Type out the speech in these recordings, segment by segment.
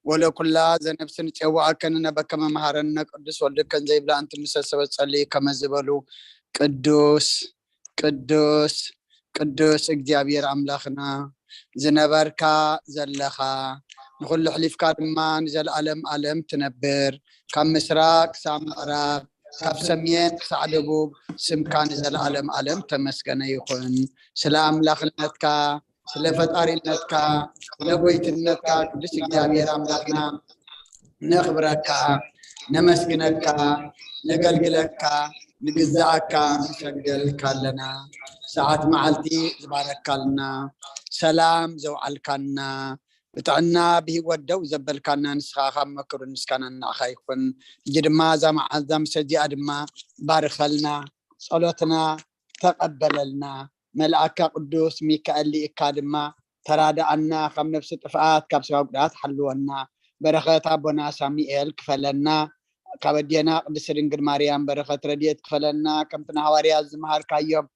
ወለኩላ ዘነብስ ንጼዋኣከን ነበከመ መሃረነ ቅዱስ ወልድከን ዘይብላ እንት ምሰሰበት ጸልዩ ከመ ዝበሉ ቅዱስ ቅዱስ ቅዱስ እግዚኣብሔር ኣምላኽና ዝነበርካ ዘለኻ ንኹሉ ሕሊፍካ ድማ ንዘለኣለም ኣለም ትነብር ካብ ምስራቅ ክሳብ ምዕራብ ካብ ሰሜን ክሳዕ ደቡብ ስምካ ንዘለኣለም ኣለም ተመስገነ ይኹን። ስለ ኣምላኽነትካ ስለ ፈጣሪነትካ ስለ ጎይትነትካ ቅዱስ እግዚኣብሔር ኣምላኽና ነኽብረካ ነመስግነካ ነገልግለካ ንግዛኣካ ንሰግደልካ ኣለና። ሰዓት መዓልቲ ዝባረካልና ሰላም ዘውዓልካና ብጥዕና ብህይወት ደው ዘበልካና ንስኻ ካብ መክሩን ምስጋናን ንዓኻ ይኹን። እጂ ድማ እዛ መዓልቲ እዛ ምሸት እዚኣ ድማ ባርኸልና ጸሎትና ተቐበለልና። መልኣካ ቅዱስ ሚካኤል ልኢካ ድማ ተራድኣና፣ ካብ ነፍሲ ጥፍኣት ካብ ስጋ ጉድኣት ሓልወና። በረኸት ኣቦና ሳሚኤል ክፈለና፣ ካብ ኣዴና ቅድስቲ ድንግል ማርያም በረኸት ረድኤት ክፈለና። ከምቲ ንሃዋርያት ዝመሃርካዮም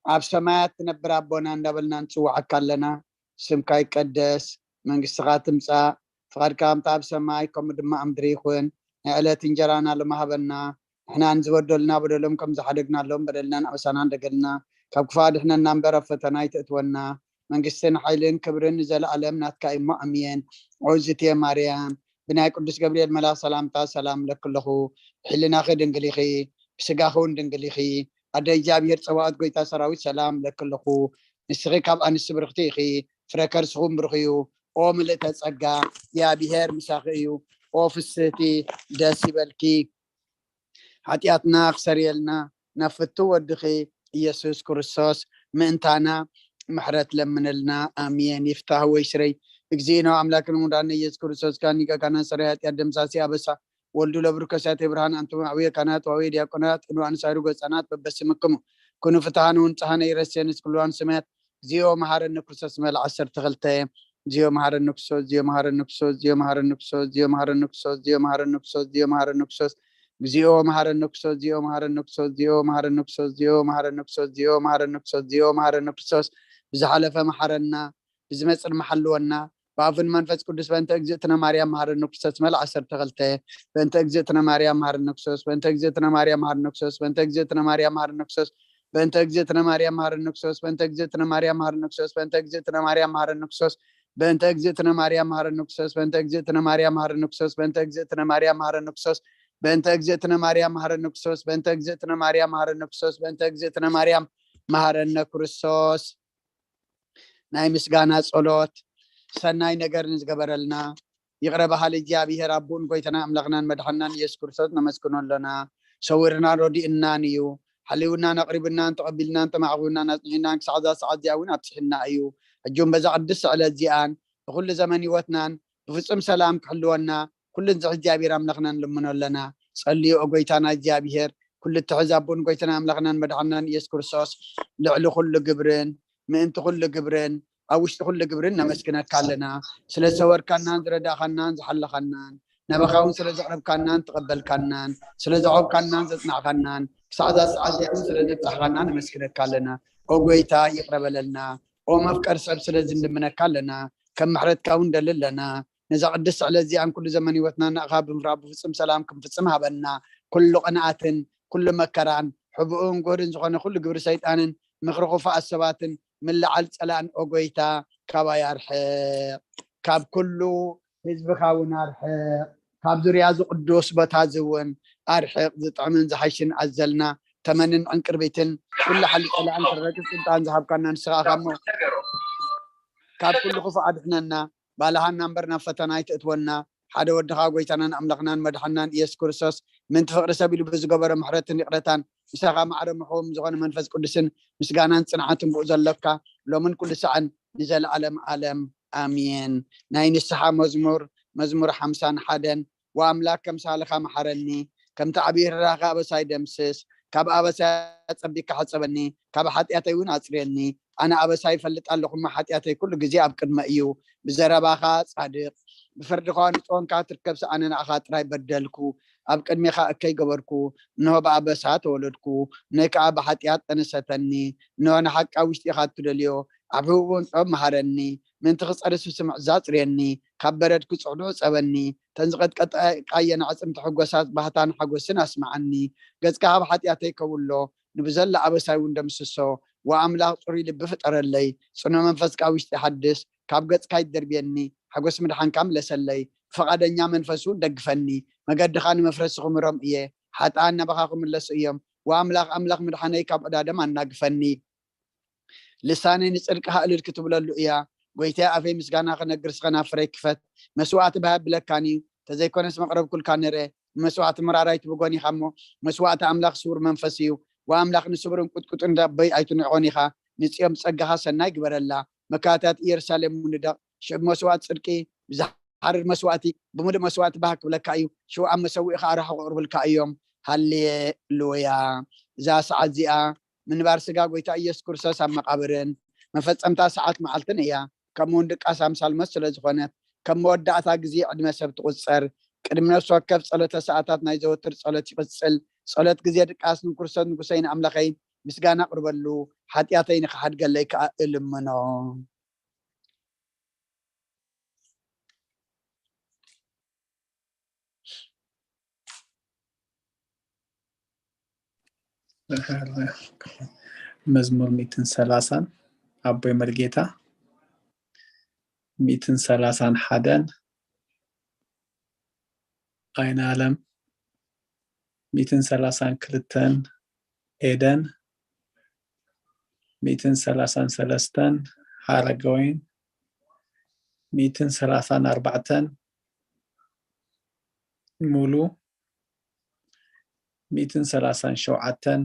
ኣብ ሰማያት ትነብር ኣቦና እንዳበልና ንጽውዓካ ኣለና። ስምካ ይቀደስ፣ መንግስትኻ ትምጻእ፣ ፍቓድካ ከምቲ ኣብ ሰማይ ከምኡ ድማ ኣብ ምድሪ ይኹን። ናይ ዕለት እንጀራና ሎሚ ሃበና፣ ንሕና ንዝበደሉና በደሎም ከም ዝሓደግናሎም በደልናን ኣበሳናን ደገልና፣ ካብ ክፉእ ኣድሕነና እምበር ኣብ ፈተና ኣይተእትወና። መንግስትን ሓይልን ክብርን ንዘለኣለም ናትካ እዩ እሞ ኣሜን። ኦዝቴ ማርያም ብናይ ቅዱስ ገብርኤል መልኣኽ ሰላምታ ሰላም እለኪ ኣለኹ። ብሕልናኺ ድንግል ኢኺ፣ ብስጋኺ እውን ድንግል ኢኺ። ኣደ እግዚኣብሔር ጸባኦት ጎይታ ሰራዊት ሰላም እለኪ ኣለኹ። ንስኺ ካብ ኣንስቲ ብርኽቲ ኢኺ፣ ፍረ ከርስኹም ብሩኽ እዩ። ኦ ምልእተ ጸጋ እግዚኣብሔር ምሳኺ እዩ። ኦ ፍስህቲ ደስ ይበልኪ። ሓጢኣትና ክሰርየልና ናብ ፍቱ ወድኺ ኢየሱስ ክርስቶስ ምእንታና ምሕረት ለምነልና። ኣሜን። ይፍታህ ወይ ስረይ እግዚእነ ኣምላክን ሙዳነ ኢየሱስ ክርስቶስ ካን ሊቀ ካህናት ሰራይ ሓጢኣት ደምሳሲ ኣበሳ ወልዱ ለብርከሳት ብርሃን ኣንቱም ኣዕብየ ካህናት ዋዊ ዲያቆናት ቅንዋን ሳይሩ ገጻናት በበስምክሙ ኩኑ ፍትሃን ወንጽሃነ ይረስየንስ ኩልዋን ስምያት እግዚኦ መሐረነ ክርስቶስ መል ዓሰርተ ክልተ። እግዚኦ መሐረነ ክርስቶስ፣ እግዚኦ መሐረነ ክርስቶስ፣ እግዚኦ መሐረነ ክርስቶስ፣ እግዚኦ መሐረነ ክርስቶስ፣ እግዚኦ መሐረነ ክርስቶስ፣ እግዚኦ መሐረነ ክርስቶስ፣ እግዚኦ መሐረነ ክርስቶስ፣ እግዚኦ መሐረነ ክርስቶስ፣ እግዚኦ መሐረነ ክርስቶስ፣ እግዚኦ መሐረነ ክርስቶስ፣ እግዚኦ መሐረነ ክርስቶስ፣ ብዝሓለፈ መሐረና፣ ብዝመጽእ ድማ ሓልወና፣ ብኣፍን መንፈስ ቅዱስ በእንተ እግዝእትነ ማርያም መሐረነ ክርስቶስ መል ዓሰርተ ክልተ። በእንተ እግዝእትነ ማርያም መሐረነ ክርስቶስ፣ በእንተ እግዝእትነ ማርያም መሐረነ ክርስቶስ፣ በእንተ እግዝእትነ ማርያም መሐረነ ክርስቶስ፣ በእንተ እግዝእትነ ማርያም መሐረነ ክርስቶስ፣ በእንተ እግዝእትነ ማርያም መሐረነ ክርስቶስ፣ በእንተ እግዝእትነ ማርያም መሐረነ ክርስቶስ፣ በእንተ እግዝእትነ ማርያም መሐረነ ክርስቶስ፣ በእንተ እግዝእትነ ማርያም መሐረነ ክርስቶስ፣ በእንተ እግዝእትነ ማርያም መሐረነ ክርስቶስ፣ በእንተ እግዝእትነ ማርያም መሐረነ ክርስቶስ፣ በእንተ እግዝእትነ ማርያም መሐረነ ክርስቶስ፣ በእንተ እግዝእትነ ማርያም መሐረነ ክርስቶስ፣ በእንተ እግዝእትነ ማርያም መሐረነ ክርስቶስ። ናይ ምስጋና ጸሎት። ሰናይ ነገር ንዝገበረልና ይቕረ በሃሊ እግዚኣብሔር ኣቦን ጎይታና ኣምላኽናን መድሓንናን ኢየሱስ ክርስቶስ ነመስግኖ ኣለና። ሰዊርናን ረዲእናን እዩ። ሓልዩናን ኣቕሪቡናን ተቐቢልናን ተማዕቑብናን ኣጽኒሑናን ክሳዕ እዛ ሰዓት እዚኣ እውን ኣብጽሕና እዩ። ሕጂ እውን በዛ ቅድስቲ ዕለት እዚኣን ብኹሉ ዘመን ህይወትናን ብፍጹም ሰላም ክሕልወና ኩሉ ንዝሕ እግዚኣብሔር ኣምላኽና ንልምኖ ኣለና። ጸልዩ ኦ ጎይታና እግዚኣብሔር ኩሉ እትሕዝ ኣቦን ጎይታና ኣምላኽናን መድሓንናን ኢየሱስ ክርስቶስ ልዕሊ ኩሉ ግብርን ምእንቲ ኩሉ ግብርን ኣብ ውሽጢ ኩሉ ግብርን ነመስግነካ ኣለና። ስለ ዝሰወርካናን ዝረዳእካናን ዝሓለኻናን ናባኻ እውን ስለ ዘቕረብካናን ተቐበልካናን ስለ ዘዕቆብካናን ዘጽናዕካናን ክሳዕ እዛ ሰዓት እዚኣ እውን ስለ ዘብጻሕካና ነመስግነካ ኣለና። ኦ ጎይታ ይቕረ በለልና። ኦ መፍቀር ሰብ ስለዚ ንልምነካ ኣለና። ከም ምሕረትካ እውን ደሊ ኣለና። ነዛ ቅድስቲ ዕለት እዚኣን ኩሉ ዘመን ህይወትና ንኣኻ ብምፍራቕ ብፍጹም ሰላም ክንፍጽም ሃበና። ኩሉ ቅንኣትን ኩሉ መከራን ሕቡእን ጎድን ዝኾነ ኩሉ ግብሪ ሰይጣንን ምኽሪ ክፉኣት ሰባትን ምልዓል ጸላእን ኦ ጎይታ ካባይ ኣርሕቕ። ካብ ኩሉ ህዝብኻ እውን ኣርሕቕ። ካብ ዙርያ እዚ ቅዱስ ቦታ እዚ እውን ኣርሕቕ። ዝጥዕምን ዝሓይሽን ኣዘልና ተመንን ዕንቅርቢትን ኩሉ ሓይሊ ጸላእን ክረግጽ ስልጣን ዝሃብካና ንስኻ ኢኻ እሞ ካብ ኩሉ ክፉእ ኣድሕነና። ባልሃና እምበር ናብ ፈተና ኣይትእትወና። ሓደ ወድኻ ጎይታናን ኣምላኽናን መድሓንናን ኢየሱስ ክርስቶስ ምንቲ ፍቕሪ ሰብ ኢሉ ብዝገበሮ ምሕረትን ይቕረታን ምሳኻ ማዕረ ምሕዎም ዝኾነ መንፈስ ቅዱስን ምስጋናን ጽንዓትን ብኡ ዘሎካ ሎምን ኩሉ ሰዓን ንዘለኣለም ኣለም ኣሜን። ናይ ንስሓ መዝሙር መዝሙር ሓምሳን ሓደን ወኣምላክ ከምሳልኻ መሓረኒ ከምቲ ዓብዪ ርህራኸ ኣበሳይ ደምስስ ካብ ኣበሳይ ኣጸቢካ ሕጸበኒ ካብ ሓጢኣተይ እውን ኣጽርየኒ ኣነ ኣበሳይ ይፈልጥ ኣለኹ እሞ ሓጢኣተይ ኩሉ ግዜ ኣብ ቅድመ እዩ ብዘረባኻ ጻድቕ ብፍርድኻ ንጽሆንካ ትርከብ ኣነ ንኣኻ ጥራይ በደልኩ ኣብ ቅድሜኻ እከይ ገበርኩ እንሆ ብኣበሳ ተወለድኩ ነይ ከዓ ብሓጢኣት ጠነሰተኒ እንሆ ንሓቂ ኣብ ውሽጢኻ እትደልዮ ኣብ ህቡብን ጥበብ መሃረኒ ምእንቲ ክጸሪ ስስምዕ ዛጽርየኒ ካብ በረድ ክጽዕዱ ዕጸበኒ። ተን ዝቐጥቀጣየን ኣዕጽምቲ ሕጎሳት ባህታን ሓጎስን ኣስምዓኒ። ገጽካ ካብ ሓጢኣተይ ከውሎ፣ ንብዘሎ ኣበሳይ እውን ደምስሶ። ወኣምላኽ ጽሩይ ልቢ ፍጠረለይ፣ ጽኑዕ መንፈስካ ኣብ ውሽጢ ሓድስ። ካብ ገጽካ ኣይትደርብየኒ፣ ሓጎስ ምድሓንካ ምለሰለይ። ብፍቓደኛ መንፈስ እውን ደግፈኒ። መገድኻ ንመፍረሲ ክምሮም እየ፣ ሓጥኣን ናባኻ ክምለሱ እዮም። ወኣምላኽ ኣምላኽ ምድሓነይ ካብ ዕዳደም ኣናግፈኒ። ልሳነይ ንጽድቅኻ እልል ክትብለሉ እያ። ጎይታይ ኣፈይ ምስጋና ክነግር ስኸናፍረይ ክፈት። መስዋዕቲ ብሃብ ብለካን እዩ፣ ተዘይኮነስ መቕረብኩልካ ነረ። መስዋዕቲ ምራራይ ትብጎን ኢኻ እሞ መስዋዕቲ ኣምላኽ ስውር መንፈስ እዩ። ወኣምላኽ ንስብርን ቁጥቁጥን ዳበይ ኣይትንዕቆን ኢኻ። ንጽዮም ጸጋኻ ሰናይ ግበረላ። መካታት ኢየሩሳሌም እውን ንደቕ። ሽዑ መስዋዕቲ ጽድቂ ብዝሓርር መስዋዕቲ ብምሉእ መስዋዕቲ ባህ ክብለካ እዩ። ሽዑ ኣብ መሰውኢኻ ኣርሓ ክቕርብልካ እዮም። ሃሌሉያ። እዛ ሰዓት እዚኣ ምንባር ስጋ ጎይታ ኢየሱስ ክርስቶስ ኣብ መቓብርን መፈጸምታ ሰዓት መዓልትን እያ። ከምኡ እውን ድቃስ ኣምሳል ሞት ስለ ዝኾነት፣ ከም መወዳእታ ግዜ ዕድመ ሰብ ትቑጸር። ቅድሚ ነፍሲ ወከፍ ጸሎተ ሰዓታት ናይ ዘወትር ጸሎት ይቕጽል። ጸሎት ግዜ ድቃስ ንክርስቶስ ንጉሰይ ንኣምላኸይ ምስጋና ኣቕርበሉ፣ ሓጢኣተይ ንኽሓድገለይ ከኣ እልምኖ። መዝሙር ሚእትን ሰላሳን ኣቦይ መርጌታ፣ ሚእትን ሰላሳን ሓደን ኣይነ ኣለም፣ ሚእትን ሰላሳን ክልተን ኤደን፣ ሚእትን ሰላሳን ሰለስተን ሓረገወይን፣ ሚእትን ሰላሳን ኣርባዕተን ሙሉ፣ ሚእትን ሰላሳን ሸውዓተን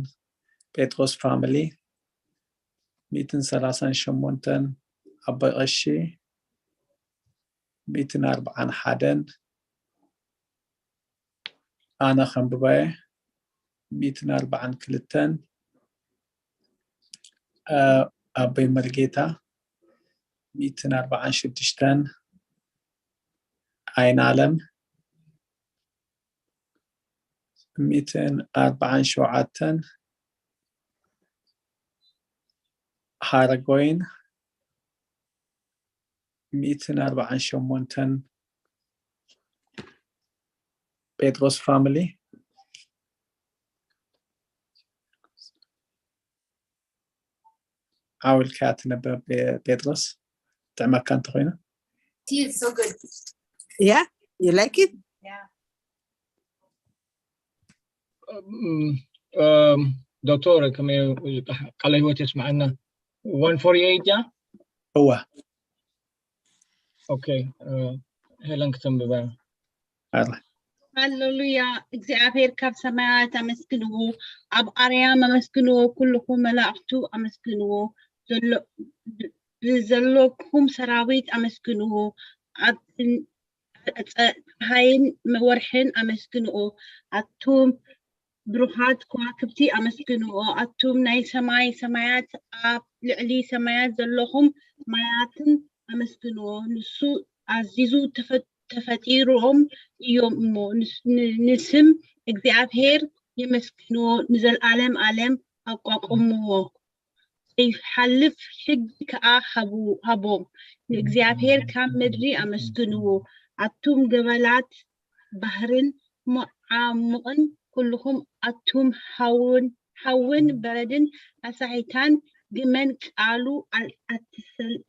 ጴጥሮስ ፋሚሊ፣ ሚእትን ሰላሳን ሸሞንተን ኣቦይ ቀሺ፣ ሚእትን ኣርባዓን ሓደን ኣነ ከንብባየ፣ ሚእትን ኣርባዓን ክልተን ኣቦይ መርጌታ፣ ሚእትን ኣርባዓን ሽዱሽተን ኣይነ ኣለም፣ ሚእትን ኣርባዓን ሸውዓተን ሓረጎይን፣ ሚእትን ኣርባዓን ሸሞንተን ጴጥሮስ ፋሚሊ። ዓው ኢልካ ትነበብ ጴጥሮስ፣ ጥዕመካ እንተኾይኑ። Yeah, you like it? ዶክተር ከመይ ቃለ ህይወት የስማዓና። One forty eight እያ። እወ። Okay, ሄለን ክተንብባ። ኣረ ሃሌሉያ። እግዚኣብሔር ካብ ሰማያት ኣመስግንዎ፣ ኣብ ኣርያም ኣመስግንዎ፣ ኩልኹም መላእኽቱ ኣመስግንዎ፣ ዘሎ ብዘለኩም ሰራዊት ኣመስግንዎ፣ ኣብ ጸ- ፀሃይን ወርሕን ኣመስግንዎ፣ ኣቱም ብሩኻት ከዋክብቲ ኣመስግንዎ፣ ኣቱም ናይ ሰማይ ሰማያት ኣብ ልዕሊ ሰማያት ዘለኹም ማያትን ኣመስግንዎ። ንሱ ኣዚዙ ተፈ- ተፈጢሮም እዮም እሞ ንስ- ን- ንስም እግዚኣብሔር የመስግንዎ፣ ንዘልኣለም ኣለም ኣቋቁምዎ። ዘይሓልፍ ሕጊ ከኣ ሃቡ- ሃቦም። ንእግዚኣብሔር ካብ ምድሪ ኣመስግንዎ፣ ኣቱም ገበላት ባሕርን መዓሙቕን ኩልኹም ኣቱም ሓውን ሓውን በረድን ኣሳሒታን ግመን ቃሉ ኣል- ኣትሰል-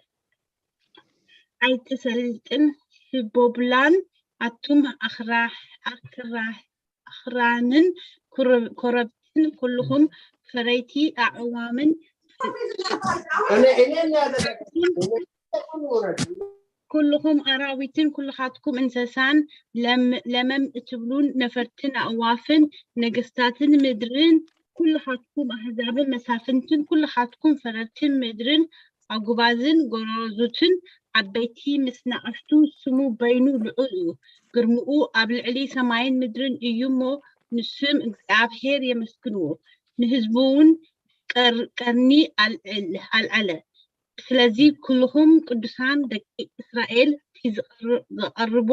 ኣይትሰልጥን ስቦብላን ኣቱም ኣኽራህ ኣኽራህ ኣኽራንን ኮረብትን ኩልኹም ፈረይቲ ኣዕዋምን ኩልኹም ኣራዊትን ኩልኻትኩም እንሰሳን ለመም እትብሉን ነፈርትን ኣእዋፍን ነገስታትን ምድርን ኩልኻትኩም ኣህዛብን መሳፍንትን ኩልኻትኩም ፈረድትን ምድርን ኣጉባዝን ጎረዙትን ዓበይቲ ምስ ንኣሽቱ ስሙ በይኑ ልዑል እዩ። ግርምኡ ኣብ ልዕሊ ሰማይን ምድርን እዩ እሞ ንስም እግዚኣብሔር የመስግንዎ። ንህዝቡ እውን ቀር- ቀርኒ ኣልዕል- ኣልዐለ። ስለዚ ኩልኹም ቅዱሳን ደቂ እስራኤል እቲ ዝቐር- ዝቐርቦ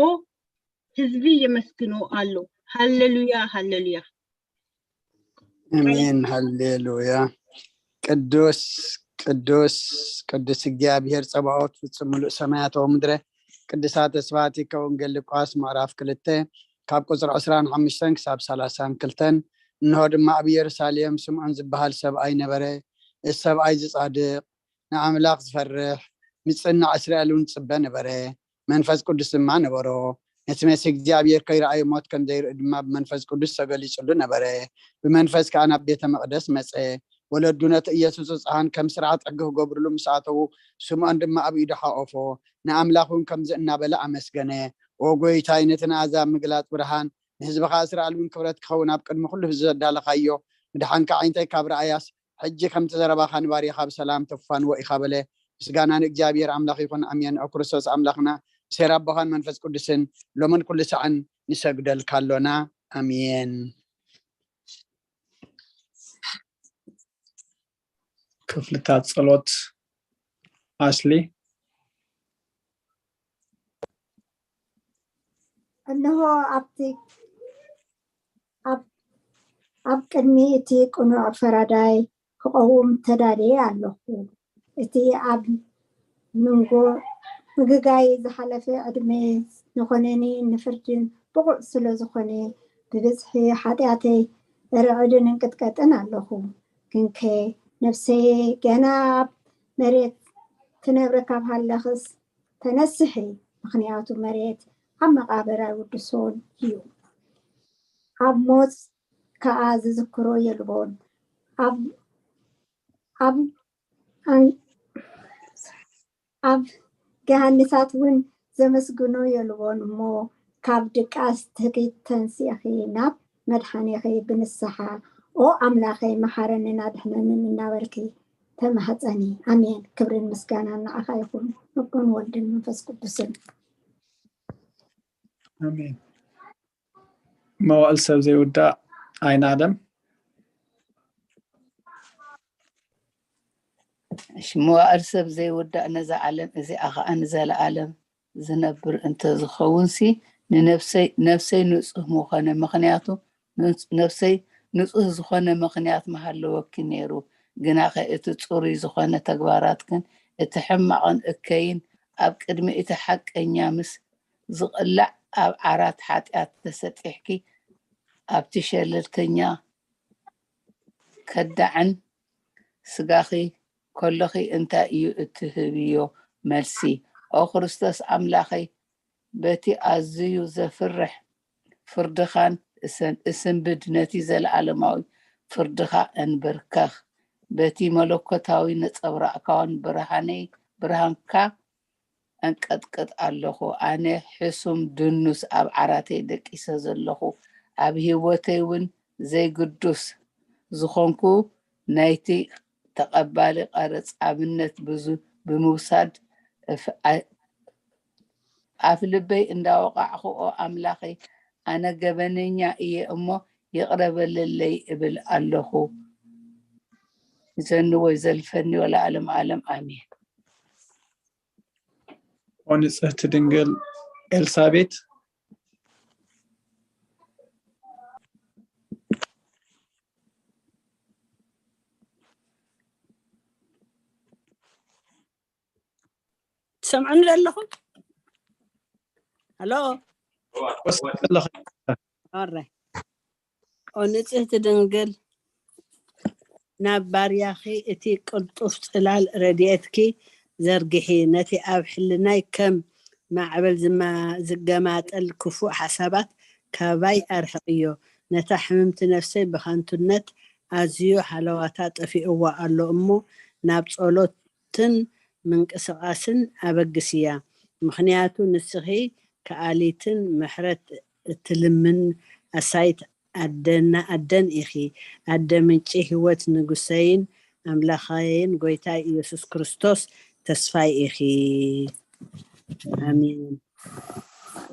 ህዝቢ የመስግኖ ኣሎ። ሃሌሉያ ሃሌሉያ። ኣሜን ሃሌሉያ። ቅዱስ ቅዱስ ቅዱስ እግዚኣብሔር ጸባኦት ፍጹም ምሉእ ሰማያት ወምድረ ቅዱሳት ተስፋቲ ከወንጌል ሉቃስ ምዕራፍ ክልተ ካብ ቁፅሪ ዕስራን ሓሙሽተን ክሳብ ሰላሳን ክልተን። እንሆ ድማ ኣብ ኢየሩሳሌም ስምዖን ዝበሃል ሰብኣይ ነበረ። እዚ ሰብኣይ ዝጻድቕ ንኣምላኽ ዝፈርሕ ምጽናዕ እስራኤል እውን ጽበ ነበረ። መንፈስ ቅዱስ ድማ ነበሮ። ነቲ መሲህ እግዚኣብሔር ከይረኣየ ሞት ከም ዘይርኢ ድማ ብመንፈስ ቅዱስ ተገሊጹሉ ነበረ። ብመንፈስ ከኣ ናብ ቤተ መቕደስ መጸ። ወለዱ ነቲ ኢየሱስ ብጽሓን ከም ስርዓት ሕጊ ክገብርሉ ምስ ኣተዉ፣ ስምዖን ድማ ኣብ ኢዱ ሓቆፎ። ንኣምላኽ እውን ከምዚ እናበለ ኣመስገነ። ኦ ጎይታይ፣ ነቲ ንኣዛብ ምግላጽ ብርሃን፣ ንህዝብኻ እስራኤል እውን ክብረት ክኸውን ኣብ ቅድሚ ኩሉ ህዝቢ ዘዳለኻዮ ምድሓንካ ዓይንተይ ካብ ረኣያስ፣ ሕጂ ከምቲ ዘረባኻ ንባርያኻ ብሰላም ተፋንዎ ኢኻ በለ። ምስጋና ንእግዚኣብሔር ኣምላኽ ይኹን፣ ኣሜን። ኦ ክርስቶስ ኣምላኽና፣ ብሴር ኣቦኻን መንፈስ ቅዱስን ሎምን ኩሉ ሳዕን ንሰግደልካ ኣሎና። ኣሜን። ክፍልታት ጸሎት ኣስሊ። እንሆ ኣብቲ ኣብ ኣብ ቅድሚ እቲ ቅኑዕ ፈራዳይ ክቐውም ተዳልየ ኣለኹ። እቲ ኣብ ምንጎ ምግጋይ ዝሓለፈ ዕድመ ንኾነኒ ንፍርድን ብቑዕ ስለ ዝኾነ ብብዝሒ ሓጢኣተይ እርዕድን እንቅጥቀጥን ኣለኹ። ግንከ ነፍሰየ ገና ኣብ መሬት ትነብሪ ካብ ሃለኽስ ተነስሒ፣ ምኽንያቱ መሬት ኣብ መቓብር ኣይውድሶን እዩ። ኣብ ሞት ከኣ ዝዝክሮ የልቦን። ኣብ ኣብ ኣን- ኣብ ገሃንሳት እውን ዘመስግኖ የልቦን እሞ ካብ ድቃስ ትኪት ተንሲእኺ ናብ መድሓኒኺ ብንስሓ ኦ ኣምላኸይ መሓረንን ኣድሕነንን እናበልኪ ተማህፀኒ። ኣሜን። ክብርን ምስጋናን ንዓኻ ይኹን፣ ንቦን ወልድን መንፈስ ቅዱስን። ኣሜን። መዋእል ሰብ ዘይውዳእ ኣይናለም። እሺ፣ መዋእል ሰብ ዘይውዳእ ነዛ ዓለም እዚኣ ኸዓ ንዘለኣለም ዝነብር እንተዝኸውን ሲ ንነፍሰይ ነፍሰይ ንጹህ ምኾነ። ምኽንያቱ ንጽ- ነፍሰይ ንጹህ ዝኾነ ምኽንያት ምሃለወኪ ነይሩ። ግናኸ እቲ ጽሩይ ዝኾነ ተግባራትክን እቲ ሕማቕን እከይን ኣብ ቅድሚ እቲ ሓቀኛ ምስ ዝቕላዕ ኣብ ዓራት ሓጢኣት ተሰጢሕኪ ኣብቲ ሸለልተኛ ከዳዕን ስጋኺ ከሎኺ እንታይ እዩ እትህብዮ መልሲ? ኦ ክርስቶስ ኣምላኸይ፣ በቲ ኣዝዩ ዘፍርሕ ፍርድኻን እሰን- እስንብድ ነቲ ዘለኣለማዊ ፍርድኻ እንብርከኽ። በቲ መለኮታዊ ነጸብራቕካውን ብርሃነይ ብርሃንካ እንቀጥቅጥ ኣለኹ። ኣነ ሕሱም ድኑስ ኣብ ዓራተይ ደቂሰ ዘለኹ፣ ኣብ ህይወተይ እውን ዘይግዱስ ዝኾንኩ፣ ናይቲ ተቐባሊ ቀረጽ ኣብነት ብዙ ብምውሳድ እፍ- ኣ- ኣፍ ልበይ እንዳወቃዕኹ፣ ኦ ኣምላኸይ፣ ኣነ ገበነኛ እየ እሞ ይቕረ በለለይ እብል ኣለኹ። ይዘኒ ወይ ዘልፈኒ ወለዓለም ዓለም ኣሜን። ኦ ንጽህቲ ድንግል ኤልሳቤት። ትሰምዑኒ ዶ ኣለኹም? ሃሎ። ወስድ ኣለኹ። ኦራይ። ኦ ንጽህቲ ድንግል፣ ናብ ባርያኺ እቲ ቅልጡፍ ጽላል ረድኤትኪ ዘርግሒ፣ ነቲ ኣብ ሕልናይ ከም ማዕበል ዝማ- ዝገማጠል ክፉእ ሓሳባት ካባይ ኣርሕቕዮ። ነታ ሕምምቲ ነፍሰይ ብኸንቱነት ኣዝዩ ሃለዋታ ጠፊእዋ ኣሎ እሞ፣ ናብ ጸሎትን ምንቅስቓስን ኣበግስያ። ምኽንያቱ ንስኺ ከኣሊትን ምሕረት እትልምን ኣሳይት ኣደና ኣደን ኢኺ። ኣደ ምንጪ ህይወት ንጉሰይን ኣምላኸይን ጎይታይ ኢየሱስ ክርስቶስ ተስፋይ ኢኺ። ኣሜን።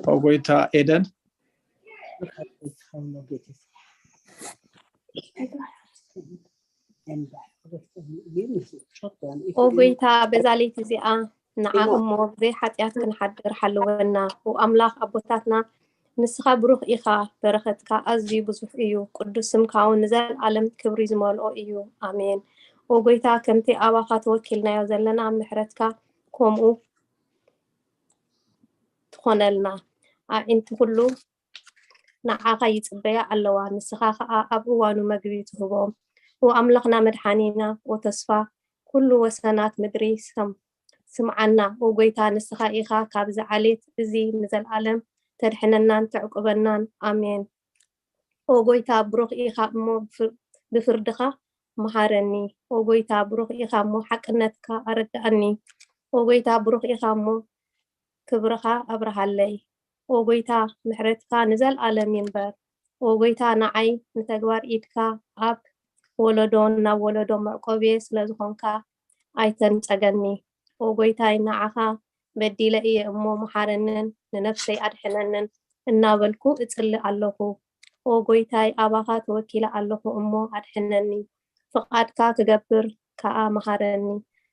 ኦ ጎይታ ኤደን። ኦ ጎይታ፣ በዛ ለይቲ እዚኣ ንዓ እሞ ብዘይ ሓጢኣት ክንሓድር ሓልወና። ኦ ኣምላኽ ኣቦታትና፣ ንስኻ ብሩኽ ኢኻ፣ በረኸትካ ኣዝዩ ብዙሕ እዩ፣ ቅዱስ ስምካ እውን ንዘለኣለም ክብሪ ዝመልኦ እዩ። ኣሜን። ኦ ጎይታ፣ ከምቲ ኣባኻ ተወኪልናዮ ዘለና ምሕረትካ ከምኡ ትኾነልና። ኣዒንቲ ኩሉ ንዓኻ ይጽበያ ኣለዋ፣ ንስኻ ኸኣ ኣብ እዋኑ መግቢ ትህቦም። ኦ ኣምላኽና መድሓኒና፣ ኦ ተስፋ ኩሉ ወሰናት ምድሪ፣ ስም-፣ ስምዓና። ኦ ጎይታ፣ ንስኻ ኢኻ ካብዚ ዓሌት እዚ ንዘለኣለም ተድሕነናን ተዕቁበናን። ኣሜን። ኦ ጎይታ፣ ብሩኽ ኢኻ እሞ ብፍ-፣ ብፍርድኻ መሃረኒ። ኦ ጎይታ፣ ብሩኽ ኢኻ እሞ ሓቅነትካ ኣረድኣኒ። ኦ ጎይታ፣ ብሩኽ ኢኻ እሞ ክብርኻ ኣብርሃለይ። ኦ ጎይታ፣ ምሕረትካ ንዘለኣለም ይንበር። ኦ ጎይታ፣ ንዓይ ንተግባር ኢድካ ኣብ ወለዶን ናብ ወለዶ መዕቆብየ ስለ ዝኾንካ ኣይተንጸገኒ። ኦ ጎይታይ፣ ንዓኻ በዲለ እየ እሞ መሓረንን ንነፍሰይ ኣድሕነንን እናበልኩ እጽሊ ኣለኹ። ኦ ጎይታይ፣ ኣባኻ ተወኪለ ኣለኹ እሞ ኣድሕነኒ። ፍቓድካ ክገብር ከኣ መሃረኒ።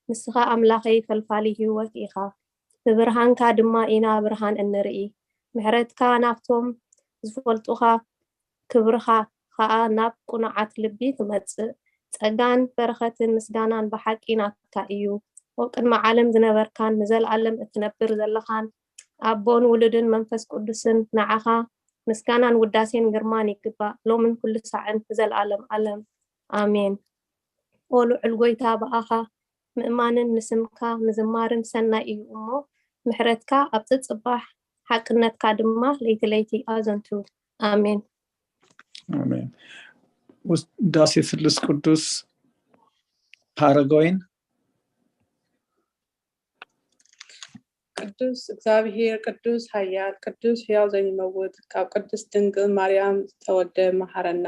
ንስኻ ኣምላኸይ ፈልፋሊ ህይወት ኢኻ። ብብርሃንካ ድማ ኢና ብርሃን እንርኢ። ምሕረትካ ናብቶም ዝፈልጡኻ፣ ክብርኻ ኸኣ ናብ ቅኑዓት ልቢ ክመጽእ። ጸጋን በረኸትን ምስጋናን ብሓቂ ናትካ እዩ። ኦ ቅድሚ ዓለም ዝነበርካን ንዘለኣለም እትነብር ዘለኻን ኣቦን ውሉድን መንፈስ ቅዱስን፣ ንዓኻ ምስጋናን ውዳሴን ግርማን ይግባእ፣ ሎምን ኩሉ ሳዕን ንዘለኣለም ኣለም። ኣሜን። ኦ ልዑል ጎይታ፣ ብኣኻ ምእማንን ንስምካ ምዝማርን ሰናይ እዩ እሞ፣ ምሕረትካ ኣብ ጽጽባሕ፣ ሓቅነትካ ድማ ለይቲ ለይቲ ኣዘንቱ። ኣሜን። ኣሜን። ውዳሴ ስሉስ ቅዱስ ፓራጎይን። ቅዱስ እግዚኣብሔር፣ ቅዱስ ኃያል፣ ቅዱስ ሕያው ዘይመውት፣ ካብ ቅድስት ድንግል ማርያም ዝተወልደ መሐረና።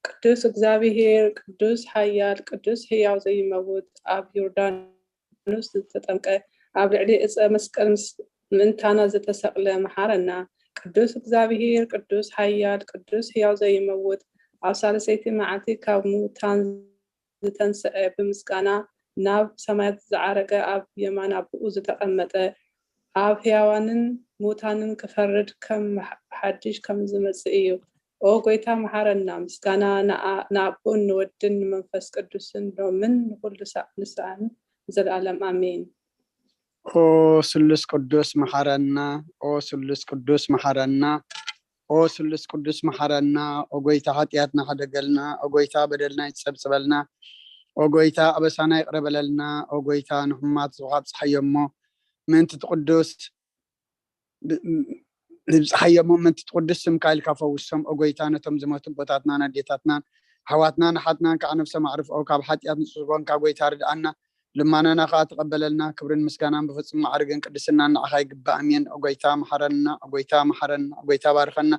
ቅዱስ እግዚኣብሔር፣ ቅዱስ ኃያል፣ ቅዱስ ሕያው ዘይመውት፣ ኣብ ዮርዳኖስ ዝተጠምቀ፣ ኣብ ልዕሊ ዕፀ መስቀል ምስ ምእንታና ዝተሰቕለ መሐረና። ቅዱስ እግዚኣብሔር፣ ቅዱስ ኃያል፣ ቅዱስ ሕያው ዘይመውት፣ ኣብ ሳልሰይቲ መዓልቲ ካብ ሙታን ዝተንስአ ብምስጋና ናብ ሰማያት ዝዓረገ ኣብ የማን ኣቦኡ ዝተቐመጠ ኣብ ሕያዋንን ሙታንን ክፈርድ ከም ብሓድሽ ከም ዝመጽእ እዩ። ኦ ጎይታ መሓረና። ምስጋና ንኣቦን ንወድን ንመንፈስ ቅዱስን ሎምን ንኹሉ ንስኣን ንዘለኣለም ኣሜን። ኦ ስሉስ ቅዱስ መሓረና። ኦ ስሉስ ቅዱስ መሓረና። ኦ ስሉስ ቅዱስ መሓረና። ኦ ጎይታ ሓጢኣትና ሕደገልና። ኦ ጎይታ በደልና ይጸብጽበልና። ኦ ጎይታ ኣበሳና ይቕረ በለልና። ኦ ጎይታ ንሕሙማት ዝውሃብ ጸሓዮ እሞ ምእንቲ ትቅዱስ ንብጽሓዮ እሞ ምእንቲ ትቅዱስ ስምካ ኢልካ ፈውሶም። ኦ ጎይታ ነቶም ዝሞቱ ኣቦታትናን ኣዴታትናን ኣሕዋትናን ኣሓትናን ከዓ ነብሶም ኣዕርፍኦ። ካብ ሓጢኣት ንጹህ ዝኾንካ ጎይታ ርድኣና። ልማናና ኸዓ ተቐበለልና። ክብርን ምስጋናን ብፍጹም ማዕርግን ቅድስናን ንዓኻ ይግባእ። ኣሜን። ኦ ጎይታ መሓረና፣ ኦ ጎይታ መሓረና፣ ኦ ጎይታ ባርኸና።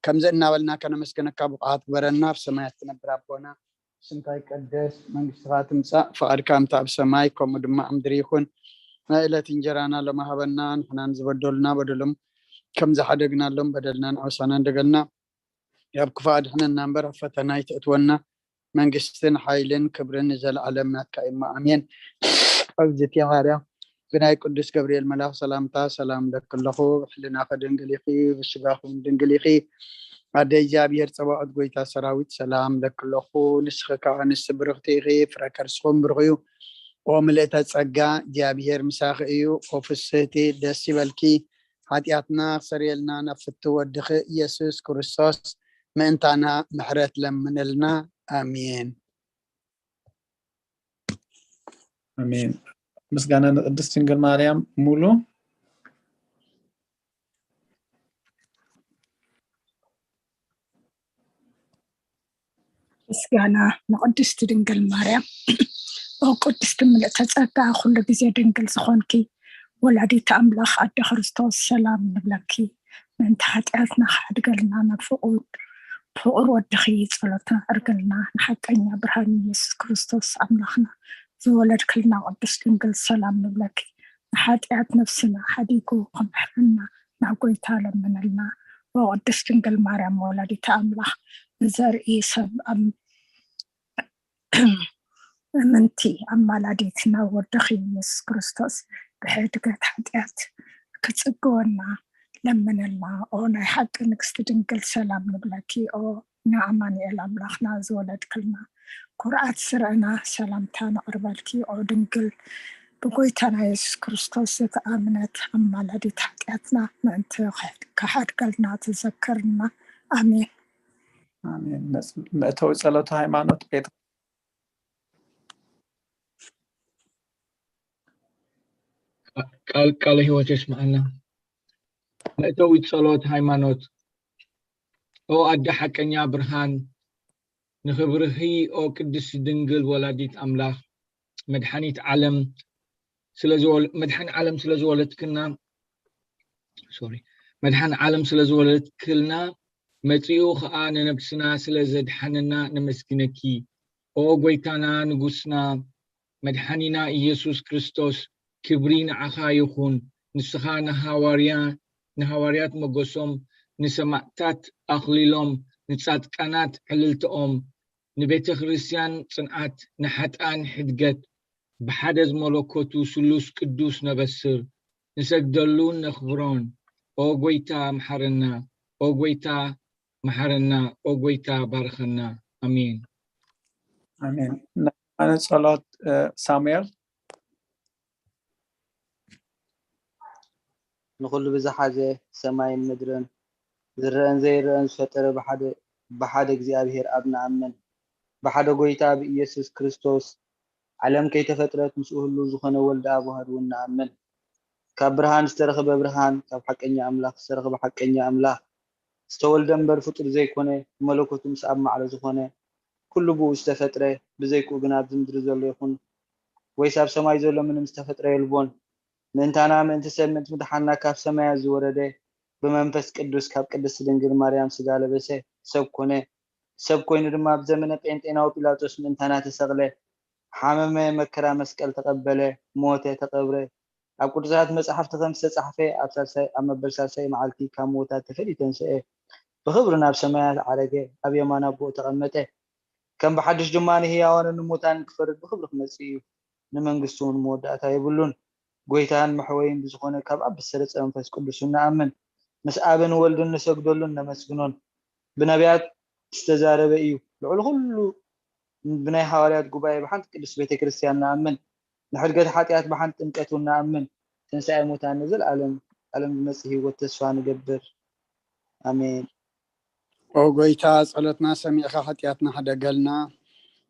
ከምዚ እናበልና ከነመስግነካ ብቑዓት ግበረና። ኣብ ሰማያት ትነብር ኣቦና፣ ስምካ ይቀደስ፣ መንግስትኻ ትምጻእ፣ ፍቓድካ ከምቲ ኣብ ሰማይ ከምኡ ድማ ኣብ ምድሪ ይኹን። ናይ ዕለት እንጀራና ሎሚ ሃበና፣ ንሕና ንዝበደሉና በደሎም ከም ዝሓደግናሎም በደልና ንኣውሳና እንደገልና፣ ኣብ ክፉእ ኣድሕነና እምበር ኣብ ፈተና ኣይተእትወና። መንግስትን ሓይልን ክብርን ንዘለኣለም ናትካ እዩ እሞ ኣሜን። እግዝእትየ ማርያም ብናይ ቅዱስ ገብርኤል መልኣኽ ሰላምታ ሰላም እብለኪ ኣለኹ። ብሕልናኺ ድንግል ኢኺ፣ ብስጋኺ እውን ድንግል ኢኺ። ኣደ እግዚኣብሔር ጸባኦት ጎይታ ሰራዊት ሰላም እብለኪ ኣለኹ። ንስኺ ከኣ ኣንስቲ ብርኽቲ ኢኺ፣ ፍረ ከርስኺ እውን ብሩኽ እዩ። ኦ ምልእተ ጸጋ እግዚኣብሔር ምሳኺ እዩ። ኦ ፍስህቲ ደስ ይበልኪ፣ ሓጢኣትና ክሰርየልና ናብ ፍትው ወድኺ ኢየሱስ ክርስቶስ ምእንታና ምሕረት ለምንልና። ኣሜን። ኣሜን። ምስጋና ንቅድስት ድንግል ማርያም። ሙሉ ምስጋና ንቅድስት ድንግል ማርያም። ኦ ቅድስት ምልእተ ጸጋ፣ ኩሉ ግዜ ድንግል ዝኾንኪ ወላዲት ኣምላኽ ኣደ ክርስቶስ ሰላም ንብለኪ። ምእንቲ ሓጢኣትና ክሓድገልና ናብ ፍቁር ፍቁር ወድኺ ጸሎትና ኣዕርግልና። ንሓቀኛ ብርሃን ኢየሱስ ክርስቶስ ኣምላኽና ዝወለድክልና ቅድስት ድንግል ሰላም ንብለኪ። ንሓጢኣት ነፍስና ሓዲጉ ክምሕረና ናብ ጎይታ ለምነልና። ኦ ቅድስት ድንግል ማርያም ወላዲተ ኣምላኽ፣ ብዘርኢ ሰብ ኣብ ምንቲ ኣማላዲት ናብ ወድኺ ኢየሱስ ክርስቶስ ብሕድገት ሓጢኣት ክጽግወና ለምነልና። ኦ ናይ ሓቂ ንግስቲ ድንግል ሰላም ንብለኪ። ኦ ንኣማኑኤል ኣምላኽና ዝወለድክልና ኩርዓት ስረና ሰላምታ ነቕርበልኪ። ኦ ድንግል ብጎይታና የሱስ ክርስቶስ ዝተኣምነት ኣማላዲት ሓጢኣትና ምእንቲ ክሓድገልና ትዘክርና። ኣሜን። ኣሜን። መእተዊ ጸሎተ ሃይማኖት ጴጥሮስ። ቃል ቃለ ህይወት የስምዓና። መእተዊት ጸሎት ሃይማኖት። ኦ ኣደ ሓቀኛ ብርሃን፣ ንኽብርኺ ኦ ቅድስቲ ድንግል ወላዲት ኣምላኽ፣ መድሓኒት ዓለም ስለ ዝወል- መድሓኒ ዓለም ስለ ዝወለድክና፣ ሶሪ፣ መድሓኒ ዓለም ስለ ዝወለድክልና፣ መጺኡ ኸኣ ንነብስና ስለ ዘድሓነና ነመስግነኪ። ኦ ጎይታና ንጉስና፣ መድሓኒና ኢየሱስ ክርስቶስ፣ ክብሪ ንዓኻ ይኹን። ንስኻ ንሃዋርያ ንሃዋርያት ሞገሶም፣ ንሰማዕታት ኣኽሊሎም፣ ንጻድቃናት ዕልልተኦም፣ ንቤተ ክርስቲያን ጽንዓት፣ ንሓጥኣን ሕድገት፣ ብሓደ ዝመለኮቱ ስሉስ ቅዱስ ነበስር፣ ንሰግደሉን ነኽብሮን። ኦ ጎይታ መሓረና፣ ኦ ጎይታ መሓረና፣ ኦ ጎይታ ባርኸና። ኣሜን። ኣሜን። ናይ ጸሎት ሳሙኤል። ንኹሉ ብዝሓዘ ሰማይን ምድርን ዝረአን ዘይረአን ዝፈጠረ ብሓደ እግዚኣብሔር ኣብ ንኣምን። ብሓደ ጎይታ ብኢየሱስ ክርስቶስ ዓለም ከይተፈጥረት ምስኡ ህሉው ዝኾነ ወልደ ኣብ ዋህድ እውን ንኣምን። ካብ ብርሃን ዝተረኽበ ብርሃን፣ ካብ ሓቀኛ ኣምላኽ ዝተረኽበ ሓቀኛ ኣምላኽ፣ ዝተወልደ እምበር ፍጡር ዘይኮነ፣ ብመለኮቱ ምስ ኣብ ማዕረ ዝኾነ፣ ኩሉ ብኡ ዝተፈጥረ፣ ብዘይክኡ ግን ኣብዚ ምድሪ ዘሎ ይኹን ወይስ ኣብ ሰማይ ዘሎ ምንም ዝተፈጥረ የልቦን። ምእንታና፣ ምእንቲ ሰብ፣ ምእንቲ ምድሓንና ካብ ሰማያት ዝወረደ፣ ብመንፈስ ቅዱስ ካብ ቅድስቲ ድንግል ማርያም ስጋ ለበሰ፣ ሰብ ኮነ። ሰብ ኮይኑ ድማ ኣብ ዘመነ ጴንጤናዊ ጲላጦስ ምእንታና ተሰቕለ፣ ሓመመ፣ መከራ መስቀል ተቐበለ፣ ሞተ፣ ተቐብረ። ኣብ ቅዱሳት መጻሕፍቲ ከም ዝተጻሕፈ ኣብ ሳልሳይ ኣብ መበል ሳልሳይ መዓልቲ ካብ ምዉታት ተፈልዩ ተንስኤ፣ ብኽብሪ ናብ ሰማያት ዓረገ፣ ኣብ የማን ኣቦኡ ተቐመጠ። ከም ብሓድሽ ድማ ንህያዋንን ንሙታንን ክፈርድ ብኽብሪ ክመጽእ እዩ። ንመንግስቱ እውን መወዳእታ የብሉን። ጎይታን መሕወይን ብዝኾነ ካብ ኣብ ብዝሰረጸ መንፈስ ቅዱስ ንኣምን። ምስ ኣብን ወልድን ንሰግደሉን ነመስግኖን። ብነቢያት ዝተዛረበ እዩ። ልዕሊ ኩሉ ብናይ ሃዋርያት ጉባኤ ብሓንቲ ቅድስት ቤተ ክርስቲያን ንኣምን። ንሕድገት ሓጢኣት ብሓንቲ ጥምቀት እውን ንኣምን። ትንሳኤ ሙታን ንዘለኣለም ዓለም ዝመጽእ ህይወት ተስፋ ንገብር። ኣሜን። ኦ ጎይታ፣ ጸሎትና ሰሚዕካ ሓጢኣትና ሕደገልና።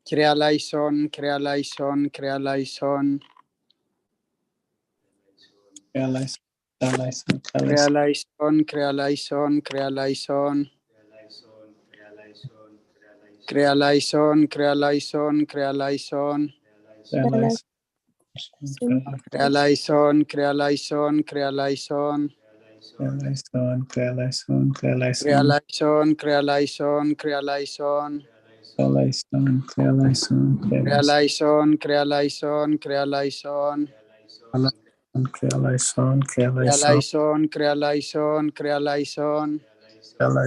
ኪርያ ላይሶን፣ ኪርያ ላይሶን፣ ኪርያ ላይሶን። ኪርያ ላይሶን፣ ኪርያ ላይሶን፣ ኪርያ ላይሶን። ኪርያ ላይሶን፣ ኪርያ ላይሶን። ኪርያ ላይሶን፣ ኪርያ ላይሶን፣ ኪርያ ላይሶን፣ ኪርያ ላይሶን። ኪርያ ላይሶን። ኪርያ ላይሶን፣ ኪርያ ላይሶን፣ ኪርያ ላይሶን። ኪርያ ላይሶን፣ ኪርያ ላይሶን፣ ኪርያ ላይሶን። ኪርያ ላይሶን፣ ኪርያ ላይሶን፣ ኪርያ ላይሶን። ኪርያ ላይሶን፣ ኪርያ ላይሶን፣ ኪርያ ኪርያ ላይሶን፣ ኪርያ ላይሶን፣ ኪርያ ላይሶን። ኪርያ ላይሶን፣ ኪርያ ላይሶን፣ ኪርያ ላይሶን። ኪርያ ላይሶን፣ ኪርያ ላይሶን፣ ኪርያ ላይሶን። ኪርያ ላይሶን፣ ኪርያ ላይሶን፣ ኪርያ ኪርያ ላይሶን።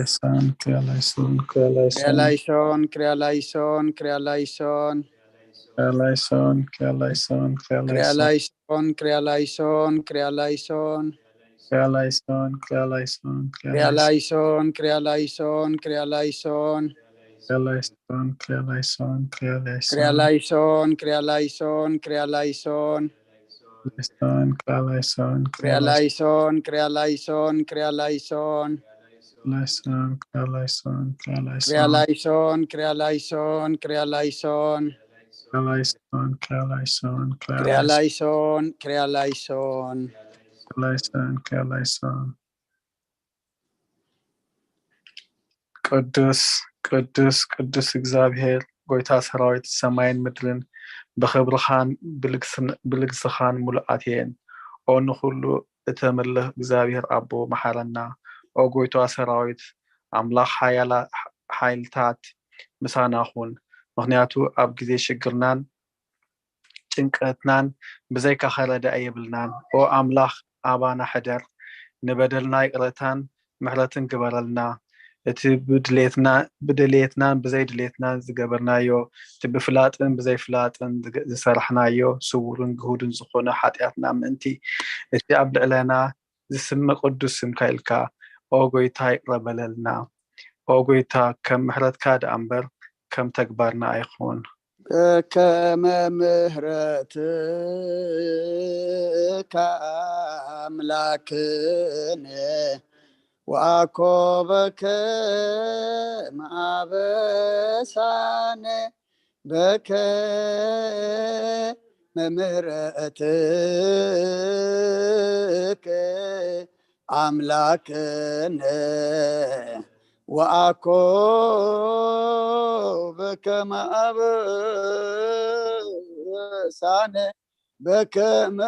ላይሶን፣ ኪርያ ላይሶን፣ ኪርያ ላይሶን። ኪርያ ላይሶን፣ ኪርያ ላይሶን፣ ኪርያ ኪርያ ላይሶን። ላይሶን፣ ኪርያ ላይሶን፣ ኪርያ ላይሶን። ኪርያ ላይሶን፣ ኪርያ ላይሶን፣ ኪርያ ኪርያ ላይሶን። ላይሶን፣ ኪርያ ላይሶን፣ ኪርያ ላይሶን። ኪርያ ላይሶን፣ ኪርያ ላይሶን፣ ኪርያ ኪርያ ላይሶን። ላይሶን፣ ኪርያ ላይሶን፣ ኪርያ ላይሶን። ላይሶን፣ ኪርያ ላይሶን፣ ኪርያ ኪርያ ላይሶን። ላይሶን፣ ኪርያ ላይሶን፣ ኪርያ ላይሶን። ላይሶን፣ ኪርያ ላይሶን፣ ኪርያ ኪርያ ላይሶን። ላይሶን፣ ኪርያ ላይሶን፣ ኪርያ ላይሶን። ኪርያ ላይሶን፣ ኪርያ ላይሶን፣ ኪርያ ኪርያ ላይሶን። ላይሶን፣ ኪርያ ላይሶን። ላይሶን፣ ኪርያ ላይሶን። ቅዱስ፣ ቅዱስ፣ ቅዱስ እግዚኣብሔር፣ ጎይታ ሰራዊት፣ ሰማይን ምድርን ብኽብርኻን ብልግስን-፣ ብልግስኻን ምሉኣት እየን። ኦ ንኹሉ እተምልኽ እግዚኣብሔር ኣቦ፣ መሓረና። ኦ ጎይታ ሰራዊት፣ ኣምላኽ ሓያላ-፣ ሓይልታት፣ ምሳና ኩን። ምኽንያቱ ኣብ ግዜ ሽግርናን ጭንቀትናን ብዘይካኻ ረዳኢ የብልናን። ኦ ኣምላኽ፣ ኣባና ሕደር፣ ንበደልና ይቕረታን ምሕረትን ግበረልና። እቲ ብድሌትና-፣ ብድሌትናን ብዘይድሌትናን ዝገበርናዮ፣ እቲ ብፍላጥን ብዘይፍላጥን ዝገ-፣ ዝሰራሕናዮ ስዉርን ግሁድን ዝኾነ ሓጢኣትና ምእንቲ፣ እቲ ኣብ ልዕለና ዝስመ ቅዱስ ስምካ ኢልካ፣ ኦ ጎይታ፣ ይቕረ በለልና። ኦ ጎይታ፣ ከም ምሕረትካ ደኣ እምበር ከም ተግባርና ኣይኹን። ከመ ምሕረትከ ኣምላክነ ወአኮ በከመ አበሳነ በከመ ምሕረትከ አምላክነ ወአኮ በከመ አበሳነ በከመ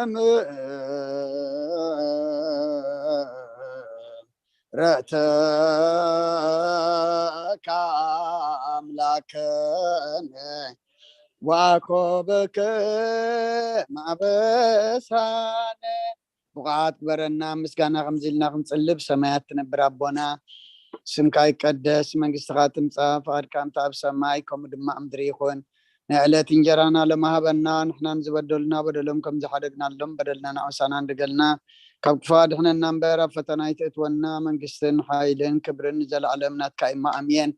ምሕረትከ አምላክነ ወአኮ በከመ አበሳነ። ብቑዓት ግበረና። ምስጋና ከምዚ ኢልና ክንጽሊ፣ ብሰማያት ትነብር ኣቦና፣ ስምካ ይቀደስ፣ መንግስትኻ ትምጻእ፣ ፍቓድካ እንተ ኣብ ሰማይ ከምኡ ድማ ኣብ ምድሪ ይኹን። ናይ ዕለት እንጀራና ሎሚ ሃበና፣ ንሕና ንዝበደሉና በደሎም ከም ዝሓደግናሎም በደልና ንኣውሳና እንድገልና፣ ካብ ክፉእ ኣድሕነና እምበር፣ ኣብ ፈተና ኣይትእትወና፣ መንግስትን ሓይልን ክብርን ንዘለኣለም ናትካ እዩ፣ ኣሜን።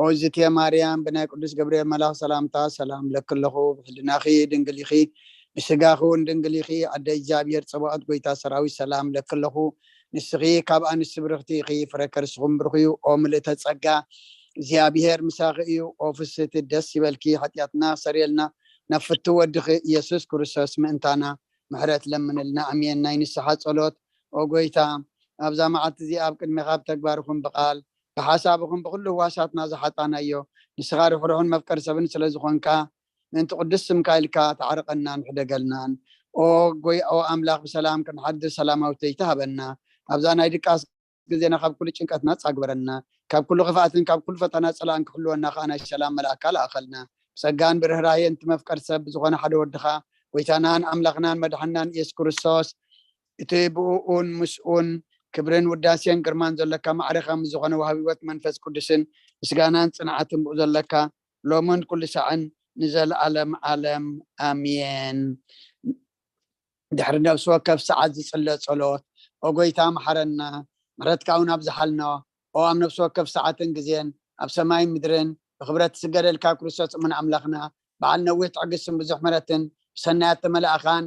ኦዝቴ ማርያም፣ ብናይ ቅዱስ ገብርኤል መልኣኽ ሰላምታ ሰላም ለኪ ኣለኹ፣ ብሕልናኺ ድንግል ኢኺ፣ ብስጋኺ እውን ድንግል ኢኺ፣ ኣደ እግዚኣብሔር ጸባኦት፣ ጎይታ ሰራዊት፣ ሰላም ለኪ ኣለኹ። ንስኺ ካብ ኣንስቲ ብርኽቲ ኢኺ፣ ፍረ ከርስኹም ብሩኽ እዩ። ኦ ምልእተ ጸጋ፣ እግዚኣብሔር ምሳኺ እዩ። ኦ ፍስህቲ፣ ደስ ይበልኪ፣ ሓጢኣትና ክሰርየልና ናብ ፍትው ወድኺ ኢየሱስ ክርስቶስ ምእንታና ምሕረት ለምንልና። ኣሜን። ናይ ንስሓ ጸሎት። ኦ ጎይታ፣ ኣብዛ መዓልቲ እዚኣ ኣብ ቅድሜኻ ብተግባር ይኹን ብቓል፣ ብሓሳብ ይኹን ብኹሉ ህዋሳትና ዝሓጣናዮ፣ ንስኻ ርሕሩሕን መፍቀሪ ሰብን ስለ ዝኾንካ፣ ምእንቲ ቅዱስ ስምካ ኢልካ ተዓርቐናን ሕደገልናን። ኦ ጎይ-፣ ኦ ኣምላኽ፣ ብሰላም ክንሓድር ሰላማዊት ለይቲ ሃበና። ኣብዛ ናይ ድቃስ ግዜና ካብ ኩሉ ጭንቀት ናጻ ግበረና። ካብ ኩሉ ክፍኣትን ካብ ኩሉ ፈተና ጸላእን ክሕልወና ከኣ ናይ ሰላም መልኣካ ለኣኸልና። ብጸጋን ብርህራሄን እቲ መፍቀር ሰብ ብዝኾነ ሓደ ወድኻ፣ ጎይታናን ኣምላኽናን መድሓንናን ኢየሱስ ክርስቶስ፣ እቲ ብእኡን ምስኡን ክብርን ውዳሴን ግርማን ዘለካ ማዕረኻ ምስ ዝኾነ ወሃቢ ህይወት መንፈስ ቅዱስን ምስጋናን ጽንዓትን ብኡ ዘለካ ሎምን ኩሉ ሳዕን ንዘለኣለም ዓለም ኣሜን። ድሕሪ ነፍሲ ወከፍ ሰዓት ዝጽለ ጸሎት፣ ኦ ጎይታ መሓረና፣ ምሕረትካ እውን ኣብዝሓልና። ኦ ኣብ ነፍሲ ወከፍ ሰዓትን ግዜን ኣብ ሰማይን ምድርን ብኽብረት ትስገደልካ ክርስቶስ እሙን ኣምላኽና፣ በዓል ነዊሕ ትዕግስትን ብዙሕ ምሕረትን፣ ብሰናያት ተመላእኻን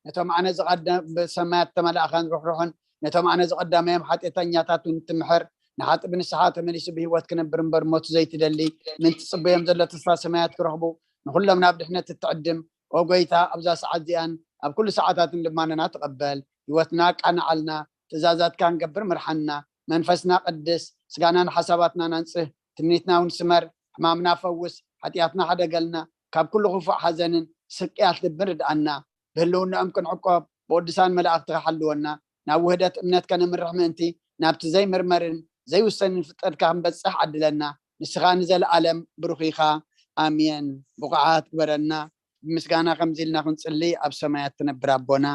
ነቶም ኣነ ዝቐደ-፣ ብሰማያት ተመላእኻን ርሕሩሕን ነቶም ኣነ ዝቐዳመዮም ሓጢኣተኛታትን ትምሕር፣ ንሓጢ ብንስሓ ተመሊሱ ብህይወት ክነብር እምበር ሞት ዘይትደሊ፣ ምን ትጽበዮም ዘሎ ተስፋ ሰማያት ክረኽቡ፣ ንኹሎም ናብ ድሕነት እትዕድም፣ ኦ ጎይታ፣ ኣብዛ ሰዓት እዚኣን ኣብ ኩሉ ሰዓታትን ልማንና ተቐበል። ህይወትና ኣቃንዓልና፣ ትእዛዛትካ ንገብር ምርሓና። መንፈስና ቀድስ፣ ስጋናን ሓሳባትናን ኣንጽህ፣ ትምኒትና እውን ስመር፣ ሕማምና ፈውስ፣ ሓጢኣትና ሓደገልና፣ ካብ ኩሉ ክፉእ ሓዘንን ስቅያት ልብን ርድኣና። ብህልውናኦም ክንዕቆብ ብቅዱሳን መላእኽትኻ ሓልወና። ናብ ውህደት እምነት ከነምርሕ ምእንቲ ናብቲ ዘይምርመርን ዘይውሰንን ፍጥረትካ ክንበጽሕ ዓድለና። ንስኻ ንዘለኣለም ብሩኽ ኢኻ። ኣሜን። ብቑዓት ግበረና። ብምስጋና ከምዚ ኢልና ክንጽሊ፣ ኣብ ሰማያት ትነብር ኣቦና፣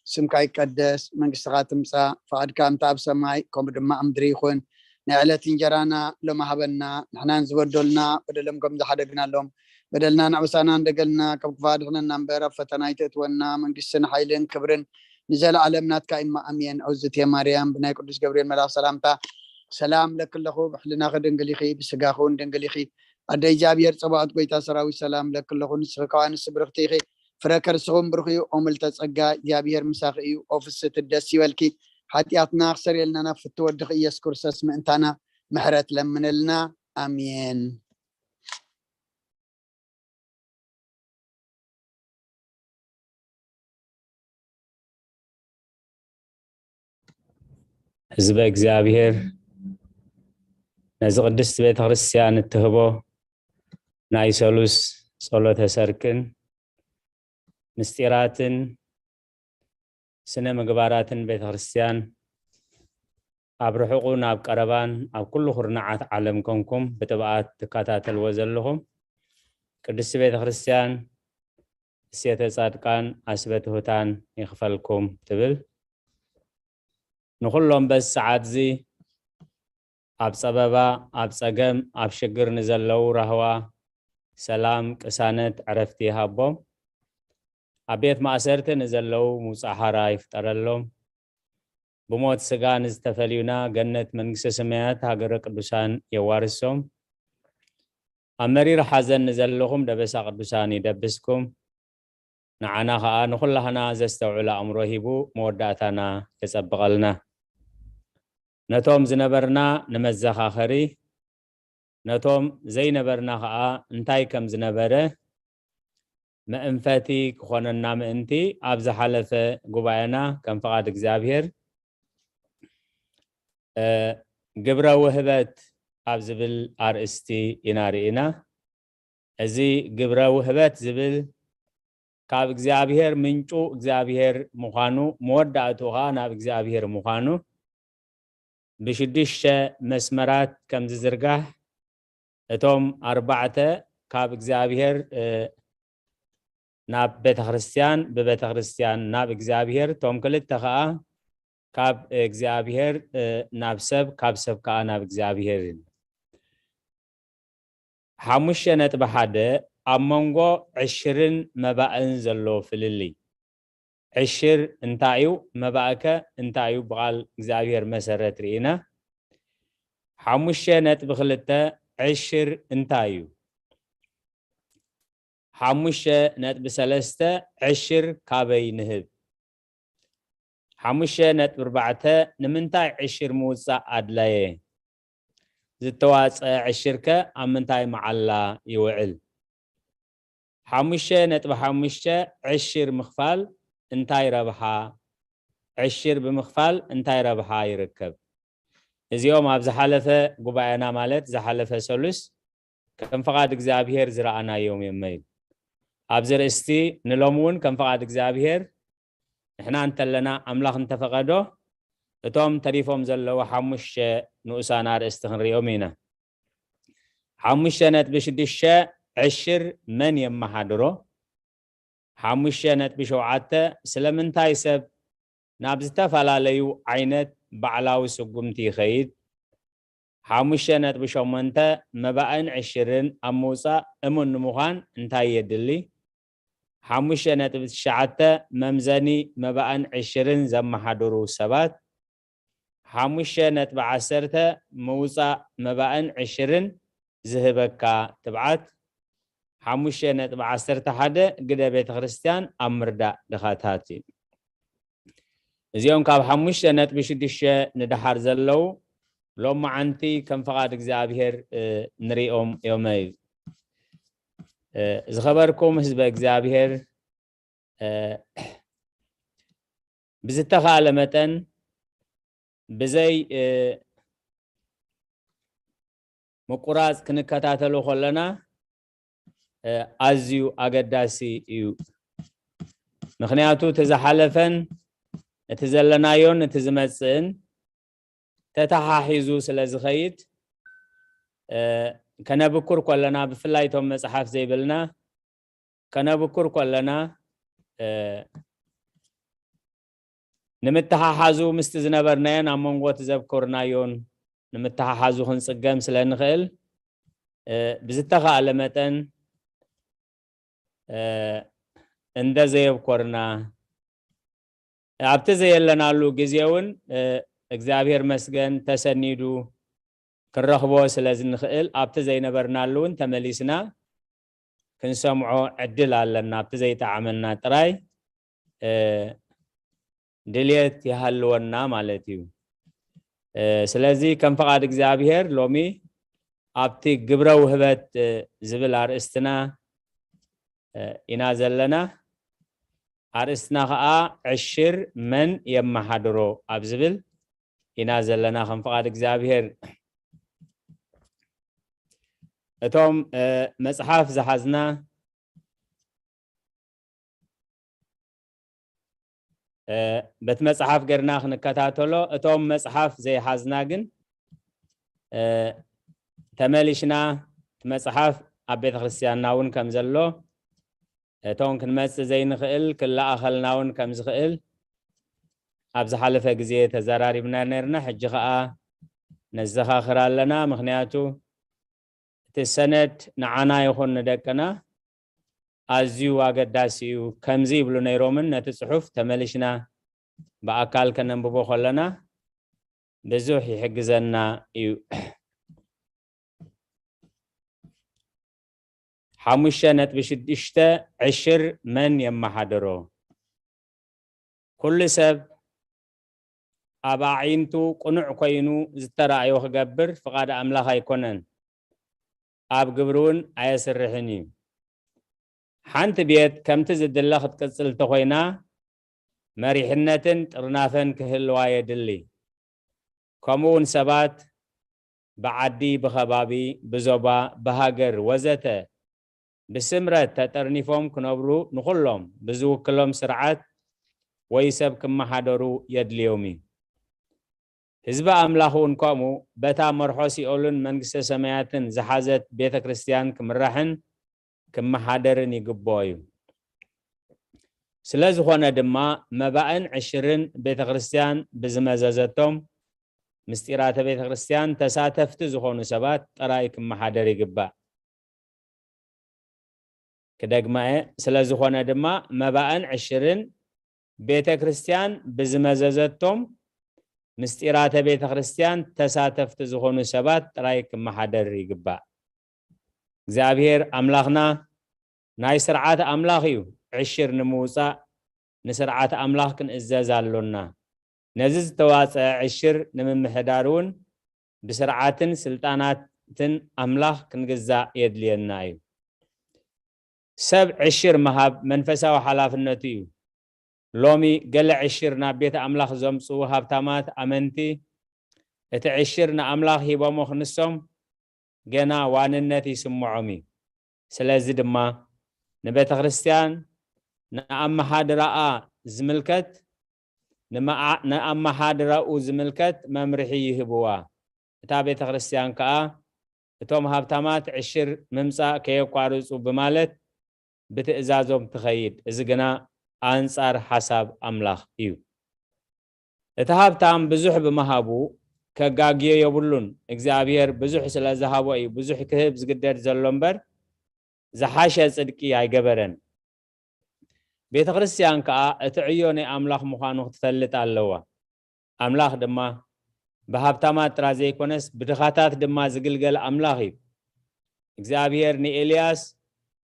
ስምካ ይቀደስ፣ መንግስትኻ ትምጻእ፣ ፍቓድካ እንተ ኣብ ሰማይ ከምኡ ድማ ኣብ ምድሪ ይኹን። ናይ ዕለት እንጀራና ሎሚ ሃበና፣ ንሕናን ዝበደሉና በደሎም ከም ዝሓደግናሎም በደልና ንዕውሳና እንደገልና፣ ካብ ክፋ ድሕነና እምበር ኣብ ፈተና ኣይተእትወና። መንግስትን ሓይልን ክብርን ንዘለኣለም ናትካ እማ ኣሜን። ኦዝቴ ማርያም ብናይ ቅዱስ ገብርኤል መልኣኽ ሰላምታ ሰላም ለኪ ኣለኹ፣ ብሕልናኺ ድንግል ኢኺ፣ ብስጋኺ እውን ድንግል ኢኺ። ኣደ እግዚኣብሔር ጸባኦት ጎይታ ሰራዊት ሰላም ለኪ ኣለኹ፣ ንስኺ ካብ ኣንስቲ ብርኽቲ ኢኺ፣ ፍረ ከርስኹም ብሩኽ እዩ። ኦ ምልተ ጸጋ እግዚኣብሔር ምሳኺ እዩ። ኦ ፍስቲ ደስ ይበልኪ፣ ሓጢኣትና ክሰርየልና ናብ ፍቲ ወድኺ ኢየሱስ ክርስቶስ ምእንታና ምሕረት ለምንልና። ኣሜን። ህዝበ እግዚኣብሔር ነዚ ቅድስት ቤተ ክርስቲያን እትህቦ ናይ ሰሉስ ጸሎተ ሰርክን ምስጢራትን ስነ ምግባራትን ቤተ ክርስቲያን ኣብ ርሑቕን ኣብ ቀረባን ኣብ ኩሉ ኩርናዓት ዓለም ኮንኩም ብጥብኣት ትከታተልዎ ዘለኹም ቅድስቲ ቤተ ክርስቲያን እሴተ ጻድቃን ኣስበ ትሑታን ይኽፈልኩም ትብል። ንኹሎም በዚ ሰዓት እዚ ኣብ ጸበባ፣ ኣብ ጸገም፣ ኣብ ሽግር ንዘለዉ ራህዋ፣ ሰላም፣ ቅሳነት፣ ዕረፍቲ ይሃቦም። ኣብ ቤት ማእሰርቲ ንዘለዉ ምውጻእ ሓራ ይፍጠረሎም። ብሞት ስጋ ንዝተፈልዩና ገነት መንግስተ ሰማያት ሃገረ ቅዱሳን የዋርሶም። ኣብ መሪር ሓዘን ንዘለኹም ደበሳ ቅዱሳን ይደብስኩም። ንዓና ኸኣ ንኹላህና ዘስተውዕል ኣእምሮ ሂቡ መወዳእታና የጸብቐልና። ነቶም ዝነበርና ንመዘኻኸሪ፣ ነቶም ዘይነበርና ኸኣ እንታይ ከም ዝነበረ መእንፈቲ ክኾነና ምእንቲ፣ ኣብ ዝሓለፈ ጉባኤና ከም ፍቓድ እግዚኣብሔር፣ እ፣ ግብረ ውህበት ኣብ ዝብል ኣርእስቲ ኢና ርኢና። እዚ ግብረ ውህበት ዝብል ካብ እግዚኣብሔር፣ ምንጩ እግዚኣብሔር ምዃኑ፣ መወዳእቱ ኸኣ ናብ እግዚኣብሔር ምዃኑ፣ ብሽዱሽተ መስመራት ከም ዝዝርጋሕ፣ እቶም ኣርባዕተ ካብ እግዚኣብሔር፣ እ፣ ናብ ቤተ ክርስቲያን፣ ብቤተ ክርስቲያን ናብ እግዚኣብሔር፣ እቶም ክልተ ኸኣ ካብ እግዚኣብሔር፣ እ፣ ናብ ሰብ፣ ካብ ሰብ ከኣ ናብ እግዚኣብሔር እዩ። ሓሙሽተ ነጥቢ ሓደ፣ ኣብ መንጎ ዕሽርን መባእን ዘሎ ፍልልይ። ዕሽር እንታይ እዩ? መባእከ እንታይ እዩ? ብቓል እግዚኣብሔር መሰረት ርኢና። ሓሙሽተ ነጥቢ ክልተ፣ ዕሽር እንታይ እዩ? ሓሙሽተ ነጥቢ ሰለስተ፣ ዕሽር ካበይ ንህብ? ሓሙሽተ ነጥቢ ኣርባዕተ፣ ንምንታይ ዕሽር ምውጻእ ኣድለየ? ዝተዋጸአ ዕሽርከ ኣብ ምንታይ መዓላ ይውዕል? ሓሙሽተ ነጥቢ ሓሙሽተ፣ ዕሽር ምኽፋል እንታይ ረብሓ? ዕሽር ብምኽፋል እንታይ ረብሓ ይርከብ? እዚኦም ኣብ ዝሓለፈ ጉባኤና፣ ማለት ዝሓለፈ ሰሉስ፣ ከም ፍቓድ እግዚኣብሔር ዝረኣናዮም እዮም። ኣብዚ ርእስቲ ንሎሚ እውን ከም ፍቓድ እግዚኣብሔር ንሕና እንተለና፣ ኣምላኽ እንተፈቐዶ፣ እቶም ተሪፎም ዘለዉ ሓሙሽተ ንኡሳን ኣርእስቲ ክንሪኦም ኢና። ሓሙሽተ ነጥቢ ሽዱሽተ፣ ዕሽር መን የመሓድሮ? ሓሙሽተ ነጥቢ ሸውዓተ፣ ስለምንታይ ሰብ ናብ ዝተፈላለዩ ዓይነት ባዕላዊ ስጉምቲ ይኸይድ? ሓሙሽተ ነጥቢ ሸሞንተ፣ መባእን ዕሽርን ኣብ ምውጻእ እሙን ንምዃን እንታይ የድሊ? ሓሙሽተ ነጥቢ ትሽዓተ፣ መምዘኒ መባእን ዕሽርን ዘመሓድሩ ሰባት። ሓሙሽተ ነጥቢ ዓሰርተ፣ ምውጻእ መባእን ዕሽርን ዝህበካ ትብዓት። ሓሙሽተ ነጥቢ ዓሰርተ ሓደ፣ ግደ ቤተ ክርስቲያን ኣብ ምርዳእ ድኻታት እዩ። እዚኦም ካብ ሓሙሽተ ነጥቢ ሽዱሽተ ንደሓር ዘለዉ፣ ሎማዓንቲ ከም ፍቓድ እግዚኣብሔር፣ እ፣ ንሪኦም እዮም እዩ። እ፣ ዝኸበርኩም ህዝበ እግዚኣብሔር፣ እ፣ ብዝተኻእለ መጠን ብዘይ፣ እ፣ ምቁራጽ ክንከታተሎ ከለና፣ እ፣ ኣዝዩ ኣገዳሲ እዩ። ምኽንያቱ እቲ ዝሓለፈን እቲ ዘለናዮን እቲ ዝመጽእን ተተሓሒዙ ስለ ዝኸይድ፣ እ፣ ከነብኩር ከለና፣ ብፍላይ እቶም መጽሓፍ ዘይብልና ከነብኩር ከለና፣ እ፣ ንምትሓሓዙ ምስቲ ዝነበርናዮን ኣብ መንጎ እቲ ዘብኮርናዮን ንምትሓሓዙ ክንጽገም ስለ ንኽእል፣ እ፣ ብዝተኻእለ መጠን፣ እ፣ እንደ ዘየብኮርና፣ ኣብቲ ዘየለናሉ ግዜ እውን፣ እ፣ እግዚኣብሔር መስገን ተሰኒዱ ክንረኽቦ ስለ ዝንኽእል፣ ኣብቲ ዘይነበርናሉ እውን ተመሊስና ክንሰምዖ ዕድል ኣለና። ኣብቲ ዘይጠዓመና ጥራይ፣ እ፣ ድልየት ይሃልወና ማለት እዩ። እ፣ ስለዚ ከም ፍቓድ እግዚኣብሔር ሎሚ ኣብቲ ግብረ ውህበት፣ እ፣ ዝብል ኣርእስትና፣ እ፣ ኢና ዘለና። ኣርእስትና ኸኣ ዕሽር መን የመሓድሮ ኣብ ዝብል ኢና ዘለና ከም ፍቓድ እግዚኣብሔር። እቶም፣ እ፣ መጽሓፍ ዝሓዝና፣ እ፣ በቲ መጽሓፍ ገርና ክንከታተሎ፣ እቶም መጽሓፍ ዘይሓዝና ግን፣ እ፣ ተመሊሽና እቲ መጽሓፍ ኣብ ቤተ ክርስቲያንና እውን ከም ዘሎ፣ እቶም ክንመጽእ ዘይንኽእል ክለኣኸልና እውን ከም ዝኽእል ኣብ ዝሓለፈ ግዜ ተዘራሪብና ነርና። ሕጂ ኸኣ ነዘኻኽር ኣለና። ምኽንያቱ እቲ ሰነድ ንዓና ይኹን ንደቅና ኣዝዩ ኣገዳሲ እዩ። ከምዚ ይብሉ ነይሮምን ነቲ ጽሑፍ ተመሊሽና ብኣካል ከነንብቦ ከለና ብዙሕ ይሕግዘና እዩ። ሓሙሽተ ነጥቢ ሽዱሽተ ዕሽር መን የመሓድሮ? ኩሉ ሰብ ኣብ ኣዒንቱ ቅኑዕ ኮይኑ ዝተራእዮ ክገብር ፍቓድ ኣምላኽ ኣይኮነን፣ ኣብ ግብሪ እውን ኣየስርሕን እዩ። ሓንቲ ቤት ከምቲ ዝድለ ክትቅጽል እንተኾይና መሪሕነትን ጥርናፈን ክህልዋ የድሊ። ከምኡ እውን ሰባት ብዓዲ፣ ብኸባቢ፣ ብዞባ፣ ብሃገር ወዘተ ብስምረት ተጠርኒፎም ክነብሩ ንኹሎም ብዝውክሎም ስርዓት ወይ ሰብ ክመሓደሩ የድልዮም እዩ። ህዝቢ ኣምላኽ እውን ከምኡ በታ መርሖ ሲኦልን መንግስተ ሰማያትን ዝሓዘት ቤተ ክርስቲያን ክምራሕን ክመሓደርን ይግብኦ እዩ። ስለ ዝኾነ ድማ መባእን ዕሽርን ቤተ ክርስቲያን ብዝመዘዘቶም ምስጢራተ ቤተ ክርስቲያን ተሳተፍቲ ዝኾኑ ሰባት ጥራይ ክመሓደር ይግባእ። ክደግማ እየ። ስለ ዝኾነ ድማ መባእን ዕሽርን ቤተ ክርስቲያን ብዝመዘዘቶም ምስጢራተ ቤተ ክርስቲያን ተሳተፍቲ ዝኾኑ ሰባት ጥራይ ክመሓደር ይግባእ። እግዚኣብሔር ኣምላኽና ናይ ስርዓት ኣምላኽ እዩ። ዕሽር ንምውፃእ ንስርዓት ኣምላኽ ክንእዘዝ ኣሎና። ነዚ ዝተዋፀአ ዕሽር ንምምሕዳር እውን ብስርዓትን ስልጣናትን ኣምላኽ ክንግዛእ የድልየና እዩ። ሰብ ዕሽር ምሃብ መንፈሳዊ ሓላፍነቱ እዩ። ሎሚ ገለ ዕሽር ናብ ቤት ኣምላኽ ዘምፅኡ ሃብታማት ኣመንቲ እቲ ዕሽር ንኣምላኽ ሂቦሞ ክንሶም ገና ዋንነት ይስምዖም እዩ። ስለዚ ድማ ንቤተ ክርስቲያን ንኣመሓድራኣ ዝምልከት ንመኣ- ንኣመሓድራኡ ዝምልከት መምርሒ ይህብዋ። እታ ቤተ ክርስቲያን ከኣ እቶም ሃብታማት ዕሽር ምምጻእ ከየቋርጹ ብማለት ብትእዛዞም ትኸይድ። እዚ ግና ኣንጻር ሓሳብ ኣምላኽ እዩ። እቲ ሃብታም ብዙሕ ብምሃቡ ከጋግዮ የብሉን። እግዚኣብሔር ብዙሕ ስለ ዝሃቦ እዩ ብዙሕ ክህብ ዝግደድ ዘሎ እምበር ዝሓሸ ጽድቂ ኣይገበረን። ቤተ ክርስቲያን ከኣ እቲ ዕዮ ናይ ኣምላኽ ምዃኑ ክትፈልጥ ኣለዋ። ኣምላኽ ድማ ብሃብታማት ጥራ ዘይኮነስ ብድኻታት ድማ ዝግልገል ኣምላኽ እዩ። እግዚኣብሔር ንኤልያስ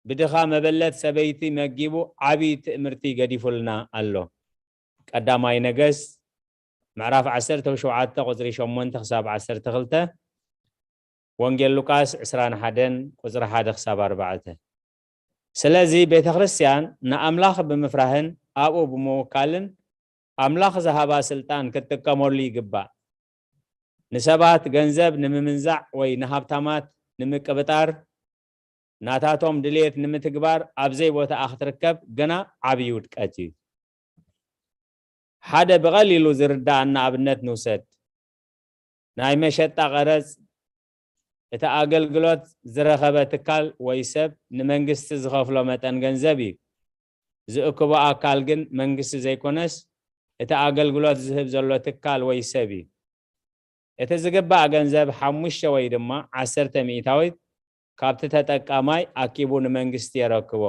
ብድኻ መበለት ሰበይቲ መጊቡ ዓቢ ትእምርቲ ገዲፉልና ኣሎ። ቀዳማይ ነገስት ምዕራፍ ዓሰርተ ሸውዓተ ቁጽሪ ሸሞንተ ክሳብ ዓሰርተ ክልተ፣ ወንጌል ሉቃስ ዕስራን ሓደን ቁጽሪ ሓደ ክሳብ ኣርባዕተ። ስለዚ ቤተ ክርስቲያን ንኣምላኽ ብምፍራህን ኣብኡ ብምውካልን ኣምላኽ ዝሃባ ስልጣን ክትጥቀመሉ ይግባእ። ንሰባት ገንዘብ ንምምንዛዕ ወይ ንሃብታማት ንምቅብጣር ናታቶም ድልየት ንምትግባር ኣብ ዘይቦታኣ ክትርከብ ግና ዓብዪ ውድቀት እዩ። ሓደ ብቐሊሉ ዝርዳኣና ኣብነት ንውሰድ። ናይ መሸጣ ቀረጽ እቲ ኣገልግሎት ዝረኸበ ትካል ወይ ሰብ ንመንግስቲ ዝኸፍሎ መጠን ገንዘብ እዩ። ዝእክቦ ኣካል ግን መንግስቲ ዘይኮነስ እቲ ኣገልግሎት ዝህብ ዘሎ ትካል ወይ ሰብ እዩ። እቲ ዝግባእ ገንዘብ ሓሙሽተ ወይ ድማ ዓሰርተ ሚእታዊት ካብቲ ተጠቃማይ ኣኪቡ ንመንግስቲ የረክቦ።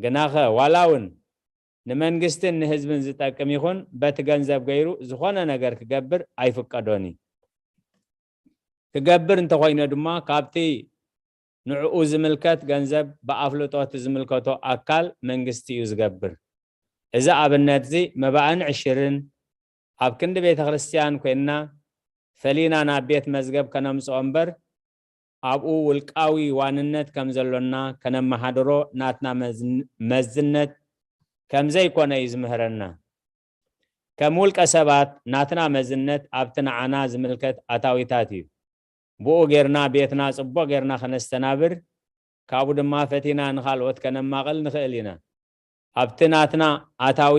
ግናኸ ዋላ እውን ንመንግስትን ንህዝብን ዝጠቅም ይኹን በቲ ገንዘብ ገይሩ ዝኾነ ነገር ክገብር ኣይፍቀዶን እዩ። ክገብር እንተኾይኑ ድማ ካብቲ ንዕኡ ዝምልከት ገንዘብ ብኣፍልጦ እቲ ዝምልከቶ ኣካል መንግስቲ እዩ ዝገብር። እዚ ኣብነት እዚ መባእን ዕሽርን ኣብ ክንዲ ቤተ ክርስቲያን ኮይንና ፈሊና ናብ ቤት መዝገብ ከነምጽኦ እምበር ኣብኡ ውልቃዊ ዋንነት ከም ዘሎና ከነመሓድሮ ናትና መዝን- መዝነት ከም ዘይኮነ እዩ ዝምህረና። ከም ውልቀ ሰባት ናትና መዝነት ኣብቲ ንዓና ዝምልከት ኣታዊታት እዩ። ብኡ ጌርና ቤትና ጽቡቕ ጌርና ከነስተናብር ካብኡ ድማ ፈቲና ንኻልኦት ከነማቕል ንኽእል ኢና። ኣብቲ ናትና ኣታዊ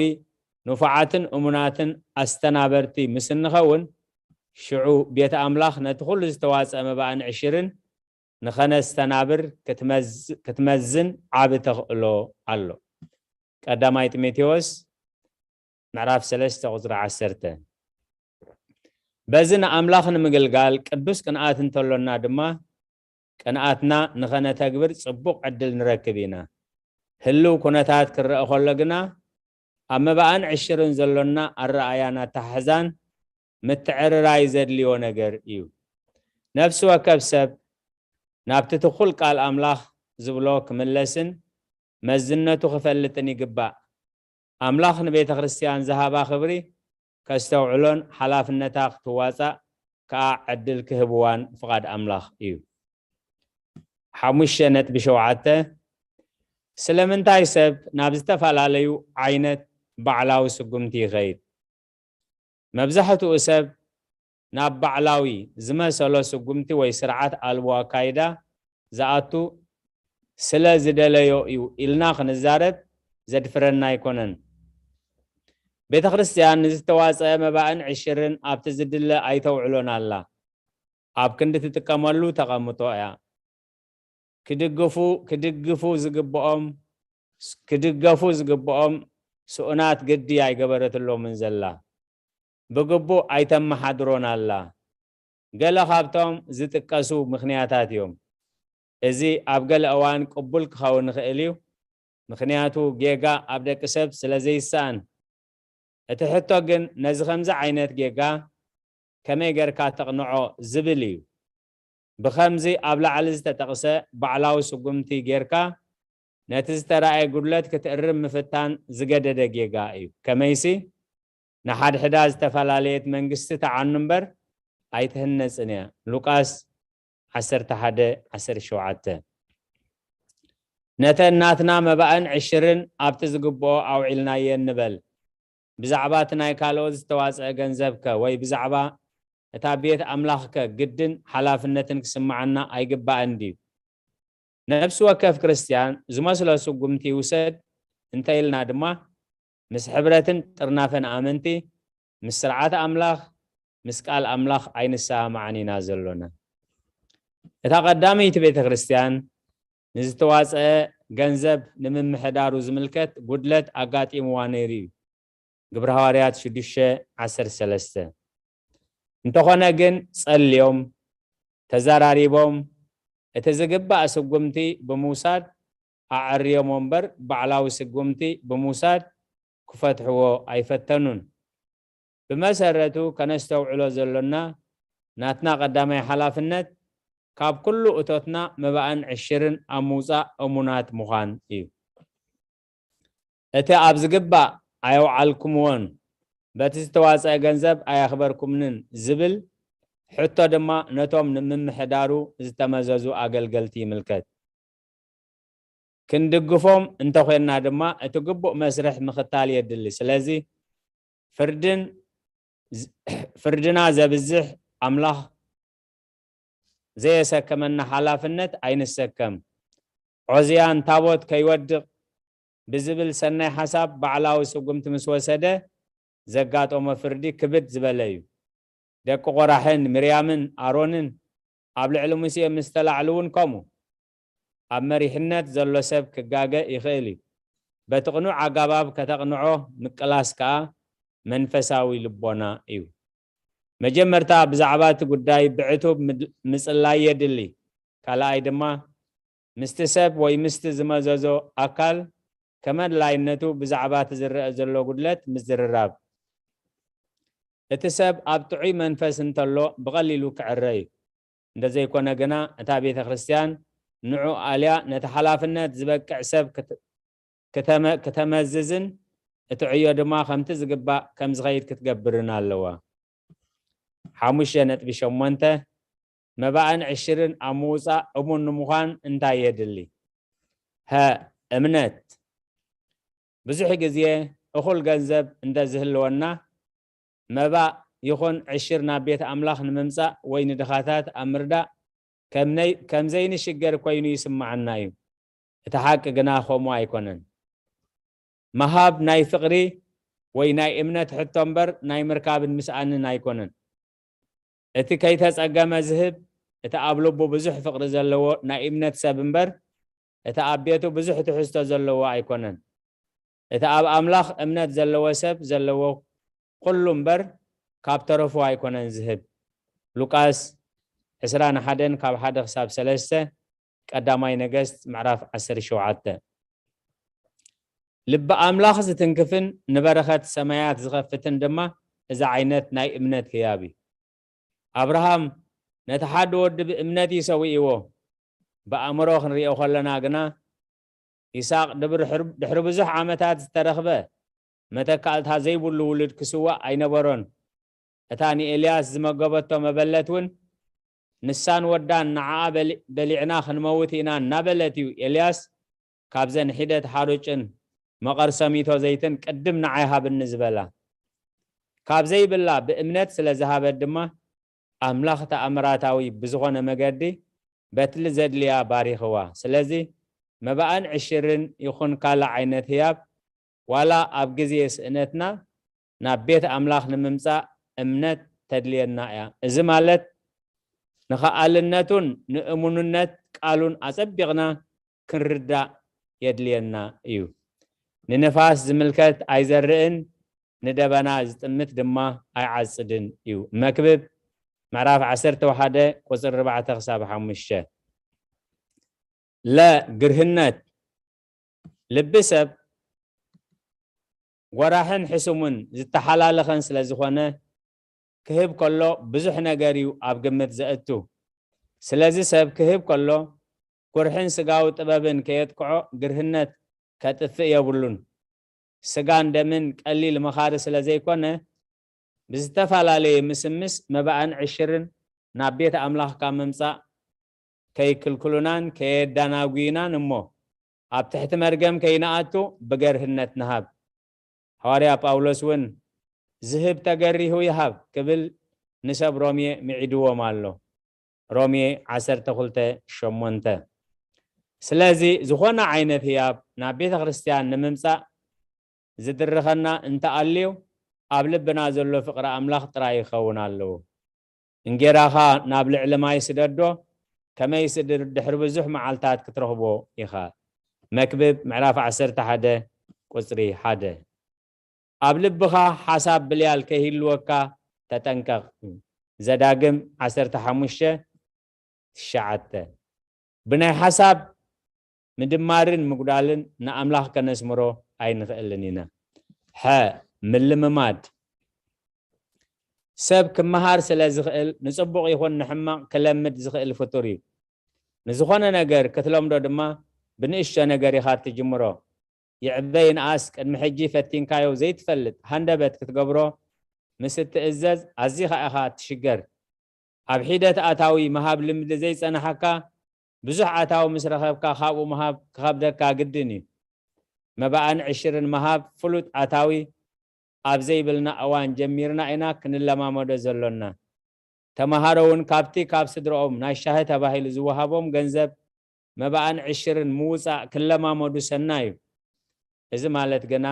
ንፉዓትን እሙናትን ኣስተናበርቲ ምስ እንኸውን ሽዑ ቤት ኣምላኽ ነቲ ኩሉ ዝተዋጸአ መባእን ዕሽርን ንኸነስተናብር ክትመዝ- ክትመዝን ዓቢ ተኽእሎ ኣሎ። ቀዳማይ ጢሞቴዎስ ምዕራፍ ሰለስተ ቁጽሪ ዓሰርተ። በዚ ንኣምላኽ ንምግልጋል ቅዱስ ቅንኣት እንተሎና ድማ ቅንኣትና ንኸነተግብር ጽቡቕ ዕድል ንረክብ ኢና። ህልው ኩነታት ክረአ ከሎ ግና ኣብ መባእን ዕሽርን ዘሎና ኣረኣያን ኣተሓሕዛን ምትዕርራይ ዘድልዮ ነገር እዩ። ነፍሲ ወከፍ ሰብ ናብቲ ትኹል ቃል ኣምላኽ ዝብሎ ክምለስን መዝነቱ ክፈልጥን ይግባእ። ኣምላኽ ንቤተ ክርስቲያን ዝሃባ ክብሪ ከስተውዕሎን ሓላፍነታ ክትዋጻእ ከኣ ዕድል ክህብዋን ፍቓድ ኣምላኽ እዩ። ሓሙሽተ ነጥቢ ሸውዓተ፣ ስለምንታይ ሰብ ናብ ዝተፈላለዩ ዓይነት ባዕላዊ ስጉምቲ ይኸይድ? መብዛሕትኡ ሰብ ናብ ባዕላዊ ዝመሰሎ ስጉምቲ ወይ ስርዓት ኣልቦ ኣካይዳ ዝኣቱ ስለ ዝደለዮ እዩ ኢልና ክንዛረብ ዘድፍረና ኣይኮነን። ቤተ ክርስቲያን ንዝተዋፀአ መባእን ዕሽርን ኣብቲ ዝድለ ኣይተውዕሎን ኣላ። ኣብ ክንዲ ትጥቀመሉ ተቐምጦ እያ። ክድግፉ ክድግፉ ዝግብኦም ክድገፉ ዝግብኦም ስኡናት ግዲ ኣይገበረትሎምን ዘላ። ብግቡእ ኣይተመሓድሮን ኣላ። ገለ ካብቶም ዝጥቀሱ ምኽንያታት እዮም። እዚ ኣብ ገለ እዋን ቅቡል ክኸውን ይኽእል እዩ፣ ምኽንያቱ ጌጋ ኣብ ደቂ ሰብ ስለ ዘይሰኣን። እቲ ሕቶ ግን ነዚ ከምዚ ዓይነት ጌጋ ከመይ ጌርካ ተቕንዖ ዝብል እዩ። ብኸምዚ ኣብ ላዕሊ ዝተጠቕሰ ባዕላዊ ስጉምቲ ጌርካ ነቲ ዝተራእየ ጉድለት ክትእርም ምፍታን ዝገደደ ጌጋ እዩ። ከመይሲ ንሓድሕዳ ዝተፈላለየት መንግስቲ ተዓኑ እምበር ኣይትህነጽን እያ። ሉቃስ ዓሰርተ ሓደ ዓሰርተ ሸውዓተ። ነተን ናትና መባእን ዕሽርን ኣብቲ ዝግብኦ ኣውዒልናየን ንበል። ብዛዕባ እቲ ናይ ካልኦት ዝተዋጽአ ገንዘብከ ወይ ብዛዕባ እታ ቤት ኣምላኽከ ግድን ሓላፍነትን ክስምዓና ኣይግባእን ድዩ? ነፍሲ ወከፍ ክርስትያን ዝመስሎ ስጉምቲ ይውሰድ እንተ ኢልና ድማ፣ ምስ ሕብረትን ጥርናፈን ኣመንቲ፣ ምስ ስርዓት ኣምላኽ፣ ምስ ቃል ኣምላኽ ኣይንሰማማዕን ኢና ዘሎና። እታ ቀዳመይቲ ቤተ ክርስትያን ንዝተዋፀአ ገንዘብ ንምምሕዳሩ ዝምልከት ጉድለት ኣጋጢምዋ ነይሩ እዩ። ግብረ ሃዋርያት ሽዱሽተ ዓሰርተ ሰለስተ። እንተኾነ ግን ጸልዮም፣ ተዘራሪቦም፣ እቲ ዝግባእ ስጉምቲ ብምውሳድ ኣዐርዮሞ እምበር ባዕላዊ ስጉምቲ ብምውሳድ ክፈትሕዎ ኣይፈተኑን። ብመሰረቱ ከነስተውዕሎ ዘሎና ናትና ቀዳማይ ሓላፍነት ካብ ኩሉ እቶትና መባእን ዕሽርን ኣብ ምውጻእ እሙናት ምዃን እዩ። እቲ ኣብ ዝግባእ ኣየውዓልኩምዎን በቲ ዝተዋጸአ ገንዘብ ኣየኽበርኩምንን ዝብል ሕቶ ድማ ነቶም ንምምሕዳሩ ዝተመዘዙ ኣገልገልቲ ይምልከት። ክንድግፎም እንተኾይንና ድማ እቲ ግቡእ መስርሕ ምኽታል የድሊ። ስለዚ ፍርድን ፍርድና ዘብዝሕ ኣምላኽ ዘየሰከመና ሓላፍነት ኣይንሰከም። ዖዝያን ታቦት ከይወድቕ ብዝብል ሰናይ ሓሳብ ባዕላዊ ስጉምቲ ምስ ወሰደ ዘጋጠሞ ፍርዲ ክብድ ዝበለ እዩ። ደቂ ቆራሕን ምርያምን ኣሮንን ኣብ ልዕሊ ሙሴ ምስ ተላዕሉ እውን ከምኡ። ኣብ መሪሕነት ዘሎ ሰብ ክጋገ ይኽእል እዩ። በቲ ቅኑዕ ኣገባብ ከተቕንዖ ምቅላስ ከኣ መንፈሳዊ ልቦና እዩ። መጀመርታ ብዛዕባ እቲ ጉዳይ ብዕቱብ ምድ- ምጽላይ የድሊ። ካልኣይ ድማ ምስቲ ሰብ ወይ ምስቲ ዝመዘዞ ኣካል ከመድላይነቱ ብዛዕባ እቲ ዝረአ ዘሎ ጉድለት ምዝርራብ። እቲ ሰብ ኣብ ጥዑይ መንፈስ እንተሎ ብቐሊሉ ክዕረ እዩ። እንተዘይኮነ ግና እታ ቤተ ክርስቲያን ንዑ ኣልያ ነቲ ሓላፍነት ዝበቅዕ ሰብ ክት- ክተመ- ክተመዝዝን እቲ ዕዮ ድማ ከምቲ ዝግባእ ከም ዝኸይድ ክትገብርን ኣለዋ። ሓሙሽተ ነጥቢ ሸሞንተ፣ መባእን ዕሽርን ኣብ ምውጻእ እሙን ንምዃን እንታይ የድሊ? ሀ፣ እምነት። ብዙሕ ግዜ እኹል ገንዘብ እንተ ዝህልወና መባእ ይኹን ዕሽር ናብ ቤት ኣምላኽ ንምምጻእ ወይ ንድኻታት ኣብ ምርዳእ ከም ነይ- ከም ዘይንሽገር ኮይኑ ይስምዓና እዩ። እቲ ሓቂ ግና ከምኡ ኣይኮነን። ምሃብ ናይ ፍቕሪ ወይ ናይ እምነት ሕቶ እምበር ናይ ምርካብን ምስኣንን ኣይኮነን። እቲ ከይተጸገመ ዝህብ፣ እቲ ኣብ ልቡ ብዙሕ ፍቕሪ ዘለዎ ናይ እምነት ሰብ እምበር እቲ ኣብ ቤቱ ብዙሕ ትሕዝቶ ዘለዎ ኣይኮነን። እቲ ኣብ ኣምላኽ እምነት ዘለዎ ሰብ ዘለዎ ኩሉ እምበር ካብ ተረፉ ኣይኮነን ዝህብ። ሉቃስ ዕስራን ሓደን ካብ ሓደ ክሳብ ሰለስተ፣ ቀዳማይ ነገስት ምዕራፍ ዓሰርተ ሸውዓተ። ልቢ ኣምላኽ ዝትንክፍን ንበረኸት ሰማያት ዝኸፍትን ድማ እዚ ዓይነት ናይ እምነት ህያብ እዩ። ኣብርሃም ነቲ ሓደ ወዲ ብእምነት እዩ ሰዊእዎ። ብኣእምሮ ክንሪኦ ከለና ግና፣ ይስሐቅ ድብሪ ሕር-፣ ድሕሪ ብዙሕ ዓመታት ዝተረኽበ መተካእታ ዘይብሉ ውሉድ ክስዋእ ኣይነበሮን። እታ ንኤልያስ ዝመገበቶ መበለት እውን፣ ንሳን ወዳን ንዓኣ በሊ-፣ በሊዕና ክንመውት ኢና እናበለት እዩ ኤልያስ ካብዘን ሒደት ሓሩጭን መቐር ሰሚቶ ዘይትን ቅድም ንዓይ ሃብኒ ዝበላ። ካብ ዘይብላ ብእምነት ስለ ዝሃበት ድማ፣ ኣምላኽ ተኣምራታዊ ብዝኾነ መገዲ በትሊ ዘድልያ ባሪኽዋ። ስለዚ መባእን ዕሽርን ይኹን ካልእ ዓይነት ህያብ፣ ዋላ ኣብ ግዜ ስእነትና ናብ ቤት ኣምላኽ ንምምጻእ እምነት ተድልየና እያ። እዚ ማለት ንኸኣልነቱን ንእሙንነት ቃሉን ኣጸቢቕና ክንርዳእ የድልየና እዩ። ንንፋስ ዝምልከት ኣይዘርእን፣ ንደበና ዝጥምት ድማ ኣይዓጽድን እዩ። መክብብ ምዕራፍ ዓሰርተ ሓደ ቁጽሪ ኣርባዕተ ክሳብ ሓሙሽተ። ለ ግርህነት፣ ልቢ ሰብ ጎራሕን ሕሱምን ዝተሓላለኸን ስለ ዝኾነ፣ ክህብ ከሎ ብዙሕ ነገር እዩ ኣብ ግምት ዘእቱ። ስለዚ ሰብ ክህብ ከሎ፣ ጉርሕን ስጋዊ ጥበብን ከየጥቅዖ ግርህነት ከጥፍእ የብሉን። ስጋን ደምን ቀሊል መኻሪ ስለ ዘይኮነ፣ ብዝተፈላለየ ምስምስ መባእን ዕሽርን ናብ ቤት ኣምላኽ ካብ ምምጻእ ከይክልክሉናን ከየዳናጉዩናን እሞ፣ ኣብ ትሕቲ መርገም ከይንኣቱ ብገርህነት ንሃብ። ሃዋርያ ጳውሎስ እውን፣ "ዝህብ ተገሪሁ ይሃብ" ክብል ንሰብ ሮሜ ምዒድዎም ኣሎ። ሮሜ ዓሰርተ ክልተ ሸሞንተ። ስለዚ ዝኾነ ዓይነት ህያብ ናብ ቤተ ክርስቲያን ንምምጻእ ዝድርኸና እንተኣልዩ፣ ኣብ ልብና ዘሎ ፍቕሪ ኣምላኽ ጥራይ ይኸውን ኣለዎ። "እንጌራኻ ናብ ልዕሊ ማይ ስደዶ፣ ከመይ ስድር፣ ድሕሪ ብዙሕ መዓልታት ክትረኽቦ ኢኻ።" መክብብ ምዕራፍ ዓሰርተ ሓደ ቁጽሪ ሓደ። ኣብ ልብኻ ሓሳብ ብልያል ከይህልወካ ተጠንቀቕ። ዘዳግም ዓሰርተ ሓሙሽተ ትሽዓተ። ብናይ ሓሳብ ምድማርን ምጉዳልን ንኣምላኽ ከነስምሮ ኣይንኽእልን ኢና። ሐ፣ ምልምማድ። ሰብ ክመሃር ስለ ዝኽእል፣ ንጽቡቕ ይኹን ንሕማቕ ክለምድ ዝኽእል ፍጡር እዩ። ንዝኾነ ነገር ክትለምዶ ድማ ብንእሽቶ ነገር ኢኻ እትጅምሮ። ይዕበ ይንኣስ፣ ቅድሚ ሕጂ ፈቲንካዮ ዘይትፈልጥ ሃንደበት ክትገብሮ ምስ እትእዘዝ፣ ኣዚኻ ኢኻ እትሽገር። ኣብ ሒደት ኣታዊ ምሃብ ልምዲ ዘይጸናሓካ፣ ብዙሕ ኣታዊ ምስ ረኸብካ፣ ካብኡ ምሃብ ክኸብደካ ግድን እዩ። መባእን ዕሽርን ምሃብ ፍሉጥ ኣታዊ ኣብ ዘይብልና እዋን ጀሚርና ኢና ክንለማመዶ ዘሎና። ተመሃሮ እውን ካብቲ ካብ ስድረኦም ናይ ሻሂ ተባሂሉ ዝወሃቦም ገንዘብ መባእን ዕሽርን ምውጻእ ክለማመዱ ሰናይ እዩ። እዚ ማለት ግና፣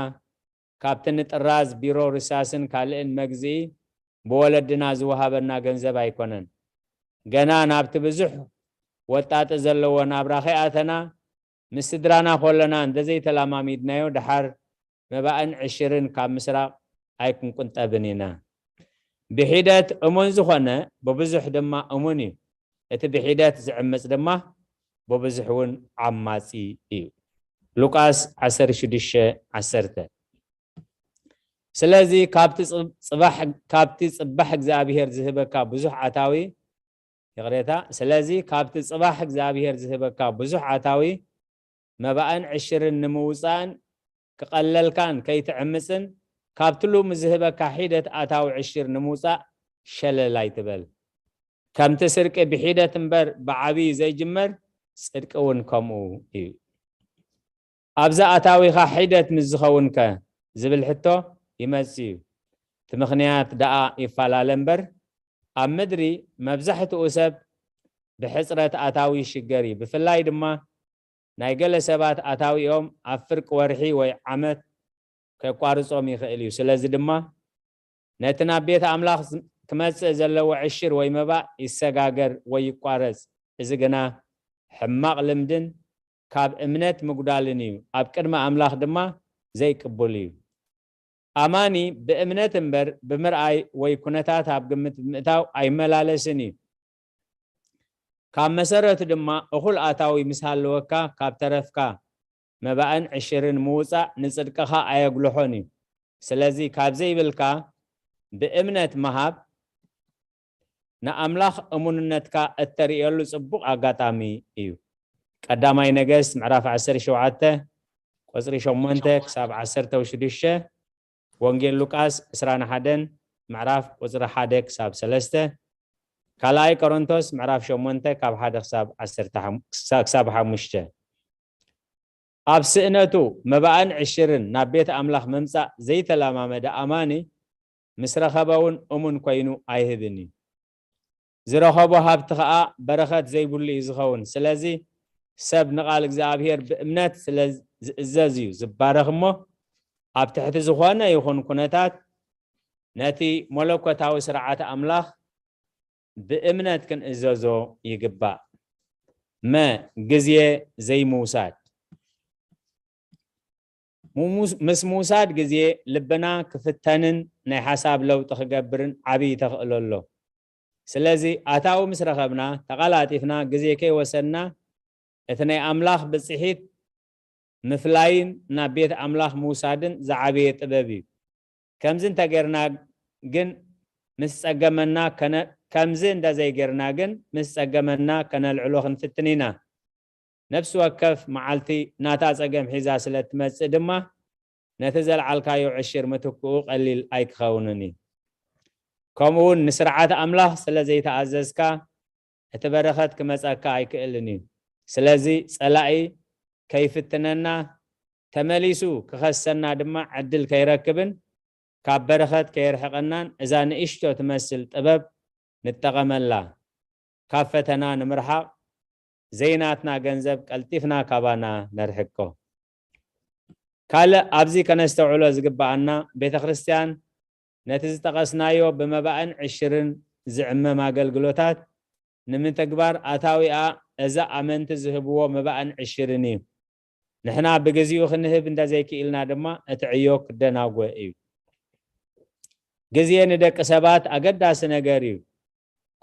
ካብቲ ንጥራዝ፣ ቢሮ፣ ርሳስን ካልእን መግዝኢ ብወለድና ዝወሃበና ገንዘብ ኣይኮነን። ገና ናብቲ ብዙሕ ወጣጢ ዘለዎ ናብራ ከይኣተና፣ ምስ ስድራና ኮለና እንተዘይተላማሚድናዮ፣ ደሓር መባእን ዕሽርን ካብ ምስራቕ ኣይክንቁንጠብን ኢና። ብሒደት እሙን ዝኾነ ብብዙሕ ድማ እሙን እዩ። እቲ ብሒደት ዝዕምጽ ድማ ብብዙሕ እውን ዓማጺ እዩ። ሉቃስ ዓሰርተ ሽዱሽተ ዓሰርተ። ስለዚ ካብቲ ጽ-፣ ጽባሕ፣ ካብቲ ጽባሕ እግዚኣብሔር ዝህበካ ብዙሕ ኣታዊ፣ ይቕሬታ፣ ስለዚ ካብቲ ጽባሕ እግዚኣብሔር ዝህበካ ብዙሕ ኣታዊ፣ መባእን ዕሽርን ንምውጻእን ክቐለልካን ከይትዕምጽን፣ ካብቲ ሎሚ ዝህበካ ሒደት ኣታዊ ዕሽር ንምውጻእ ሸለል ኣይትበል። ከምቲ ስርቂ ብሒደት እምበር ብዓብዪ ዘይጅመር፣ ጽድቂ እውን ከምኡ እዩ። ኣብዛ ኣታዊኻ ሒደት ምስ ዝኸውንከ ዝብል ሕቶ ይመጽእ እዩ። እቲ ምኽንያት ደኣ ይፈላለ እምበር፣ ኣብ ምድሪ መብዛሕትኡ ሰብ ብሕጽረት ኣታዊ ይሽገር እዩ። ብፍላይ ድማ ናይ ገለ ሰባት ኣታዊኦም ኣብ ፍርቂ ወርሒ ወይ ዓመት ከቋርጾም ይኽእል እዩ። ስለዚ ድማ ነቲ ናብ ቤት ኣምላኽ ዝ-፣ ክመጽእ ዘለዎ ዕሽር ወይ መባእ ይሰጋገር ወይ ይቋረጽ። እዚ ግና ሕማቕ ልምድን ካብ እምነት ምጉዳልን እዩ። ኣብ ቅድሚ ኣምላኽ ድማ ዘይቅቡል እዩ። ኣማኒ ብእምነት እምበር ብምርኣይ ወይ ኩነታት ኣብ ግምት ብምእታው ኣይመላለስን እዩ። ካብ መሰረቱ ድማ እኹል ኣታዊ ምስ ሃለወካ፣ ካብ ተረፍካ መባእን ዕሽርን ምውጻእ ንጽድቅኻ ኣየጉልሖን እዩ። ስለዚ ካብ ዘይብልካ ብእምነት ምሃብ ንኣምላኽ እሙንነትካ እተርእየሉ ጽቡቕ ኣጋጣሚ እዩ። ቀዳማይ ነገስት ምዕራፍ ዓሰርተ ሸውዓተ ቁፅሪ ሸሞንተ ክሳብ ዓሰርተ ሽዱሽተ፣ ወንጌል ሉቃስ ዕስራን ሓደን ምዕራፍ ቁፅሪ ሓደ ክሳብ ሰለስተ፣ ካልኣይ ቆሮንቶስ ምዕራፍ ሸሞንተ ካብ ሓደ ክሳብ ዓሰርተ ሓሙሽተ፣ ክሳብ ሓሙሽተ። ኣብ ስእነቱ መባእን ዕሽርን ናብ ቤት ኣምላኽ ምምጻእ ዘይተለማመደ ኣማኒ፣ ምስ ረኸበ እውን እሙን ኮይኑ ኣይህብን እዩ። ዝረኸቦ ሃብቲ ኸኣ በረኸት ዘይብሉ እዩ ዝኸውን። ስለዚ ሰብ ንቓል እግዚኣብሔር ብእምነት ስለ ዝእዘዝ እዩ ዝባረኽ እሞ፣ ኣብ ትሕቲ ዝኾነ ይኹን ኩነታት ነቲ መለኮታዊ ስርዓት ኣምላኽ ብእምነት ክንእዘዞ ይግባእ። መ፣ ግዜ ዘይምውሳድ። ምስ ምውሳድ ግዜ ልብና ክፍተንን ናይ ሓሳብ ለውጢ ክገብርን ዓብዪ ተኽእሎ ኣሎ። ስለዚ ኣታዊ ምስ ረኸብና ተቐላጢፍና ግዜ ከይወሰድና እቲ ናይ ኣምላኽ ብፅሒት ምፍላይን ናብ ቤት ኣምላኽ ምውሳድን ዝዓበየ ጥበብ እዩ። ከምዚ እንተጌርና ግን ምስ ጸገመና ከነ-፣ ከምዚ እንተዘይጌርና ግን ምስ ጸገመና ከነልዕሎ ክንፍትን ኢና። ነፍሲ ወከፍ መዓልቲ ናታ ጸገም ሒዛ ስለ እትመጽእ ድማ ነቲ ዘልዓልካዮ ዕሽር ምትክኡ ቀሊል ኣይክኸውንን እዩ። ከምኡ እውን ንስርዓት ኣምላኽ ስለ ዘይተኣዘዝካ እቲ በረኸት ክመጸካ ኣይክእልን እዩ። ስለዚ ጸላኢ ከይፍትነና ተመሊሱ ክኸሰና ድማ ዕድል ከይረክብን ካብ በረኸት ከየርሕቐናን እዛ ንእሽቶ ትመስል ጥበብ ንጠቐመላ። ካብ ፈተና ንምርሓቕ ዘይናትና ገንዘብ ቀልጢፍና ካባና ነርሕቆ። ካልእ ኣብዚ ከነስተውዕሎ ዝግብኣና፣ ቤተ ክርስቲያን ነቲ ዝጠቐስናዮ ብመባእን ዕሽርን ዝዕመም ኣገልግሎታት ንምትግባር ኣታዊኣ እዛ ኣመንቲ ዝህብዎ መባእን ዕሽርን እዩ። ንሕና ብግዚኡ ክንህብ እንተዘይክኢልና ድማ እቲ ዕዮ ክደናጎ እዩ። ግዜ ንደቂ ሰባት ኣገዳሲ ነገር እዩ።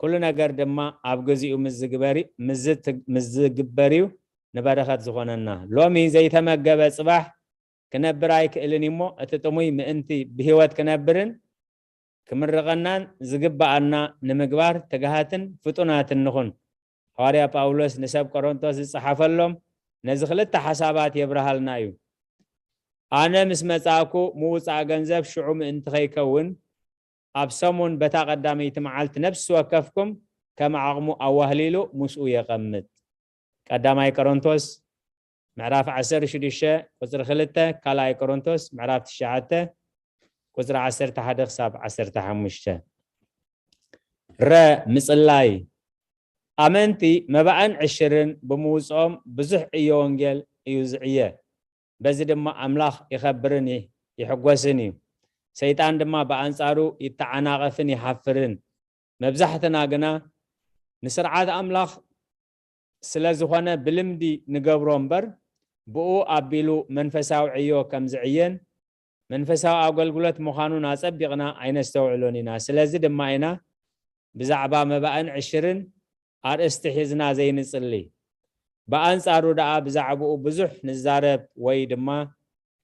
ኩሉ ነገር ድማ ኣብ ግዚኡ ምስ ዝግበር፣ ምስ ዝት-፣ ምስ ዝግበር እዩ ንበረኸት ዝኾነና። ሎሚ ዘይተመገበ ጽባሕ ክነብር ኣይክእልን እዩ እሞ፣ እቲ ጥሙይ ምእንቲ ብህይወት ክነብርን ክምርቐናን ዝግብኣና ንምግባር ትግሃትን ፍጡናትን ንኹን። ሃዋርያ ጳውሎስ ንሰብ ቆሮንቶስ ዝጸሓፈሎም ነዚ ክልተ ሓሳባት የብርሃልና እዩ። ኣነ ምስ መጻእኩ ምውጻእ ገንዘብ ሽዑ ምእንቲ ከይከውን፣ ኣብ ሰሙን በታ ቀዳመይቲ መዓልቲ ነፍሲ ወከፍኩም ከም ዓቕሙ ኣዋህሊሉ ምስኡ የቐምጥ። ቀዳማይ ቆሮንቶስ ምዕራፍ ዓሰርተ ሽዱሽተ ቁጽሪ ክልተ፣ ካልኣይ ቆሮንቶስ ምዕራፍ ትሽዓተ ቁጽሪ ዓሰርተ ሓደ ክሳብ ዓሰርተ ሓሙሽተ። ረ፣ ምጽላይ። ኣመንቲ መባእን ዕሽርን ብምውጽኦም ብዙሕ ዕዮ ወንጌል እዩ ዝዕየ። በዚ ድማ ኣምላኽ ይኸብርን ይ-፣ ይሕጎስን እዩ። ሰይጣን ድማ ብኣንጻሩ ይተዓናቐፍን ይሓፍርን። መብዛሕትና ግና ንስርዓት ኣምላኽ ስለ ዝኾነ ብልምዲ ንገብሮ እምበር፣ ብኡ ኣቢሉ መንፈሳዊ ዕዮ ከም ዝዕየን መንፈሳዊ ኣገልግሎት ምዃኑን ኣጸቢቕና ኣይነስተውዕሎን ኢና። ስለዚ ድማ ኢና ብዛዕባ መባእን ዕሽርን ኣርእስቲ ሒዝና ዘይንጽሊ። ብኣንጻሩ ደኣ ብዛዕባኡ ብዙሕ ንዛረብ ወይ ድማ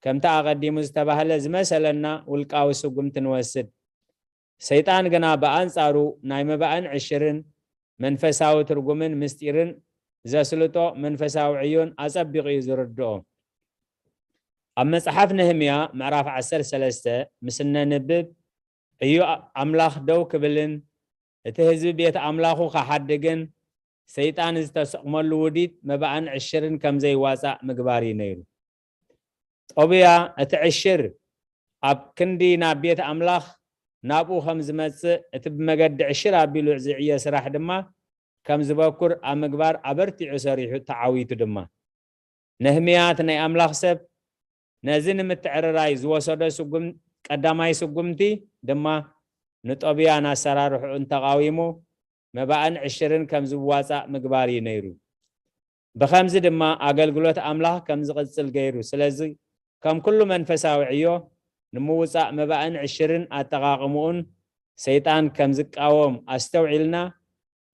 ከምቲ ኣቐዲሙ ዝተባህለ ዝመሰለና ውልቃዊ ስጉምቲ ንወስድ። ሰይጣን ግና ብኣንጻሩ ናይ መባእን ዕሽርን መንፈሳዊ ትርጉምን ምስጢርን ዘስልጦ መንፈሳዊ ዕዮን ኣጸቢቑ እዩ ዝርድኦ። ኣብ መጽሓፍ ነህምያ ምዕራፍ ዓሰርተ ሰለስተ ምስ እነንብብ፣ ዕዮ ኣምላኽ ደው ክብልን እቲ ህዝቢ ቤት ኣምላኹ ክሓድግን ሰይጣን ዝተሰቕመሉ ውዲት መባእን ዕሽርን ከም ዘይዋጻእ ምግባር እዩ ነይሩ። ጦብያ እቲ ዕሽር ኣብ ክንዲ ናብ ቤት ኣምላኽ ናብኡ ከም ዝመጽእ፣ እቲ ብመገዲ ዕሽር ኣቢሉ ዝዕየ ስራሕ ድማ ከም ዝበኩር ኣብ ምግባር ኣበርቲዑ ሰሪሑ፣ ተዓዊቱ ድማ። ነህምያ እቲ ናይ ኣምላኽ ሰብ ነዚ ንምትዕርራይ ዝወሰዶ ስጉም-፣ ቀዳማይ ስጉምቲ ድማ ንጦብያን ኣሰራርሕኡን ተቓዊሙ መባእን ዕሽርን ከም ዝዋጻእ ምግባር እዩ ነይሩ። ብኸምዚ ድማ ኣገልግሎት ኣምላኽ ከም ዝቕጽል ገይሩ። ስለዚ ከም ኩሉ መንፈሳዊ ዕዮ ንምውጻእ መባእን ዕሽርን ኣጠቓቕምኡን ሰይጣን ከም ዝቃወም ኣስተውዒልና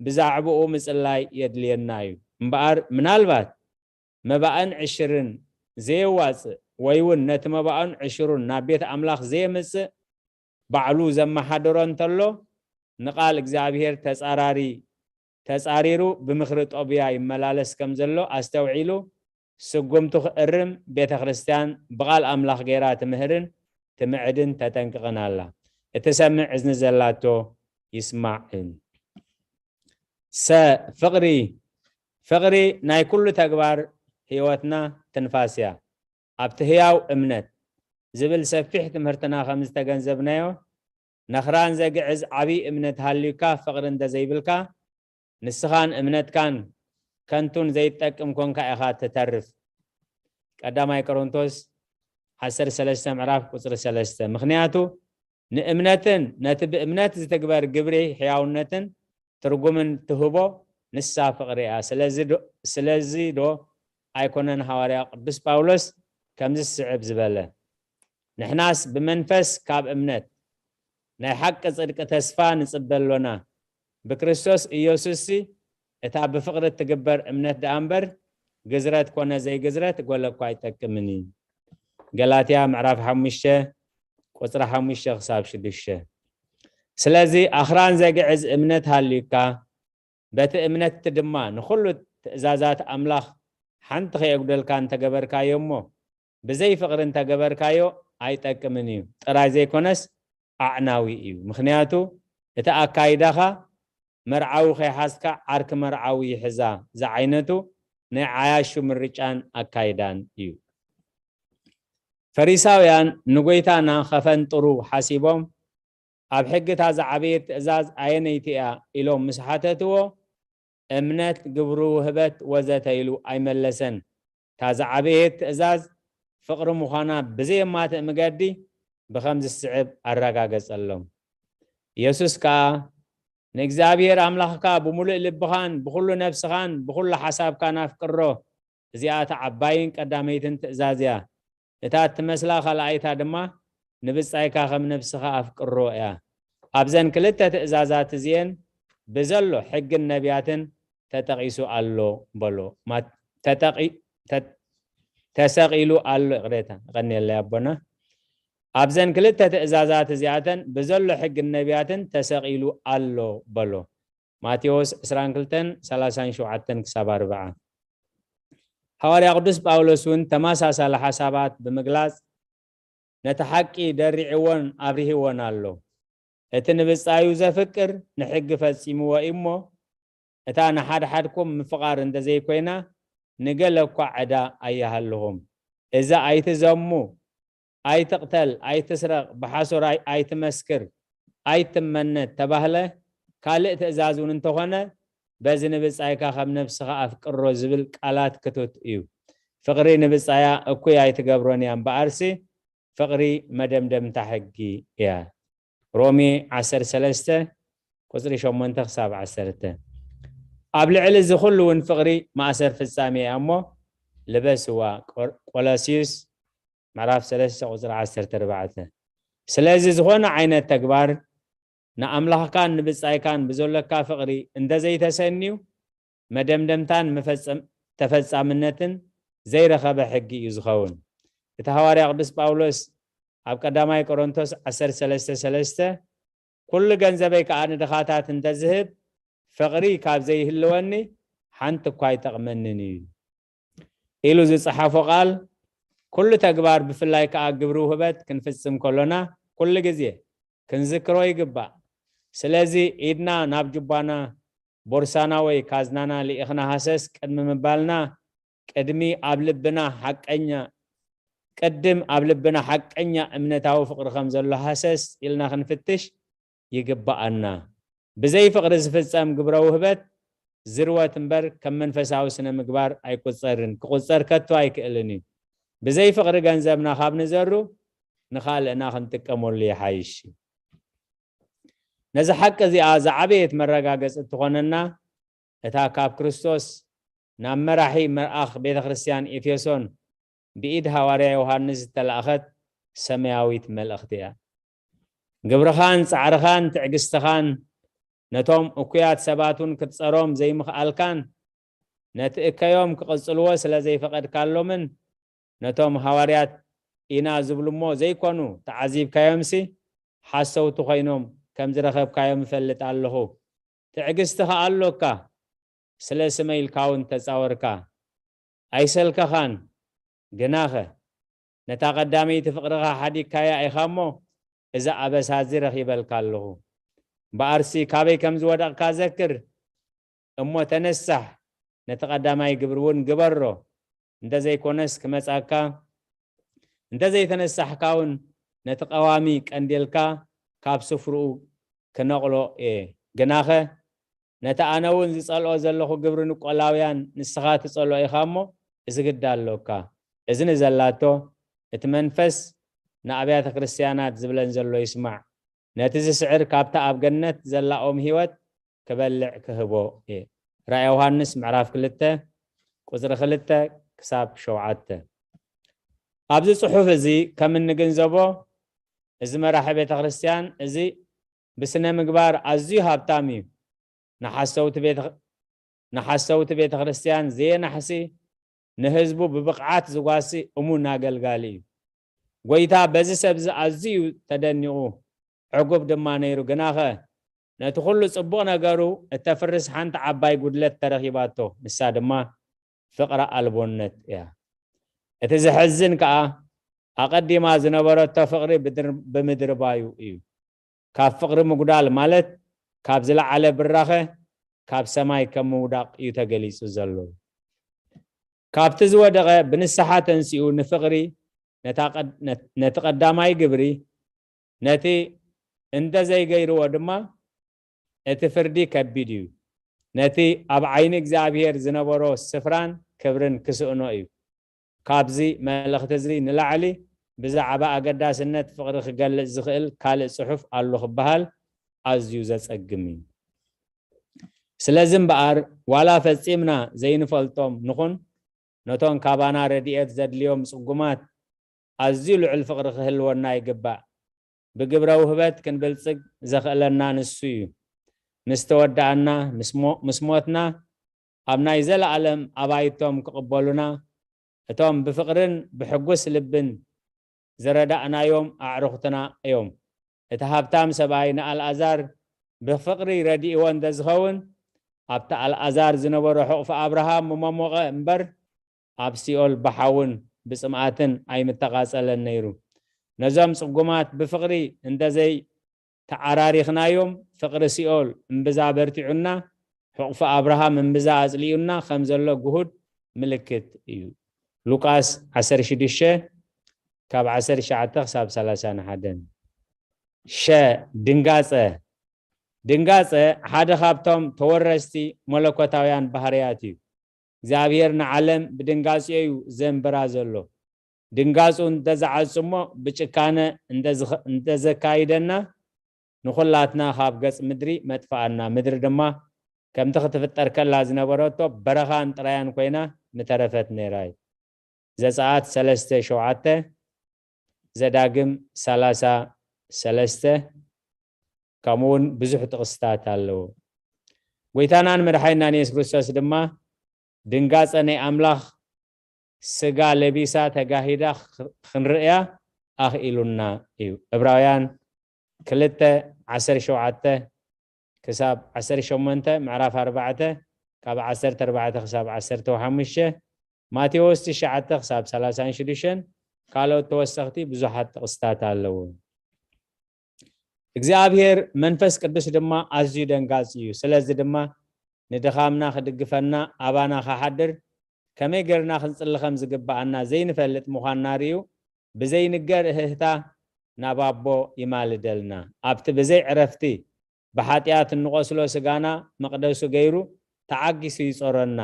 ብዛዕባኡ ምጽላይ የድልየና እዩ። እምበኣር ምናልባት መባእን ዕሽርን ዘየዋጽእ ወይ እውን ነቲ መባእን ዕሽሩን ናብ ቤት ኣምላኽ ዘየምጽእ ባዕሉ ዘመሓድሮ እንተሎ፣ ንቓል እግዚኣብሔር ተጻራሪ ተጻሪሩ ብምኽሪ ጦብያ ይመላለስ ከም ዘሎ ኣስተውዒሉ ስጉምቱ ክእርም ቤተ ክርስቲያን ብቓል ኣምላኽ ገይራ ትምህርን ትምዕድን ተጠንቅቕን ኣላ። እትሰምዕ እዝኒ ዘላቶ ይስማዕ። ሰ ፍቕሪ ፍቕሪ ናይ ኩሉ ተግባር ህይወትና ትንፋስ እያ። ኣብቲ ህያው እምነት ዝብል ሰፊሕ ትምህርትና ከም ዝተገንዘብናዮ ነኽራን ዘግዕዝ ዓብዪ እምነት ሃልዩካ ፍቕሪ እንተዘይብልካ ንስኻን እምነትካን ከንቱን ዘይትጠቅም ኮንካ ኢኻ ትተርፍ። ቀዳማይ ቆሮንቶስ ዓሰርተ ሰለስተ ምዕራፍ ቁፅሪ ሰለስተ። ምኽንያቱ ንእምነትን ነቲ ብእምነት ዝትግበር ግብሪ ሕያውነትን ትርጉምን ትህቦ ንሳ ፍቕሪ እያ። ስለዚ ዶ ኣይኮነን ሃዋርያ ቅዱስ ጳውሎስ ከምዚ ዝስዕብ ዝበለ፣ ንሕናስ ብመንፈስ ካብ እምነት ናይ ሓቂ ጽድቂ ተስፋ ንጽበ ኣሎና። ብክርስቶስ ኢየሱስሲ እታ ብፍቕሪ እትግበር እምነት ደኣ እምበር ግዝረት ኮነ ዘይግዝረት ጎለ እኳ ኣይጠቅምን እዩ። ገላትያ ምዕራፍ ሓሙሽተ ቁጽሪ ሓሙሽተ ክሳብ ሽዱሽተ። ስለዚ ኣኽራን ዘግዕዝ እምነት ሃልዩካ በቲ እምነት ድማ ንኹሉ ትእዛዛት ኣምላኽ ሓንቲ ከየጉደልካ እንተገበርካዮ እሞ ብዘይ ፍቕሪ እንተገበርካዮ ኣይጠቅምን እዩ ጥራይ ዘይኮነስ ኣዕናዊ እዩ። ምኽንያቱ እቲ ኣካይዳኻ መርዓዊ ከይሓዝካ ዓርኪ መርዓዊ ይሕዛ ዝዓይነቱ ናይ ዓያሹ ምርጫን ኣካይዳን እዩ። ፈሪሳውያን ንጎይታና ከፈንጥሩ ሓሲቦም ኣብ ሕጊ እታ ዝዓበየት ትእዛዝ ኣየነይቲ እያ ኢሎም ምስ ሓተትዎ እምነት፣ ግብሪ፣ ውህበት ወዘተ ኢሉ ኣይመለሰን። እታ ዝዓበየት ትእዛዝ ፍቕሪ ምዃና ብዘየማትእ መገዲ ብኸምዚ ዝስዕብ ኣረጋገጸሎም። ኢየሱስ ከኣ ንእግዚኣብሔር ኣምላኽካ ብምሉእ ልብኻን ብኹሉ ነፍስኻን ብኹሉ ሓሳብካን ኣፍቅሮ። እዚኣ እታ ዓባይን ቀዳመይትን ትእዛዝ እያ። እታ እትመስላ ካልኣይታ ድማ ንብጻይካ ከም ነብስኻ ኣፍቅሮ እያ። ኣብዘን ክልተ ትእዛዛት እዚኤን ብዘሎ ሕግን ነቢያትን ተጠቒሱ ኣሎ በሎ። ተሰቒሉ ኣሎ። ይቕሬታ፣ ይቐንየለይ ኣቦና። ኣብዘን ክልተ ትእዛዛት እዚኣተን ብዘሎ ሕግን ነቢያትን ተሰቒሉ ኣሎ በሎ። ማቴዎስ ዕስራን ክልተን ሰላሳን ሸውዓተን ክሳብ ኣርብዓ። ሃዋርያ ቅዱስ ጳውሎስ እውን ተመሳሳሊ ሓሳባት ብምግላጽ ነቲ ሓቂ ደሪዕዎን ኣብሪህዎን ኣሎ። እቲ ንብጻዩ ዘፍቅር ንሕጊ ፈጺምዎ እዩ እሞ እታ ንሓድሓድኩም ምፍቓር እንተዘይኮይና ንገለ እኳ ዕዳ ኣይሃልኹም። እዚ ኣይትዘሙ፣ ኣይትቕተል፣ ኣይትስረቕ፣ ብሓሶር ኣይትመስክር፣ ኣይትመነ ተባህለ ካልእ ትእዛዝ እውን እንተኾነ በዚ ንብጻይካ ከም ነብስኻ ኣፍቅሮ ዝብል ቃላት ክቱት እዩ። ፍቕሪ ንብጻያ እኩይ ኣይትገብሮን እያ እምበኣርሲ ፍቕሪ መደምደምታ ሕጊ እያ። ሮሜ ዓሰርተ ሰለስተ ቁጽሪ ሸሞንተ ክሳብ ዓሰርተ። ኣብ ልዕሊ እዚ ኩሉ እውን ፍቕሪ ማእሰር ፍጻሜ እያ እሞ ልበስዋ። ቆላስዩስ ምዕራፍ ሰለስተ ቁጽሪ ዓሰርተ ኣርባዕተ። ስለዚ ዝኾነ ዓይነት ተግባር ንኣምላኽካን ንብጻይካን ብዘሎካ ፍቕሪ እንተዘይተሰንዩ መደምደምታን ተፈጻምነትን ዘይረኸበ ሕጊ እዩ ዝኸውን። እቲ ሃዋርያ ቅዱስ ጳውሎስ ኣብ ቀዳማይ ቆሮንቶስ ዓሰርተ ሰለስተ ሰለስተ፣ ኩሉ ገንዘበይ ከኣ ንድኻታት እንተዝህብ ፍቕሪ ካብ ዘይህልወኒ ሓንቲ እኳ ኣይጠቕመንን እዩ ኢሉ ዝጸሓፎ ቃል ኩሉ ተግባር ብፍላይ ከኣ ግብሪ ውህበት ክንፍጽም ከሎና ኩሉ ግዜ ክንዝክሮ ይግባእ። ስለዚ ኢድና ናብ ጁባና ቦርሳና ወይ ካዝናና ልኢኽና ሃሰስ ቅድሚ ምባልና ቅድሚ ኣብ ልብና ሓቀኛ ቅድም ኣብ ልብና ሓቀኛ እምነታዊ ፍቕሪ ከም ዘሎ ሃሰስ ኢልና ክንፍትሽ ይግብኣና። ብዘይ ፍቕሪ ዝፍጸም ግብረ ውህበት ዝርወት እምበር ከም መንፈሳዊ ስነ ምግባር ኣይቁጸርን፣ ክቁጸር ከቶ ኣይክእልን እዩ። ብዘይ ፍቕሪ ገንዘብና ካብ ንዘሩ ንኻልእና ክንጥቀመሉ ይሓይሽ። ነዚ ሓቂ እዚኣ ዝዓበየት መረጋገጺ እትኾነና እታ ካብ ክርስቶስ ናብ መራሒ መልኣኽ ቤተ ክርስቲያን ኤፌሶን ብኢድ ሃዋርያ ዮሃንስ ዝተላእኸት ሰማያዊት መልእኽቲ እያ። ግብርኻን ጻዕርኻን ትዕግስትኻን ነቶም እኩያት ሰባት እውን ክትጸሮም ዘይምኽኣልካን ነቲ እከዮም ክቕጽልዎ ስለ ዘይፈቐድካሎምን ነቶም ሃዋርያት ኢና ዝብሉ እሞ ዘይኮኑ ተዓዚብካዮምሲ ሓሰውቲ ኮይኖም ከም ዝረኸብካዮም እፈልጥ ኣለኹ። ትዕግስቲ ከኣ ኣሎካ። ስለ ስመይ ኢልካ እውን ተጻወርካ። ኣይሰልከኻን። ግናኸ፣ ነታ ቀዳመይቲ ፍቕርኻ ሓዲግካያ ኢኻ እሞ፣ እዚ ኣበሳ እዚ ረኺበልካ ኣለኹ። እምበኣርሲ፣ ካበይ ከም ዝወደቕካ ዘክር። እሞ ተነሳሕ፣ ነቲ ቀዳማይ ግብሪ እውን ግበሮ። እንተ ዘይኮነስ ክመጻካ፣ እንተ ዘይተነሳሕካ እውን ነቲ ቀዋሚ ቀንዴልካ ካብ ስፍርኡ ክነቕሎ እየ። ግናኸ፣ ነቲ ኣነ እውን ዝጸልኦ ዘለኹ ግብሪ ንቆላውያን ንስኻ ትጸልኦ ኢኻ እሞ፣ እዚ ግዲ ኣሎካ። እዚ ንዘላቶ፣ እቲ መንፈስ ንኣብያተ ክርስትያናት ዝብለን ዘሎ ይስማዕ። ነቲ ዝስዕር ካብታ ኣብ ገነት ዘላ ኦም ህይወት ክበልዕ ክህቦ እየ። ራእየ ዮሃንስ ምዕራፍ ክልተ ቁጽሪ ክልተ ክሳብ ሸውዓተ። ኣብዚ ጽሑፍ እዚ ከም እንግንዘቦ፣ እዚ መራሒ ቤተ ክርስትያን እዚ ብስነ ምግባር ኣዝዩ ሃብታም እዩ። ንሓሰውቲ ቤተ-፣ ንሓሰውቲ ቤተ ክርስትያን ዘየናሕሲ፣ ንህዝቡ ብብቕዓት ዝጓሲ እሙን ኣገልጋሊ እዩ። ጎይታ በዚ ሰብ እዚ ኣዝዩ ተደኒቑ፣ ዕጉብ ድማ ነይሩ። ግናኸ፣ ነቲ ኩሉ ጽቡቕ ነገሩ እተፍርስ ሓንቲ ዓባይ ጉድለት ተረኺባቶ፣ ንሳ ድማ ፍቕሪ ኣልቦነት እያ። እቲ ዘሕዝን ከኣ፣ ኣቐዲማ ዝነበረቶ ፍቕሪ ብድር-፣ ብምድርባዩ እዩ። ካብ ፍቕሪ ምጉዳል ማለት፣ ካብ ዝለዓለ ብራኸ፣ ካብ ሰማይ ከም ምውዳቕ እዩ ተገሊጹ ዘሎ። ካብቲ ዝወደቐ ብንስሓ ተንሲኡ ንፍቕሪ፣ ነታ ቀድ-፣ ነት-፣ ነቲ ቀዳማይ ግብሪ፣ ነቲ እንተ ዘይገይርዎ ድማ፣ እቲ ፍርዲ ከቢድ እዩ። ነቲ ኣብ ዓይኒ እግዚኣብሔር ዝነበሮ ስፍራን ክብርን ክስእኖ እዩ። ካብዚ መልእኽቲ እዚ ንላዕሊ፣ ብዛዕባ ኣገዳስነት ፍቕሪ ክገልጽ ዝኽእል ካልእ ጽሑፍ ኣሎ ክበሃል ኣዝዩ ዘጸግም እዩ። ስለዚ እምበኣር፣ ዋላ ፈጺምና ዘይንፈልጦም ንኹን፣ ነቶም ካባና ረድኤት ዘድልዮም ጽጉማት ኣዝዩ ልዑል ፍቕሪ ክህልወና ይግባእ። ብግብረ ውህበት ክንብልጽግ ዘኽእለና ንሱ እዩ። ምስ ተወዳእና፣ ምስ ሞ-፣ ምስ ሞትና፣ ኣብ ናይ ዘለኣለም ኣባይቶም ክቕበሉና፣ እቶም ብፍቕርን ብሕጉስ ልብን ዝረዳእናዮም ኣዕሩኽትና እዮም። እቲ ሃብታም ሰብኣይ ንኣልኣዛር ብፍቕሪ ረዲእዎ እንተ ዝኸውን፣ ኣብቲ ኣልኣዛር ዝነበሮ ሕቑፊ ኣብርሃም ምመሞቐ እምበር፣ ኣብ ሲኦል ብሓውን ብጽምኣትን ኣይምተቓጸለን ነይሩ። ነዞም ጽጉማት ብፍቕሪ እንተ ዘይተዓራሪኽናዮም፣ ፍቕሪ ሲኦል እምብዛ በርቲዑና፣ ሕቑፊ ኣብርሃም እምብዛ ኣጽሊኡና ከም ዘሎ ግሁድ ምልክት እዩ። ሉቃስ ዓሰርተ ሽዱሽተ ካብ ዓሰርተ ትሽዓተ ክሳብ ሰላሳን ሓደን። ሸ፣ ድንጋጸ። ድንጋጸ ሓደ ካብቶም ተወረስቲ መለኮታውያን ባህርያት እዩ። እግዚኣብሔር ንዓለም ብድንጋጼ እዩ ዘንብራ ዘሎ። ድንጋጹ እንተዝዓጽሞ ብጭካነ እንተዝኸ-፣ እንተዘካይደና፣ ንኹላትና ካብ ገጽ ምድሪ መጥፍኣና። ምድሪ ድማ ከምቲ ክትፍጠር ከላ ዝነበረቶ በረኻን ጥራያን ኮይና ምተረፈት ነይራ እዩ። ዘጸኣት ሰለስተ ሸውዓተ፣ ዘዳግም ሰላሳ ሰለስተ፣ ከምኡ እውን ብዙሕ ጥቕስታት ኣለዎ። ጎይታናን መድሓኒናን የሱስ ክርስቶስ ድማ ድንጋጸ ናይ ኣምላኽ ስጋ ለቢሳ ተጋሂዳ ኽ-፣ ክንርእያ ኣኽኢሉና እዩ። ዕብራውያን ክልተ ዓሰርተ ሸውዓተ ክሳብ ዓሰርተ ሸሞንተ፣ ምዕራፍ ኣርባዕተ ካብ ዓሰርተ ኣርባዕተ ክሳብ ዓሰርተ ሓሙሽተ፣ ማቴዎስ ትሽዓተ ክሳብ ሰላሳን ሽዱሽተን፣ ካልኦት ተወሰኽቲ ብዙሓት ጥቕስታት ኣለዉ። እግዚኣብሔር መንፈስ ቅዱስ ድማ ኣዝዩ ደንጋጽ እዩ። ስለዚ ድማ ንድኻምና ክድግፈና፣ ኣባና ክሓድር፣ ከመይ ጌርና ክንጽሊ ከም ዝግብኣና ዘይንፈልጥ ምዃንና ርእዩ፣ ብዘይንገር እህህታ ናብ ኣቦ ይማልደልና። ኣብቲ ብዘይ ዕረፍቲ ብሓጢኣት እንቖስሎ ስጋና መቕደሱ ገይሩ ተዓጊሱ ይጾረና።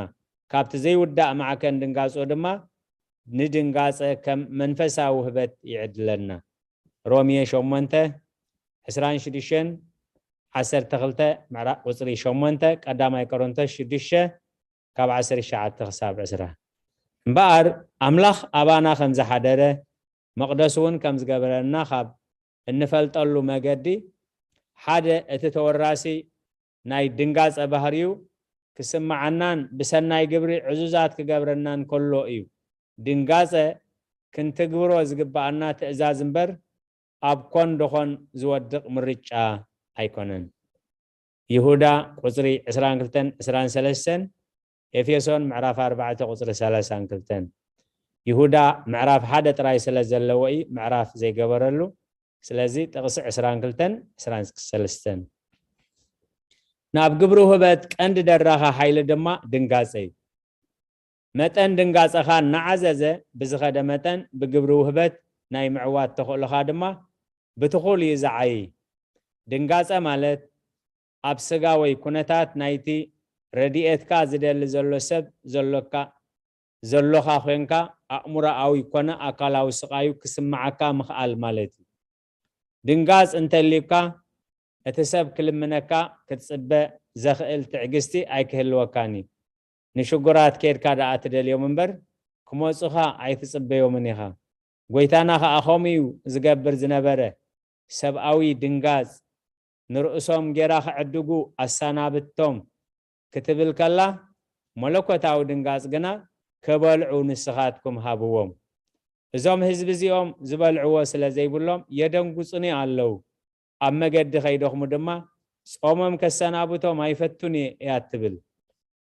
ካብቲ ዘይውዳእ ማዕከን ድንጋጾ ድማ ንድንጋጸ ከም መንፈሳዊ ውህበት ይዕድለና። ሮሜ ሸሞንተ ዕስራን ሽዱሽተን፣ ዓሰርተ ክልተ፣ ምዕራ-፣ ቁጽሪ ሸሞንተ፣ ቀዳማይ ቆሮንቶስ ሽዱሽተ ካብ ዓሰርተ ትሽዓተ ክሳብ ዕስራ። እምበኣር፣ ኣምላኽ ኣባና ከም ዝሓደረ፣ መቕደሱ እውን ከም ዝገበረና ካብ እንፈልጠሉ መገዲ፣ ሓደ እቲ ተወራሲ ናይ ድንጋጸ ባህሪኡ ክስምዓናን ብሰናይ ግብሪ ዕዙዛት ክገብረናን ከሎ እዩ። ድንጋጸ ክንትግብሮ ዝግብኣና ትእዛዝ እምበር፣ ኣብ ኮን ደኾን ዝወድቕ ምርጫ ኣይኮነን። ይሁዳ ቁጽሪ ዕስራን ክልተን ዕስራን ሰለስተን፣ ኤፌሶን ምዕራፍ ኣርባዕተ ቁፅሪ ሰላሳን ክልተን። ይሁዳ ምዕራፍ ሓደ ጥራይ ስለ ዘለዎ እዩ ምዕራፍ ዘይገበረሉ። ስለዚ ጥቕሲ ዕስራን ክልተን ዕስራን ሰለስተን። ናብ ግብሪ ውህበት ቀንዲ ደራኻ ሓይሊ ድማ ድንጋጸ እዩ። መጠን ድንጋጸኻ እናዓዘዘ ብዝኸደ መጠን ብግብሪ ውህበት ናይ ምዕዋት ተኽእሎኻ ድማ ብትኹል እዩ ዝዓይ። ድንጋጸ ማለት ኣብ ስጋ ወይ ኩነታት ናይቲ ረድኤትካ ዝደሊ ዘሎ ሰብ ዘሎካ ዘሎኻ ኮንካ ኣእምሮኣዊ ኮነ ኣካላዊ ስቓዩ ክስምዓካ ምኽኣል ማለት እዩ። ድንጋጽ እንተልዩካ እቲ ሰብ ክልምነካ ክትጽበ ዘኽእል ትዕግስቲ ኣይክህልወካን እዩ። ንሽጉራት ኬድካ ደኣ ትደልዮም እምበር ክመጹኻ ኣይትጽበዮምን ኢኻ። ጎይታና ከኣ ከምኡ እዩ ዝገብር ዝነበረ። ሰብኣዊ ድንጋጽ ንርእሶም ጌራ ክዕድጉ ኣሰናብቶም ክትብል ከላ መለኮታዊ ድንጋጽ ግና ክበልዑ ንስኻትኩም ሃብዎም። እዞም ህዝቢ እዚኦም ዝበልዕዎ ስለ ዘይብሎም የደንጉጹኒ ኣለዉ። ኣብ መገዲ ከይደኽሙ ድማ ጾሞም ከሰናብቶም ኣይፈቱን እያ ትብል።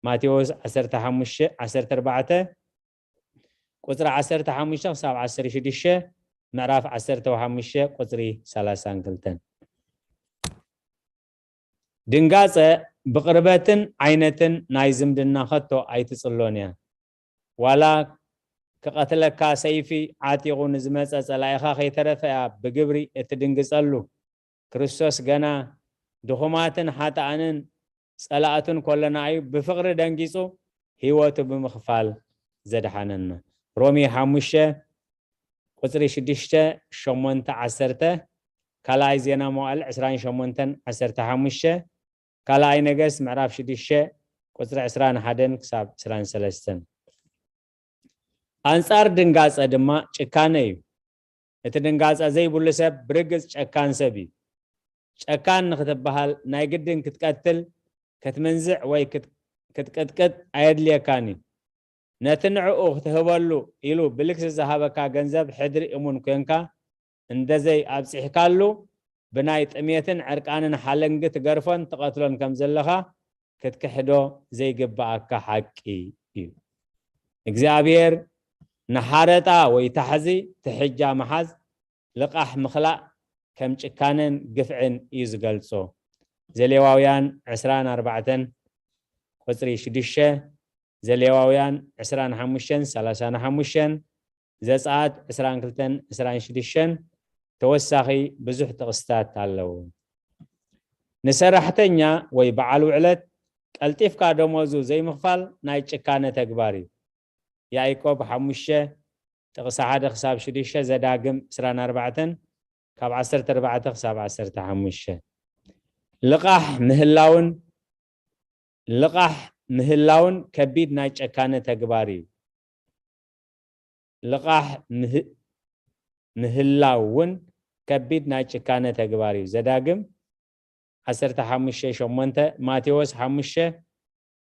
ማቴዎስ ዓሰርተ ሓሙሽተ ዓሰርተ ኣርባዕተ ቁፅሪ ዓሰርተ ሓሙሽተ ክሳብ ዓሰርተ ሽዱሽተ፣ ምዕራፍ ዓሰርተ ሓሙሽተ ቁፅሪ ሰላሳን ክልተን። ድንጋፀ ብቕርበትን ዓይነትን ናይ ዝምድና ከቶ ኣይትፅሎን እያ። ዋላ ክቐትለካ ሰይፊ ዓጢቑ ንዝመፀ ፀላኢኻ ከይተረፈ እያ ብግብሪ እትድንግፀሉ። ክርስቶስ ገና ድኹማትን ሓጥኣንን ጸላእቱን ኮለና እዩ ብፍቕሪ ደንጊጹ ህይወቱ ብምኽፋል ዘድሓነና። ሮሜ ሓሙሽተ ቁጽሪ ሽዱሽተ፣ ሸሞንተ፣ ዓሰርተ፣ ካልኣይ ዜና መዋዕል ዕስራን ሸሞንተን ዓሰርተ ሓሙሽተ፣ ካልኣይ ነገስት ምዕራፍ ሽዱሽተ ቁጽሪ ዕስራን ሓደን ክሳብ ዕስራን ሰለስተን። ኣንጻር ድንጋጸ ድማ ጭካነ እዩ። እቲ ድንጋጸ ዘይብሉ ሰብ ብርግጽ ጨካን ሰብ እዩ። ጨካን ንኽትበሃል ናይ ግድን ክትቀትል፣ ክትምንዝዕ ወይ ክት- ክትቅጥቅጥ ኣየድልየካን እዩ። ነቲ ንዕኡ ክትህበሉ ኢሉ ብልግሲ ዝሃበካ ገንዘብ ሕድሪ እሙን ኮንካ እንደዘይ ኣብጺሕካሉ ብናይ ጥሜትን ዕርቃንን ሓለንጊ ትገርፎን ትቐትሎን ከም ዘለኻ ክትክሕዶ ዘይግብኣካ ሓቂ እዩ። እግዚኣብሔር ንሓረጣ ወይ ታሕዚ ትሕጃ ምሓዝ ልቓሕ ምኽላእ ከም ጭካነን ግፍዕን እዩ ዝገልጾ። ዘሌዋውያን ዕስራን ኣርባዕተን ቁጽሪ ሽዱሽተ፣ ዘሌዋውያን ዕስራን ሓሙሽተን ሰላሳን ሓሙሽተን፣ ዘጸኣት ዕስራን ክልተን ዕስራን ሽዱሽተን ተወሳኺ ብዙሕ ጥቕስታት ኣለዉ። ንሰራሕተኛ ወይ በዓል ውዕለት ቀልጢፍካ ደሞዙ ዘይምኽፋል ናይ ጭካነ ተግባር እዩ። ያዕቆብ ሓሙሽተ ጥቕሲ ሓደ ክሳብ ሽዱሽተ፣ ዘዳግም ዕስራን ኣርባዕተን ካብ ዓሰርተ ኣርባዕተ ክሳብ ዓሰርተ ሓሙሽተ። ልቓሕ ምህላውን ልቓሕ ምህላውን ከቢድ ናይ ጨካነ ተግባር እዩ። ልቓሕ ምህላው እውን ከቢድ ናይ ጭካነ ተግባር እዩ። ዘዳግም ዓሰርተ ሓሙሽተ ሸሞንተ፣ ማቴዎስ ሓሙሽተ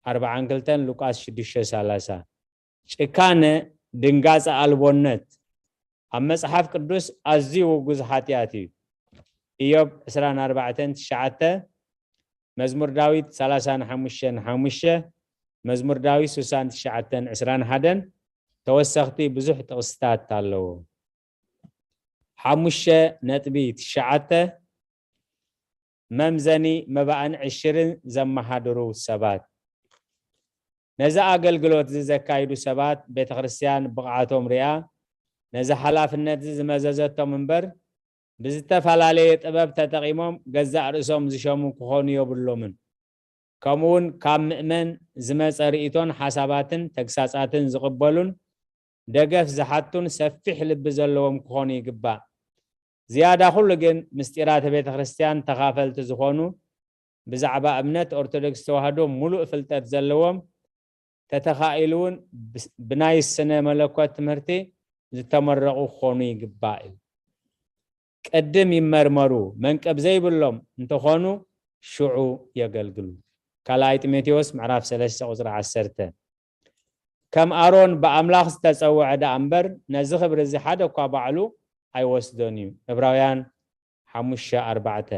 ኣርባዓን ክልተን፣ ሉቃስ ሽዱሽተ ሰላሳ። ጭካነ፣ ድንጋጸ ኣልቦነት ኣብ መጽሓፍ ቅዱስ ኣዝዩ ውጉዝ ሓጢኣት እዩ። ኢዮብ ዕስራን ኣርባዕተን ትሽዓተ፣ መዝሙር ዳዊት ሰላሳን ሓሙሽተን ሓሙሽተ፣ መዝሙር ዳዊት ስሳን ትሽዓተን ዕስራን ሓደን ተወሰኽቲ ብዙሕ ጥቕስታት ኣለዎ። ሓሙሽተ ነጥቢ ትሽዓተ፣ መምዘኒ መባእን ዕሽርን ዘመሃድሩ ሰባት። ነዚ ኣገልግሎት እዚ ዘካይዱ ሰባት ቤተ ክርስቲያን ብቕዓቶም ሪኣ ነዚ ሓላፍነት እዚ ዝመዘዘቶም እምበር ብዝተፈላለየ ጥበብ ተጠቒሞም ገዛእ ርእሶም ዝሸሙ ክኾኑ የብሎምን። ከምኡውን ካብ ምእመን ዝመጸ ርእይቶን ሓሳባትን ተግሳጻትን ዝቕበሉን ደገፍ ዝሓቱን ሰፊሕ ልቢ ዘለዎም ክኾኑ ይግባእ። ዝያዳ ኩሉ ግን ምስጢራተ ቤተ ክርስቲያን ተኻፈልቲ ዝኾኑ ብዛዕባ እምነት ኦርቶዶክስ ተዋህዶ ሙሉእ ፍልጠት ዘለዎም ተተኻኢሉ እውን ብስ- ብናይ ስነ መለኮት ትምህርቲ ዝተመረቑ ክኾኑ ይግባእ እዩ። ቅድም ይመርመሩ፣ መንቀብ ዘይብሎም እንተኾኑ ሽዑ የገልግሉ። ካልኣይ ጢሞቴዎስ ምዕራፍ ሰለስተ ቁፅሪ ዓሰርተ። ከም ኣሮን ብኣምላኽ ዝተጸውዐ ደኣ እምበር ነዚ ክብሪ እዚ ሓደ እኳ ባዕሉ ኣይወስዶን እዩ። ዕብራውያን ሓሙሽተ ኣርባዕተ።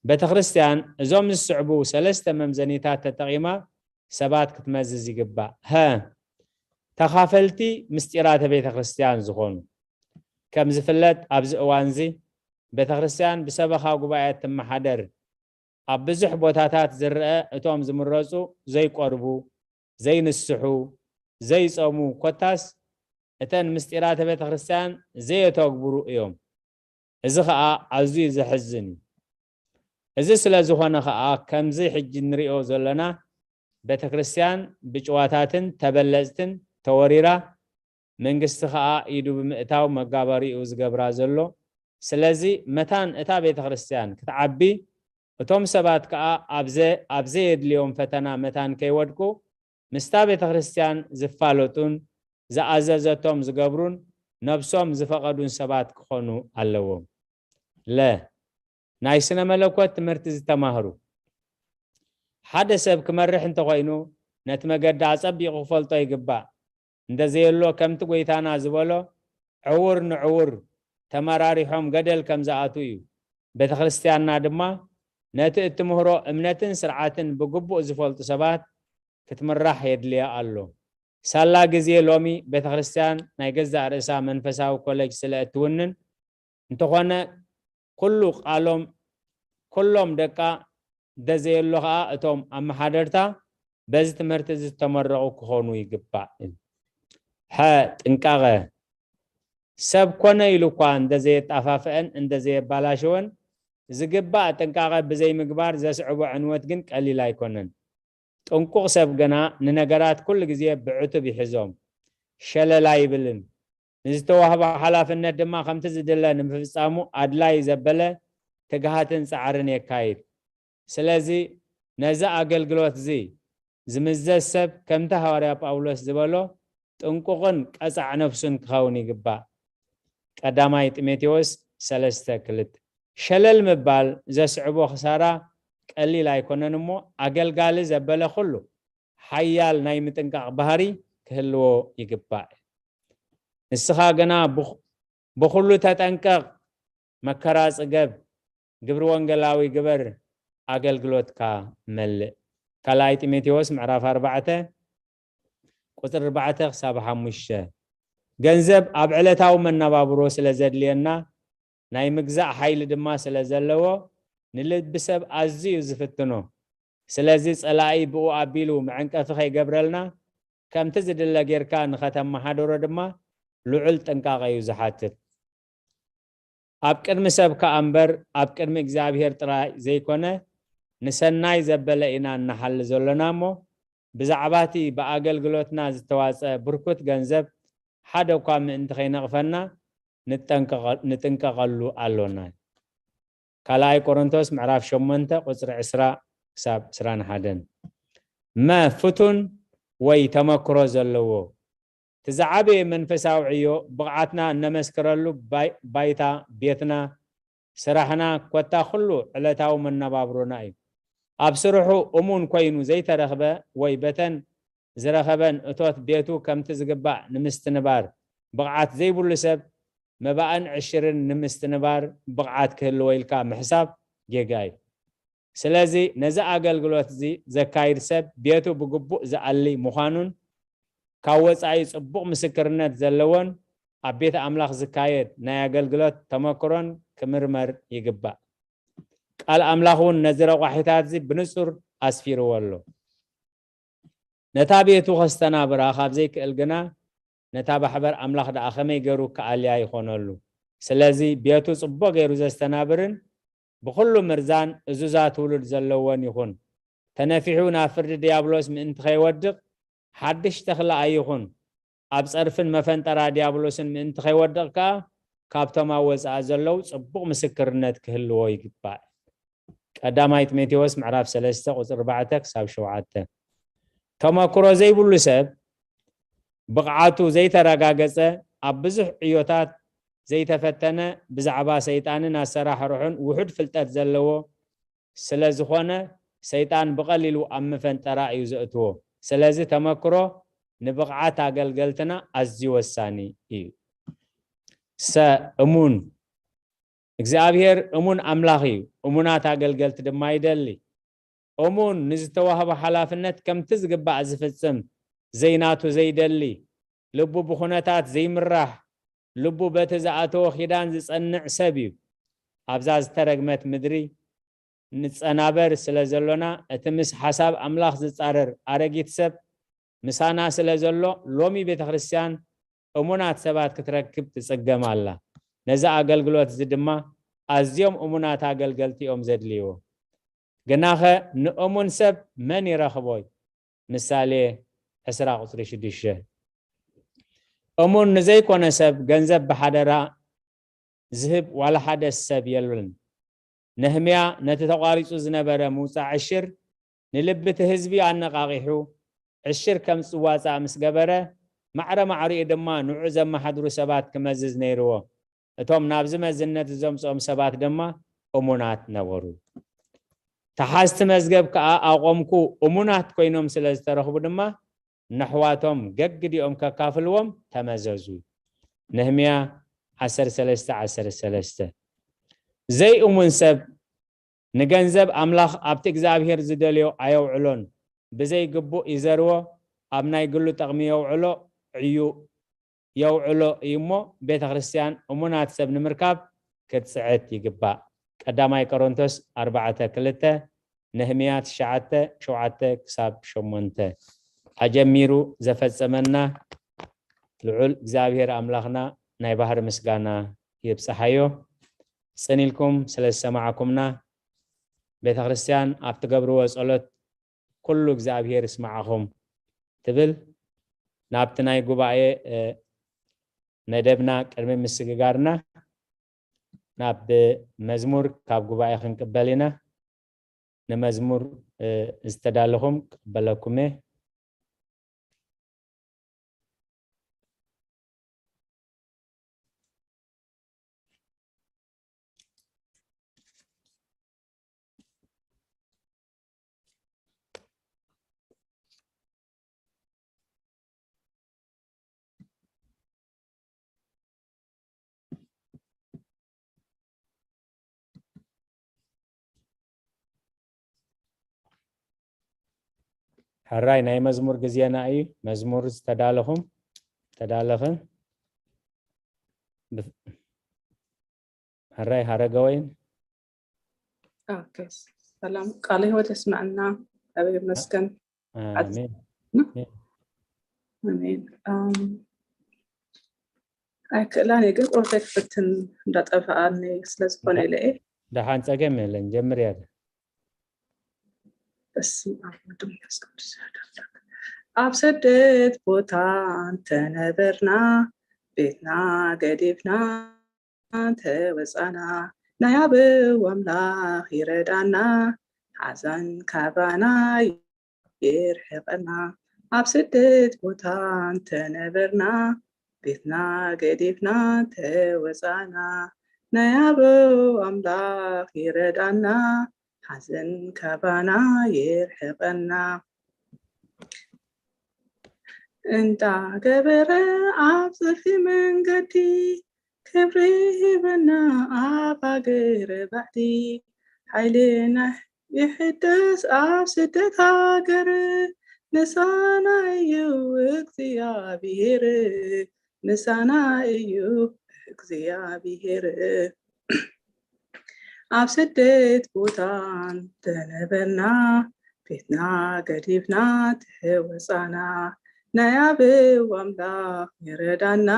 ቤተ ክርስቲያን እዞም ዝስዕቡ ሰለስተ መምዘኒታት ተጠቒማ ሰባት ክትመዝዝ ይግባእ። ሀ፣ ተኻፈልቲ ምስጢራተ ቤተ ክርስቲያን ዝኾኑ። ከም ዝፍለጥ፣ ኣብዚ እዋንዚ ቤተ ክርስቲያን ብሰበኻ ጉባኤ ትመሓደር። ኣብ ብዙሕ ቦታታት ዝረአ፣ እቶም ዝምረጹ ዘይቆርቡ፣ ዘይንስሑ፣ ዘይጾሙ፣ ኮታስ እተን ምስጢራተ ቤተ ክርስቲያን ዘየተግብሩ እዮም። እዚ ኸኣ ኣዝዩ ዘሕዝን እዩ። እዚ ስለ ዝኾነ ኸኣ፣ ከምዚ ሕጂ እንሪኦ ዘለና፣ ቤተ ክርስቲያን ብጭዋታትን ተበለጽትን ተወሪራ፣ መንግስቲ ኸኣ ኢዱ ብምእታው መጋበሪኡ ዝገብራ ዘሎ። ስለዚ መታን እታ ቤተ ክርስቲያን ክትዓቢ፣ እቶም ሰባት ከኣ ኣብ ዘ-፣ ኣብ ዘየድልዮም ፈተና መታን ከይወድቁ፣ ምስታ ቤተ ክርስቲያን ዝፋለጡን ዝኣዘዘቶም ዝገብሩን ነብሶም ዝፈቐዱን ሰባት ክኾኑ ኣለዎም። ለ፣ ናይ ስነ መለኮት ትምህርቲ ዝተማህሩ። ሓደ ሰብ ክመርሕ እንተኾይኑ፣ ነቲ መገዲ ኣጸቢቑ ክፈልጦ ይግባእ። እንተዘየሎ፣ ከምቲ ጐይታና ዝበሎ፣ ዕዉር ንዕዉር ተመራሪሖም ገደል ከም ዝኣትዉ እዩ። ቤተ ክርስቲያንና ድማ ነቲ እትምህሮ እምነትን ስርዓትን ብግቡእ ዝፈልጡ ሰባት ክትምራሕ የድልያ ኣሎ። ሳላ ግዜ ሎሚ ቤተ ክርስቲያን ናይ ገዛእ ርእሳ መንፈሳዊ ኮሌጅ ስለ እትውንን፣ እንተኾነ ኩሉ ቃሎም፣ ኩሎም ደቃ፣ እንተዘየሎ ኸኣ እቶም ኣመሓደርታ በዚ ትምህርቲ እዚ ዝተመረቑ ክኾኑ ይግባእ። ሐ፣ ጥንቃቐ። ሰብ ኮነ ኢሉ እኳ እንተዘየጣፋፍአን እንተዘየባላሸወን፣ ዝግባእ ጥንቃቐ ብዘይምግባር ዘስዕቦ ዕንወት ግን ቀሊል ኣይኮነን። ጥንቁቕ ሰብ ግና ንነገራት ኩሉ ግዜ ብዕቱብ ይሕዞም፣ ሸለል ኣይብልን። ንዝተዋህቦ ሓላፍነት ድማ ከምቲ ዝድለ ንምፍጻሙ ኣድላይ ዘበለ ትግሃትን ጻዕርን የካይድ። ስለዚ ነዚ ኣገልግሎት እዚ ዝምዘዝ ሰብ ከምቲ ሃዋርያ ጳውሎስ ዝበሎ ጥንቁቕን ቀጻዕ ነፍሱን ክኸውን ይግባእ። ቀዳማይ ጢሞቴዎስ ሰለስተ ክልተ። ሸለል ምባል ዘስዕቦ ክሳራ ቀሊል ኣይኮነን እሞ ኣገልጋሊ ዘበለ ኩሉ ሓያል ናይ ምጥንቃቕ ባህሪ ክህልዎ ይግባእ። ንስኻ ግና ብኹ-፣ ብኹሉ ተጠንቀቕ፣ መከራ ጽገብ፣ ግብሪ ወንጌላዊ ግበር፣ ኣገልግሎትካ መልእ። ካልኣይ ጢሞቴዎስ ምዕራፍ ኣርባዕተ ቁጽሪ ኣርባዕተ ክሳብ ሓሙሽተ። ገንዘብ ኣብ ዕለታዊ መነባብሮ ስለ ዘድልየና፣ ናይ ምግዛእ ሓይሊ ድማ ስለ ዘለዎ፣ ንልቢ ሰብ ኣዝዩ እዩ ዝፍትኖ። ስለዚ ጸላኢ ብኡ ኣቢሉ መዐንቀፊ ከይገብረልና፣ ከምቲ ዝድለ ጌርካ ንኸተመሓድሮ ድማ ልዑል ጥንቃቐ እዩ ዝሓትት። ኣብ ቅድሚ ሰብ ከኣ እምበር፣ ኣብ ቅድሚ እግዚኣብሔር ጥራይ ዘይኮነ፣ ንሰናይ ዘበለ ኢና እንሓሊ ዘሎና እሞ፣ ብዛዕባ እቲ ብኣገልግሎትና ዝተዋጸ ብርኩት ገንዘብ ሓደ እኳ ምእንቲ ከይነቕፈና ንጠንቀቐ-፣ ንጥንቀቐሉ ኣሎና። ካልኣይ ቆሮንቶስ ምዕራፍ ሸሞንተ ቁጽሪ ዕስራ ክሳብ ዕስራን ሓደን። መ፣ ፍቱን ወይ ተመክሮ ዘለዎ። እቲ ዝዓበየ መንፈሳዊ ዕዮ ብቕዓትና እነመስክረሉ ባይ-፣ ባይታ፣ ቤትና፣ ስራሕና፣ ኮታ ኩሉ ዕለታዊ መነባብሮና እዩ። ኣብ ስርሑ እሙን ኮይኑ ዘይተረኽበ ወይ በተን ዝረኸበን እቶት ቤቱ ከምቲ ዝግባእ ንምስትንባር ብቕዓት ዘይብሉ ሰብ፣ መባእን ዕሽርን ንምስትንባር ብቕዓት ክህልዎ ኢልካ ምሕሳብ ጌጋ እዩ። ስለዚ ነዚ ኣገልግሎት እዚ ዘካይድ ሰብ ቤቱ ብግቡእ ዝኣሊ ምዃኑን ካብ ወጻኢ ጽቡቕ ምስክርነት ዘለዎን ኣብ ቤት ኣምላኽ ዝካየድ ናይ ኣገልግሎት ተመክሮን ክምርመር ይግባእ። ቃል ኣምላኽ እውን ነዚ ረቋሒታት እዚ ብንጹር ኣስፊርዎ ኣሎ። ነታ ቤቱ ከስተናብራ ካብ ዘይክእል ግና፣ ነታ ማሕበር ኣምላኽ ደኣ ከመይ ገይሩ ክኣልያ ይኾነሉ? ስለዚ ቤቱ ጽቡቕ ገይሩ ዘስተናብርን ብኹሉ ምርዛን እዙዛት ውሉድ ዘለዎን ይኹን። ተነፊሑ ናብ ፍርዲ ድያብሎስ ምእንቲ ከይወድቕ፣ ሓድሽ ተኽሊ ኣይኹን። ኣብ ጸርፍን መፈንጠራ ድያብሎስን ምእንቲ ከይወድቕ ከኣ፣ ካብቶም ኣብ ወጻኢ ዘለዉ ጽቡቕ ምስክርነት ክህልዎ ይግባእ። ቀዳማይ ጢሞቴዎስ ምዕራፍ ሰለስተ ቁጽሪ ኣርባዕተ ክሳብ ሸውዓተ። ተመክሮ ዘይብሉ ሰብ፣ ብቕዓቱ ዘይተረጋገጸ፣ ኣብ ብዙሕ ዕዮታት ዘይተፈተነ፣ ብዛዕባ ሰይጣንን ኣሰራርሕኡን ውሑድ ፍልጠት ዘለዎ ስለ ዝኾነ፣ ሰይጣን ብቐሊሉ ኣብ መፈንጠራ እዩ ዘእትዎ። ስለዚ ተመክሮ ንብቕዓት ኣገልገልትና ኣዝዩ ወሳኒ እዩ። ሰ፣ እሙን። እግዚኣብሔር እሙን ኣምላኽ እዩ፣ እሙናት ኣገልገልቲ ድማ ይደሊ። እሙን፣ ንዝተዋህቦ ሓላፍነት ከምቲ ዝግባእ ዝፍጽም፣ ዘይናቱ ዘይደሊ፣ ልቡ ብኹነታት ዘይምራሕ፣ ልቡ በቲ ዝኣተዎ ኪዳን ዝጸንዕ ሰብ እዩ። ኣብዛ ዝተረግመት ምድሪ ንጸናበር ስለ ዘሎና፣ እቲ ምስ ሓሳብ ኣምላኽ ዝጻረር ኣረጊት ሰብ ምሳና ስለ ዘሎ፣ ሎሚ ቤተ ክርስቲያን እሙናት ሰባት ክትረክብ ትጽገም ኣላ። ነዚ ኣገልግሎት እዚ ድማ ኣዝዮም እሙናት ኣገልገልቲ እዮም ዘድልይዎ። ግናኸ ንእሙን ሰብ መን ይረኽቦ? ምሳሌ ዕስራ ቁጽሪ ሽዱሽተ። እሙን ንዘይኮነ ሰብ ገንዘብ ብሓደራ ዝህብ ዋላ ሓደ ሰብ የሉን። ነህምያ ነቲ ተቋሪጹ ዝነበረ ምውጻእ ዕሽር ንልቢ እቲ ህዝቢ ኣነቓቒሑ፣ ዕሽር ከም ዝዋጻእ ምስ ገበረ፣ ማዕረ ማዕሪኡ ድማ ንዑ ዘመሓድሩ ሰባት ክመዝዝ ነይርዎ። እቶም ናብዚ መዝነት ዘምጽኦም ሰባት ድማ እሙናት ነበሩ። ተሓዝቲ መዝገብ ከኣ ኣቖምኩ፣ እሙናት ኮይኖም ስለ ዝተረኽቡ ድማ ነሕዋቶም ገግዲኦም ከካፍልዎም ተመዘዙ። ነህምያ ዓሰርተ ሰለስተ ዓሰርተ ሰለስተ። ዘይእሙን ሰብ ንገንዘብ ኣምላኽ ኣብቲ እግዚኣብሔር ዝደልዮ ኣየውዕሎን፣ ብዘይግቡእ ይዘርዎ፣ ኣብ ናይ ግሉ ጠቕሚ የውዕሎ፣ ዕዩ የውዕሎ እዩ እሞ፣ ቤተ ክርስቲያን እሙናት ሰብ ንምርካብ ክትጽዕት ይግባእ። ቀዳማይ ቆሮንቶስ ኣርባዕተ ክልተ፣ ነህምያ ትሽዓተ ሸውዓተ ክሳብ ሸሞንተ። ኣጀሚሩ ዘፈጸመና ልዑል እግዚኣብሔር ኣምላኽና ናይ ባህሪ ምስጋና ይብጽሓዮ። ጽን ኢልኩም ስለ ዝሰማዕኩምና፣ ቤተ ክርስቲያን ኣብ ትገብርዎ ጸሎት ኩሉ እግዚኣብሔር ይስማዓኹም ትብል። ናብቲ ናይ ጉባኤ፣ እ፣ መደብና ቅድሚ ምስግጋርና፣ ናብ መዝሙር ካብ ጉባኤ ክንቅበል ኢና። ንመዝሙር፣ እ፣ ዝተዳለኹም ክቕበለኩም እየ። ሕራይ ናይ መዝሙር ግዜና እዩ። መዝሙር ዝተዳለኹም፣ ተዳለኽን፣ ብ-፣ ሕራይ ሃረገወይን። ኦኬ፣ ሰላም፣ ቃለ ህይወት የስመዐና። ኣብ ይመስገን። ኣሜን። ኣሜን። ኣም፣ ኣይክእላን እየ፣ ግን ቁርተይ ክፍትን እንዳጠፍኣኒ ስለ ዝኾነ ኢለ እየ። ደሓን፣ ጸገም የለን፣ ጀምር ያለ። በስመ ኣብ ወወልድ ወመንፈስ ቅዱስ ኣሐዱ ኣምላክ። ኣብ ስደት ቦታ እንተነበርና፣ ቤትና ገዲፍና እንተወጻና፣ ናይ ኣበው ኣምላኽ ይረዳና፣ ሓዘን ካባና ይርሕቐና። ኣብ ስደት ቦታ እንተነበርና፣ ቤትና ገዲፍና እንተወጻና፣ ናይ ኣበው ኣምላኽ ይረዳና፣ ሓዘን ካባና ይርሕቐና። እንዳገበረ ኣብ ጽፍሒ መንገዲ፣ ክብሪ ሂበና ኣብ ሃገረ ባዕዲ። ሓይልና ይሕደስ ኣብ ስደት ሃገር፣ ምሳና እዩ እግዚኣብሔር፣ ምሳና እዩ እግዚኣብሔር። ኣብ ስደት ቦታ እንተነበርና፣ ቤትና ገዲፍና ተወጻና፣ ናይ ኣበው ኣምላኽ ይረዳና፣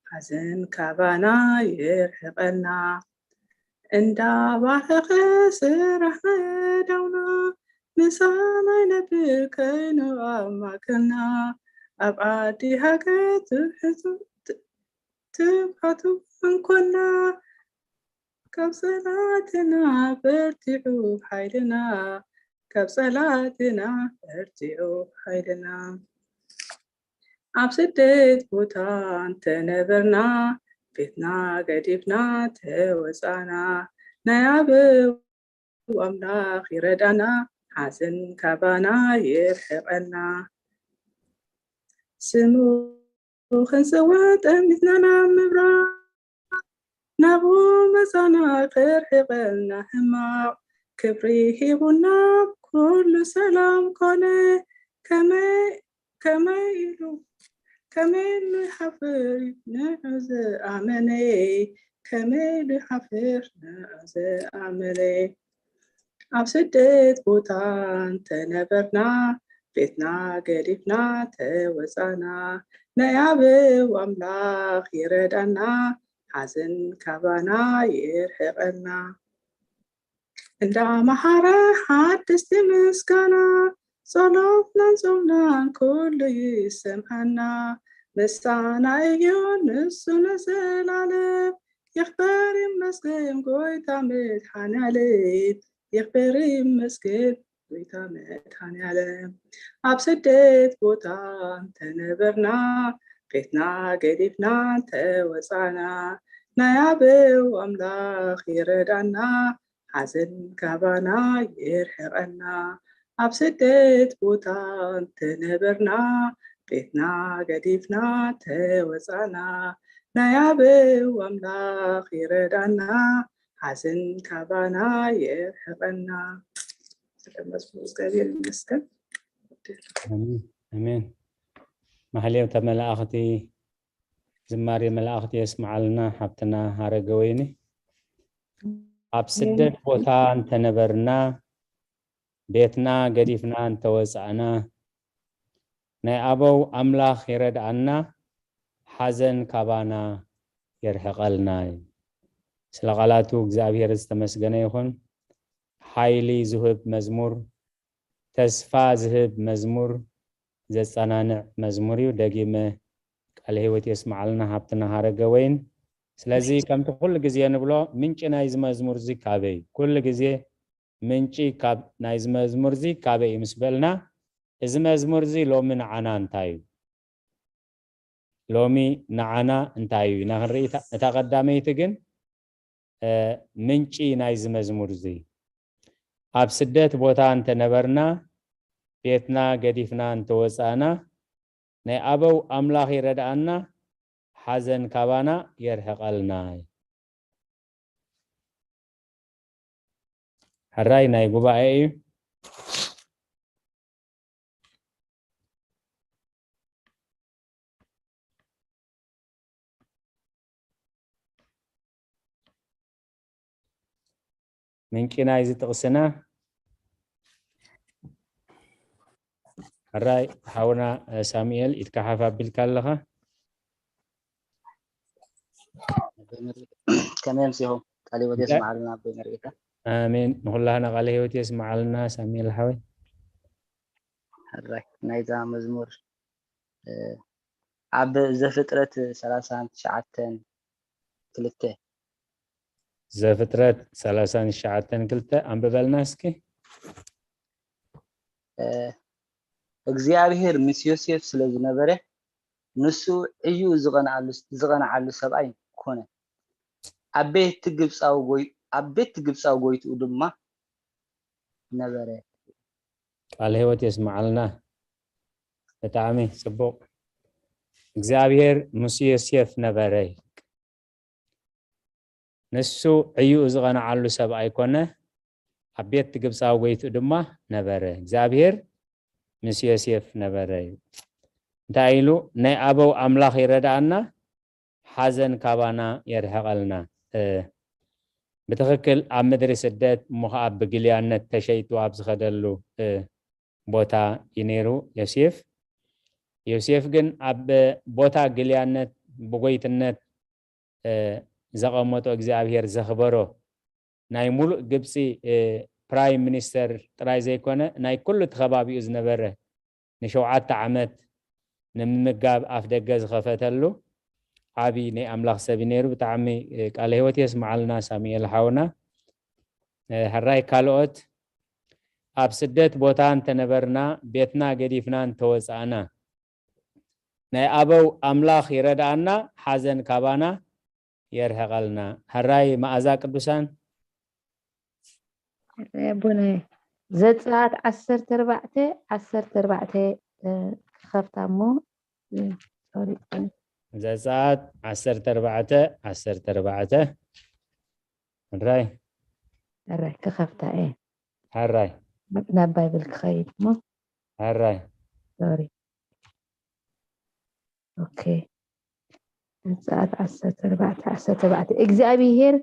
ሓዘን ካባና ይርሕቐና። እንዳባረኸ ስራሕ ምእዳውና፣ ምሳና ይነብር ከይኑ ኣብ ማእከልና። ኣብ ዓዲ ሃገር ትብሕቱ-፣ ት-፣ ትብሕቱ እንኮና፣ ካብ ጸላእትና በርቲዑ ሓይልና፣ ካብ ጸላእትና በርቲዑ ሓይልና። ኣብ ስደት ቦታ እንተነበርና፣ ቤትና ገዲፍና ተወጻና፣ ናይ ኣበው ኣምላኽ ይረዳና፣ ሓዘን ካባና ይርሕቐና። ስሙ ክንጽውዕ ጠሚትና ናብ ምብራቕ፣ ናብኡ መጻና ከርሕቐልና ሕማቕ። ክብሪ ሂቡና ኩሉ ሰላም ኮነ። ከመይ ከመይ ኢሉ ከመይ ኢሉ ይሓፍር ንዑ ዝኣመነ፣ ከመይ ኢሉ ይሓፍር ንዑ ዝኣመነ። ኣብ ስደት ቦታ እንተነበርና፣ ቤትና ገዲፍና ተወፃና፣ ናይ ኣበው ኣምላኽ ይረዳና፣ ሓዘን ካባና የርሕቐና። እንዳ መሓረ ሓደስቲ ምስጋና፣ ጸሎትናን ጾምናን ኩሉ ይሰምዓና። ምሳና እዩ ንሱ ንዘላለም። ይኽበር ይመስገን ጎይታ መድሓንያለም፣ ይኽበር ይመስገን ጎይታ መድሓንያለም። ኣብ ስደት ቦታ እንተነበርና፣ ቤትና ገዲፍና እንተወጻና፣ ናይ ኣበው ኣምላኽ ይረዳና፣ ሓዘን ካባና የርሕቐና። ኣብ ስደት ቦታ እንተነበርና፣ ቤትና ገዲፍና ተወጻና፣ ናይ ኣበው ኣምላኽ ይረዳና፣ ሓዘን ካባና የርሕቐና። ስለ መዝሙር እግዚኣብሔር ይመስገን። ኣሜን፣ ኣሜን። ማሕሌተ መላእኽቲ፣ ዝማሬ መላእኽቲ የስምዓልና ሓብትና ሃረገወይኒ። ኣብ ስደት ቦታ እንተነበርና፣ ቤትና ገዲፍና እንተወጻእና፣ ናይ ኣበው ኣምላኽ ይረድኣና፣ ሓዘን ካባና የርሕቐልና እዩ። ስለ ቃላቱ እግዚኣብሔር ዝተመስገነ ይኹን። ሓይሊ ዝህብ መዝሙር፣ ተስፋ ዝህብ መዝሙር፣ ዘጸናንዕ መዝሙር እዩ። ደጊመ ቃለ ህይወት የስምዓልና ሃብትና ሃረገወይን። ስለዚ ከምቲ ኩሉ ግዜ ንብሎ፣ ምንጪ ናይዚ መዝሙር እዚ ካበይ እዩ? ኩሉ ግዜ ምንጪ ካብ ናይዚ መዝሙር እዚ ካበይ እዩ ምስ በልና፣ እዚ መዝሙር እዚ ሎሚ ንዓና እንታይ እዩ? ሎሚ ንዓና እንታይ እዩ? ኢና ክንርኢ። እታ፣ እታ ቀዳመይቲ ግን፣ እ፣ ምንጪ ናይዚ መዝሙር እዚ፣ ኣብ ስደት ቦታ እንተነበርና፣ ቤትና ገዲፍና እንተወጻእና፣ ናይ ኣበው ኣምላኽ ይረድኣና፣ ሓዘን ካባና የርሕቐልና። ሕራይ ናይ ጉባኤ እዩ። ምንጪ ናይዚ ጥቕስና። ሕራይ ሓውና ሳሙኤል፣ ኢድካ ሓፍ ኣቢልካ ኣለኻ። ከመይ ኣምሲኹም? ቃለ ህይወት የስምዓልና ኣቦይ መርጌታ። ኣሜን። ንኹላህና ቃለ ህይወት የስምዓልና ሳሙኤል ሓወይ። ሕራይ ናይዛ መዝሙር፣ እ፣ ኣብ ዘፍጥረት ሰላሳን ትሽዓተን ክልተ። ዘፍጥረት ሰላሳን ትሽዓተን ክልተ ኣንብበልና እስኪ። እ፣ እግዚኣብሔር ምስ ዮሴፍ ስለ ዝነበረ፣ ንሱ ዕዩኡ ዝቐንዓሉ፣ ዝቐንዓሉ ሰብኣይ ኮነ። ኣብ ቤት ግብጻዊ ጎይ-፣ ኣብ ቤት ግብጻዊ ጎይትኡ ድማ ነበረ። ቃለ ህይወት የስምዓልና። ብጣዕሚ ጽቡቕ። እግዚኣብሔር ምስ ዮሴፍ ነበረ። ንሱ ዕዩኡ ዝቐንዓሉ ሰብ ኣይኮነ፣ ኣብ ቤት ግብጻዊ ጎይትኡ ድማ ነበረ። እግዚኣብሔር ምስ ዮሴፍ ነበረ እዩ። እንታይ ኢሉ? ናይ ኣበው ኣምላኽ ይረድኣና፣ ሓዘን ካባና የርሕቐልና። እ፣ ብትኽክል ኣብ ምድሪ ስደት፣ እሞ ኸዓ ብግልያነት ተሸይጡ ኣብ ዝኸደሉ፣ እ፣ ቦታ እዩ ነይሩ ዮሴፍ። ዮሴፍ ግን ኣብ ቦታ ግልያነት ብጎይትነት፣ እ፣ ዘቐመጦ እግዚኣብሔር ዘኽበሮ፣ ናይ ሙሉእ ግብፂ፣ እ፣ ፕራይም ሚኒስተር ጥራይ ዘይኮነ፣ ናይ ኩሉ እቲ ከባቢኡ ዝነበረ ንሸውዓተ ዓመት ንምምጋብ ኣፍ ደገ ዝኸፈተሉ ዓቢ ናይ ኣምላኽ ሰብ እዩ ነይሩ። ብጣዕሚ፣ እ፣ ቃለ ህይወት የስምዓልና ሳሙኤል ሓውና። እ፣ ሕራይ ካልኦት፣ ኣብ ስደት ቦታ እንተነበርና፣ ቤትና ገዲፍና እንተወጻእና፣ ናይ ኣበው ኣምላኽ ይረድኣና፣ ሓዘን ካባና የርሕቐልና። ሕራይ መኣዛ ቅዱሳን። ኣቦና፣ ዘጸኣት ዓሰርተ ኣርባዕተ፣ ዓሰርተ ኣርባዕተ፣ እ፣ ክኸፍታ እሞ፣ እ፣ ሶሪ። ዘጸኣት ዓሰርተ ኣርባዕተ፣ ዓሰርተ ኣርባዕተ። ሕራይ። ሕራይ ክኸፍታ እየ። ሕራይ። ናብ ባይብል ክኸይድ እሞ ሕራይ ሶሪ ኦኬ። ዘጸኣት ዓሰርተ ኣርባዕተ ዓሰርተ ኣርባዕተ እግዚኣብሄር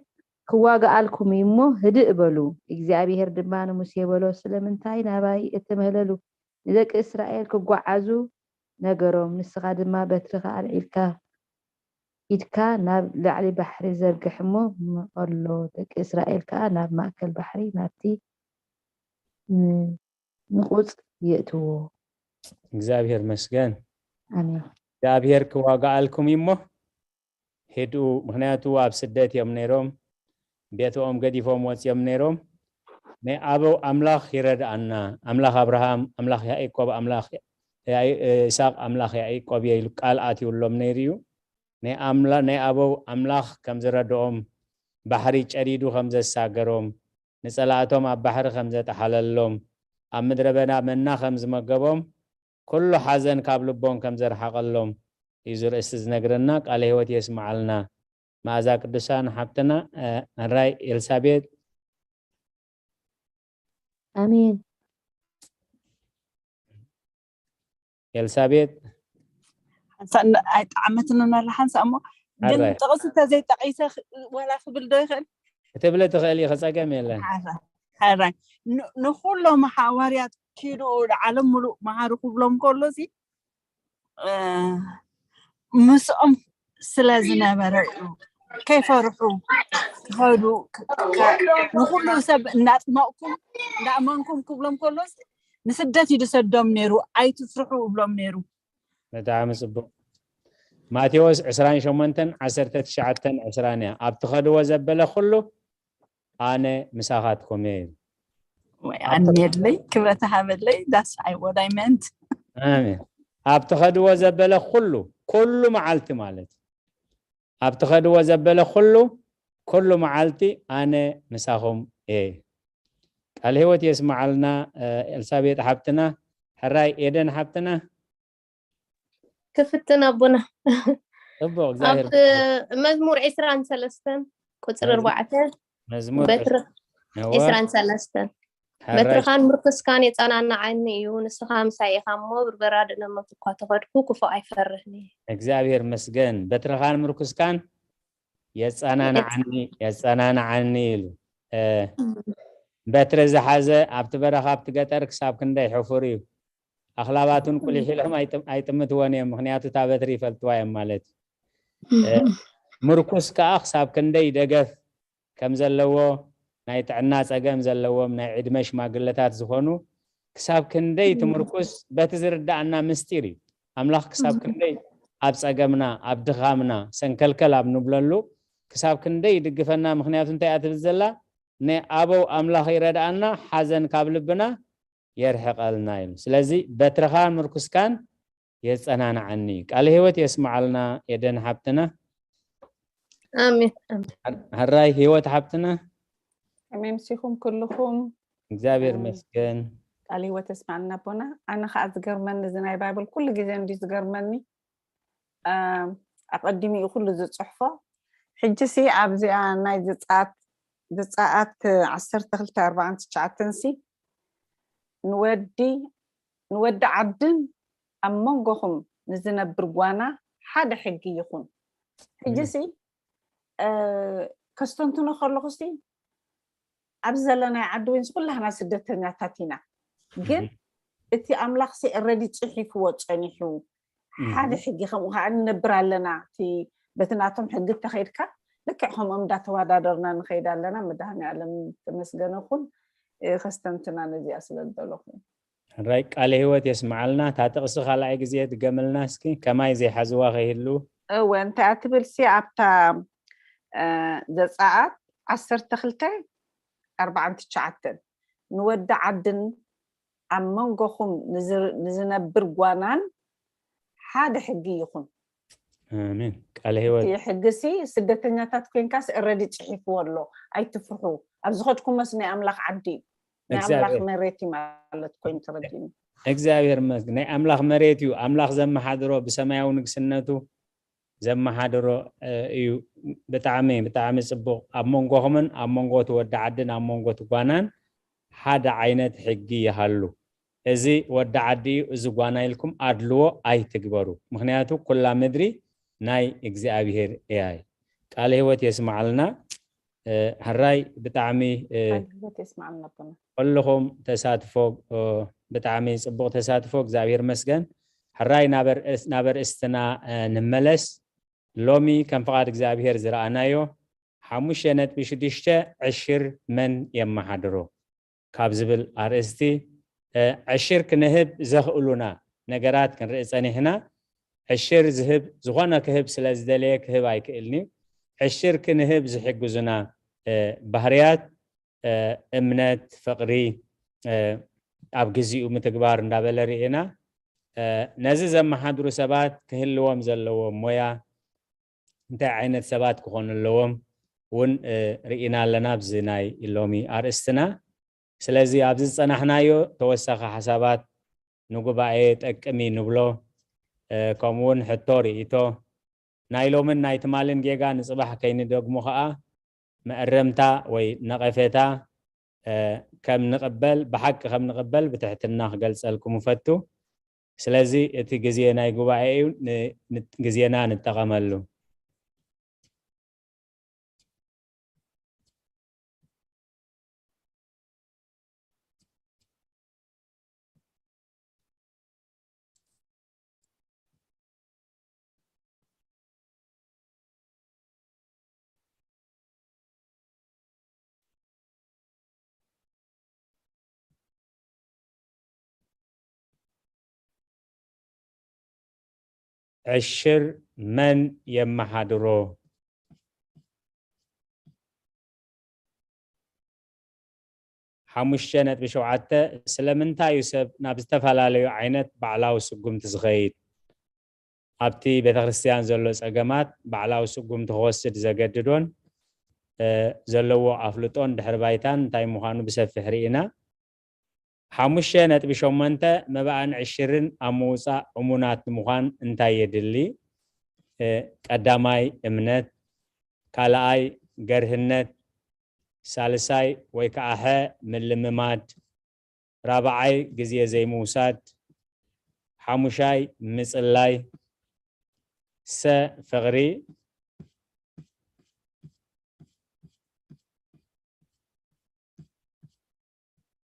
ክዋግኣልኩም እዩ እሞ ህድእ በሉ። እግዚኣብሄር ድማ ንሙሴ በሎ፣ ስለምንታይ ናባይ እትምህለሉ? ንደቂ እስራኤል ክጓዓዙ ነገሮም። ንስኻ ድማ በትርኻ ኣልዒልካ ኢድካ ናብ ላዕሊ ባሕሪ ዘርግሕ እሞ ምቐሎ፣ ደቂ እስራኤል ከኣ ናብ ማእከል ባሕሪ ናብቲ ንቑጽ የእትዎ። እግዚኣብሔር መስገን። ኣሜን። እግዚኣብሔር ክዋጋኣልኩም እዩ እሞ ሄድኡ፣ ምክንያቱ ኣብ ስደት እዮም ነይሮም፣ ቤትኦም ገዲፎም ወፂኦም ነይሮም። ናይ ኣበው ኣምላኽ ይረድኣና። ኣምላኽ ኣብርሃም፣ ኣምላኽ ያዕቆብ፣ ኣምላኽ ያዕ- ይስሐቅ፣ ኣምላኽ ያዕቆብ እየ ኢሉ ቃል ኣትዩሎም ነይሩ እዩ። ናይ ኣምላ ናይ ኣበው ኣምላኽ ከም ዝረድኦም፣ ባሕሪ ጨዲዱ ከም ዘሳገሮም፣ ንጸላእቶም ኣብ ባሕሪ ከም ዘጠሓለሎም፣ ኣብ ምድረ በዳ መና ከም ዝመገቦም፣ ኩሉ ሓዘን ካብ ልቦም ከም ዘርሓቐሎም እዩ ዝርእስቲ ዝነግረና። ቃለ ህይወት የስምዓልና። መኣዛ ቅዱሳን ሓብትና ሕራይ ኤልሳቤጥ ኣሜን። ኤልሳቤጥ ኣይጠዓመትን ነላ ሓንሳ እሞ ግን ሕራይ ጥቕሲ ተዘይጠቂሰ ወላ ክብል ዶ ይኽእል? ክትብሊ ትኽእል ኢኺ፣ ጸገም የለን። ሕራይ ንኩሎም ሓዋርያት ኪዱ ዓለም ሙሉእ መሃሩ ክብሎም ከሎ ሲ ምስኦም ስለ ዝነበረ እዩ። ከይፈርሑ ክኸዱ ንኩሉ ሰብ እናጥመቕኩም እናእመንኩም ክብሎም ከሎ ንስደት እዩ ዝሰዶም ነይሩ። ኣይትፍርሑ እብሎም ነይሩ። ብጣዕሚ ጽቡቕ። ማቴዎስ ዕስራን ሸሞንተን ዓሰርተ ትሽዓተን ዕስራን እያ። ኣብ ትኸድዎ ዘበለ ኩሉ ኣነ ምሳኻትኩም እየ ኢሉ። ኣንየለይ ክብረት ሃበለይ that's I what I meant። ኣሜን። ኣብ ትኸድዎ ዘበለ ኩሉ፣ ኩሉ መዓልቲ ማለት እዩ። ኣብ ትኸድዎ ዘበለ ኩሉ፣ ኩሉ መዓልቲ ኣነ ምሳኹም እየ። ቃል ህይወት የስምዓልና። ኤልሳቤጥ ሓብትና፣ ሕራይ ኤደን ሓብትና። ክፍትን ኣቦና ጽቡቕ፣ እግዚኣብሔር ኣብ መዝሙር ዕስራን ሰለስተን ቁፅሪ መዝሙር- ኣርባዕተ መዝሙር በትሪ እወ፣ ዕስራን ሰለስተን ሕራይ በትርኻን ምርኩስካን የጸናንዓኒ እዩ፣ ንስኻ ምሳይ ኢኻ እሞ ብርበራ ደለመት እኳ ተኸድኩ ክፉእ ኣይፈርህን እየ። እግዚኣብሔር መስገን። በትርኻን ምርኩስካን የጸናንዓኒ የጸናንዓኒ ኢሉ። እ፣ በትሪ ዝሓዘ ኣብቲ በረኻ ኣብቲ ገጠር ክሳብ ክንደይ ሕፉር እዩ። ኣኽላባቱን ቁሊሕ ኢሎም ኣይጥ- ኣይጥምትዎን እዮም፣ ምክንያቱ እታ በትሪ ይፈልጥዋ እዮም ማለት እዩ። እ፣ ምርኩስ ከኣ ክሳብ ክንደይ ደገፍ ከም ዘለዎ፣ ናይ ጥዕና ጸገም ዘለዎም፣ ናይ ዕድመ ሽማግለታት ዝኾኑ ክሳብ ክንደይ እቲ ምርኩስ በቲ ዝርዳኣና ምስጢር እዩ። ኣምላኽ ክሳብ ክንደይ ኣብ ጸገምና፣ ኣብ ድኻምና ሰንከልከል ኣብ ንብለሉ ክሳብ ክንደይ ይድግፈና። ምክንያቱ እንታይ እያ ትብል ዘላ? ናይ ኣበው ኣምላኽ ይረድኣና፣ ሓዘን ካብ ልብና የርሕቐልና ኢሉ። ስለዚ በትርኻን ምርኩስካን የጸናንዓኒ እዩ። ቃለ ህይወት የስምዓልና ኤደን ሓብትና። ኣሜን ኣሜን። ሕራይ ህይወት ሓብትና። ኣሜን። ምሲኹም ኩልኹም እግዚኣብሔር ኣሜን። መስገን። ቃል ህይወት የስማዕና ኣቦና። ኣነ ከዓ ዝገርመኒ እዚ ናይ ባይብል ኩሉ ግዜ እንዲ ዝገርመኒ፣ ኣም፣ ኣቐዲሙ እዩ ኩሉ ዝፅሕፎ። ሕጂ ሲ ኣብዚኣ ናይ ዘፀኣት ዘፀኣት ዓሰርተ ክልተ ኣርባዓን ትሽዓተን ሲ ንወዲ ንወዲ ዓድን ኣብ መንጎኹም ንዝነብር ጓና ሓደ ሕጊ ይኹን። ሕጂ ሲ እ፣ ከስተንትኖ ከለኹ ሲ ኣብዚ ዘለናይ ዓዲ ወይንስ ኩላህና ስደተኛታት ኢና። ግን እቲ ኣምላኽ ሲ ኦረዲ ፅሒፍዎ ፀኒሑ ሓደ ሕጊ ከምኡ ከዓ ንነብር ኣለና። እቲ በቲ ናቶም ሕጊ እተኸይድካ ልክዕ ከምኦም እንዳተወዳደርና ንኸይድ ኣለና። መድሃኒ ኣለም ተመስገነ ኩን። እ፣ ከስተንትና ነዚኣ ስለ ዝደለኹ ሕራይ ቃለ ህይወት የስምዓልና። እታ ጥቕሲ ካልኣይ ግዜ ድገምልና እስኪ፣ ከማይ ዘይሓዝዋ ከይህሉ። እወ እንታይ እያ ትብል ሲ ኣብታ እ፣ ዘፀኣት ዓሰርተ ክልተ ኣርባዓን ትሽዓተን ንወዲ ዓድን ኣብ መንጎኹም ንዝ- ንዝነብር ጓናን ሓደ ሕጊ ይኹን። ኣሜን። ቃለ ህይወት እቲ ሕጊ ሲ ስደተኛታት ኮይንካስ ኦረዲ ፅሒፍዎ ኣሎ። ኣይትፍርሑ። ኣብ ዝኸድኩሞስ ናይ ኣምላኽ ዓዲ እዩ። ናይ ኣምላኽ እግዚኣብሔር መሬት እዩ ማለት ኮይኑ ተረዲእኒ። እግዚኣብሔር ይመስገን። ናይ ኣምላኽ መሬት እዩ። ኣምላኽ ዘመሓድሮ ብሰማያዊ ንግስነቱ ዘመሓድሮ እ፣ እዩ። ብጣዕሚ ብጣዕሚ ጽቡቕ። ኣብ መንጎኹምን ኣብ መንጎ እቲ ወዲ ዓድን ኣብ መንጎ እቲ ጓናን ሓደ ዓይነት ሕጊ ይሃሉ። እዚ ወዲ ዓዲ እዩ፣ እዚ ጓና ኢልኩም ኣድልዎ ኣይትግበሩ። ምኽንያቱ ኩላ ምድሪ ናይ እግዚኣብሔር እያ። ቃለ ህይወት የስማዓልና። እ፣ ሕራይ ብጣዕሚ፣ እ፣ ቃለ ህይወት የስማዓልና ኣቦና። ኩልኹም ተሳትፎ፣ እ፣ ብጣዕሚ ጽቡቕ ተሳትፎ፣ እግዚኣብሔር መስገን። ሕራይ ናብ ኣርእስ-፣ ናብ ኣርእስትና፣ እ፣ ንመለስ። ሎሚ ከም ፍቓድ እግዚኣብሔር ዝረኣናዮ ሓሙሽተ ነጥቢ ሽዱሽተ ዕሽር መን የመሓድሮ ካብ ዝብል ኣርእስቲ፣ እ፣ ዕሽር ክንህብ ዘኽእሉና ነገራት ክንርኢ ጸኒሕና። ዕሽር ዝህብ፣ ዝኾነ ክህብ ስለ ዝደለየ ክህብ ኣይክእልን እዩ። ዕሽር ክንህብ ዝሕግዙና፣ እ፣ ባህርያት፣ እ፣ እምነት፣ ፍቕሪ፣ እ፣ ኣብ ግዚኡ ምትግባር እንዳበለ ርኢና። እ፣ ነዚ ዘመሓድሩ ሰባት ክህልዎም ዘለዎ ሞያ፣ እንታይ ዓይነት ሰባት ክኾኑ ኣለዎም እውን፣ እ፣ ርኢና ኣለና ኣብዚ ናይ ሎሚ ኣርእስትና። ስለዚ ኣብዚ ዝጸናሕናዮ ተወሳኺ ሓሳባት ንጉባኤ ጠቅም እዩ ንብሎ፣ እ፣ ከምኡ እውን ሕቶ፣ ርእይቶ፣ ናይ ሎምን ናይ ትማልን ጌጋ ንጽባሕ ከይንደግሞ ኸኣ መእረምታ ወይ ነቐፌታ፣ እ፣ ከም ንቕበል፣ ብሓቂ ከም ንቕበል ብትሕትና ክገልጸልኩም እፈቱ። ስለዚ እቲ ግዜ ናይ ጉባኤ እዩ፣ ን-፣ ን-፣ ግዜና ንጠቐመሉ። ዕሽር መን የመሓድሮ? ሓሙሽተ ነጥቢ ሸውዓተ፣ ስለምንታይ እዩ ሰብ ናብ ዝተፈላለዩ ዓይነት ባዕላዊ ስጉምቲ ዝኸይድ? ኣብቲ ቤተ ክርስቲያን ዘሎ ጸገማት ባዕላዊ ስጉምቲ ክወስድ ዘገድዶን፣ እ፣ ዘለዎ ኣፍልጦን ድሕሪ ባይታን እንታይ ምዃኑ ብሰፊሕ ርኢና። ሓሙሽተ ነጥቢ ሸሞንተ፣ መባእን ዕሽርን ኣብ ምውጻእ እሙናት ንምዃን እንታይ የድሊ? እ፣ ቀዳማይ እምነት፣ ካልኣይ ገርህነት፣ ሳልሳይ ወይ ከዓ ሐ ምልምማድ፣ ራብዓይ ግዜ ዘይምውሳድ፣ ሓሙሻይ ምጽላይ፣ ሰ ፍቕሪ፣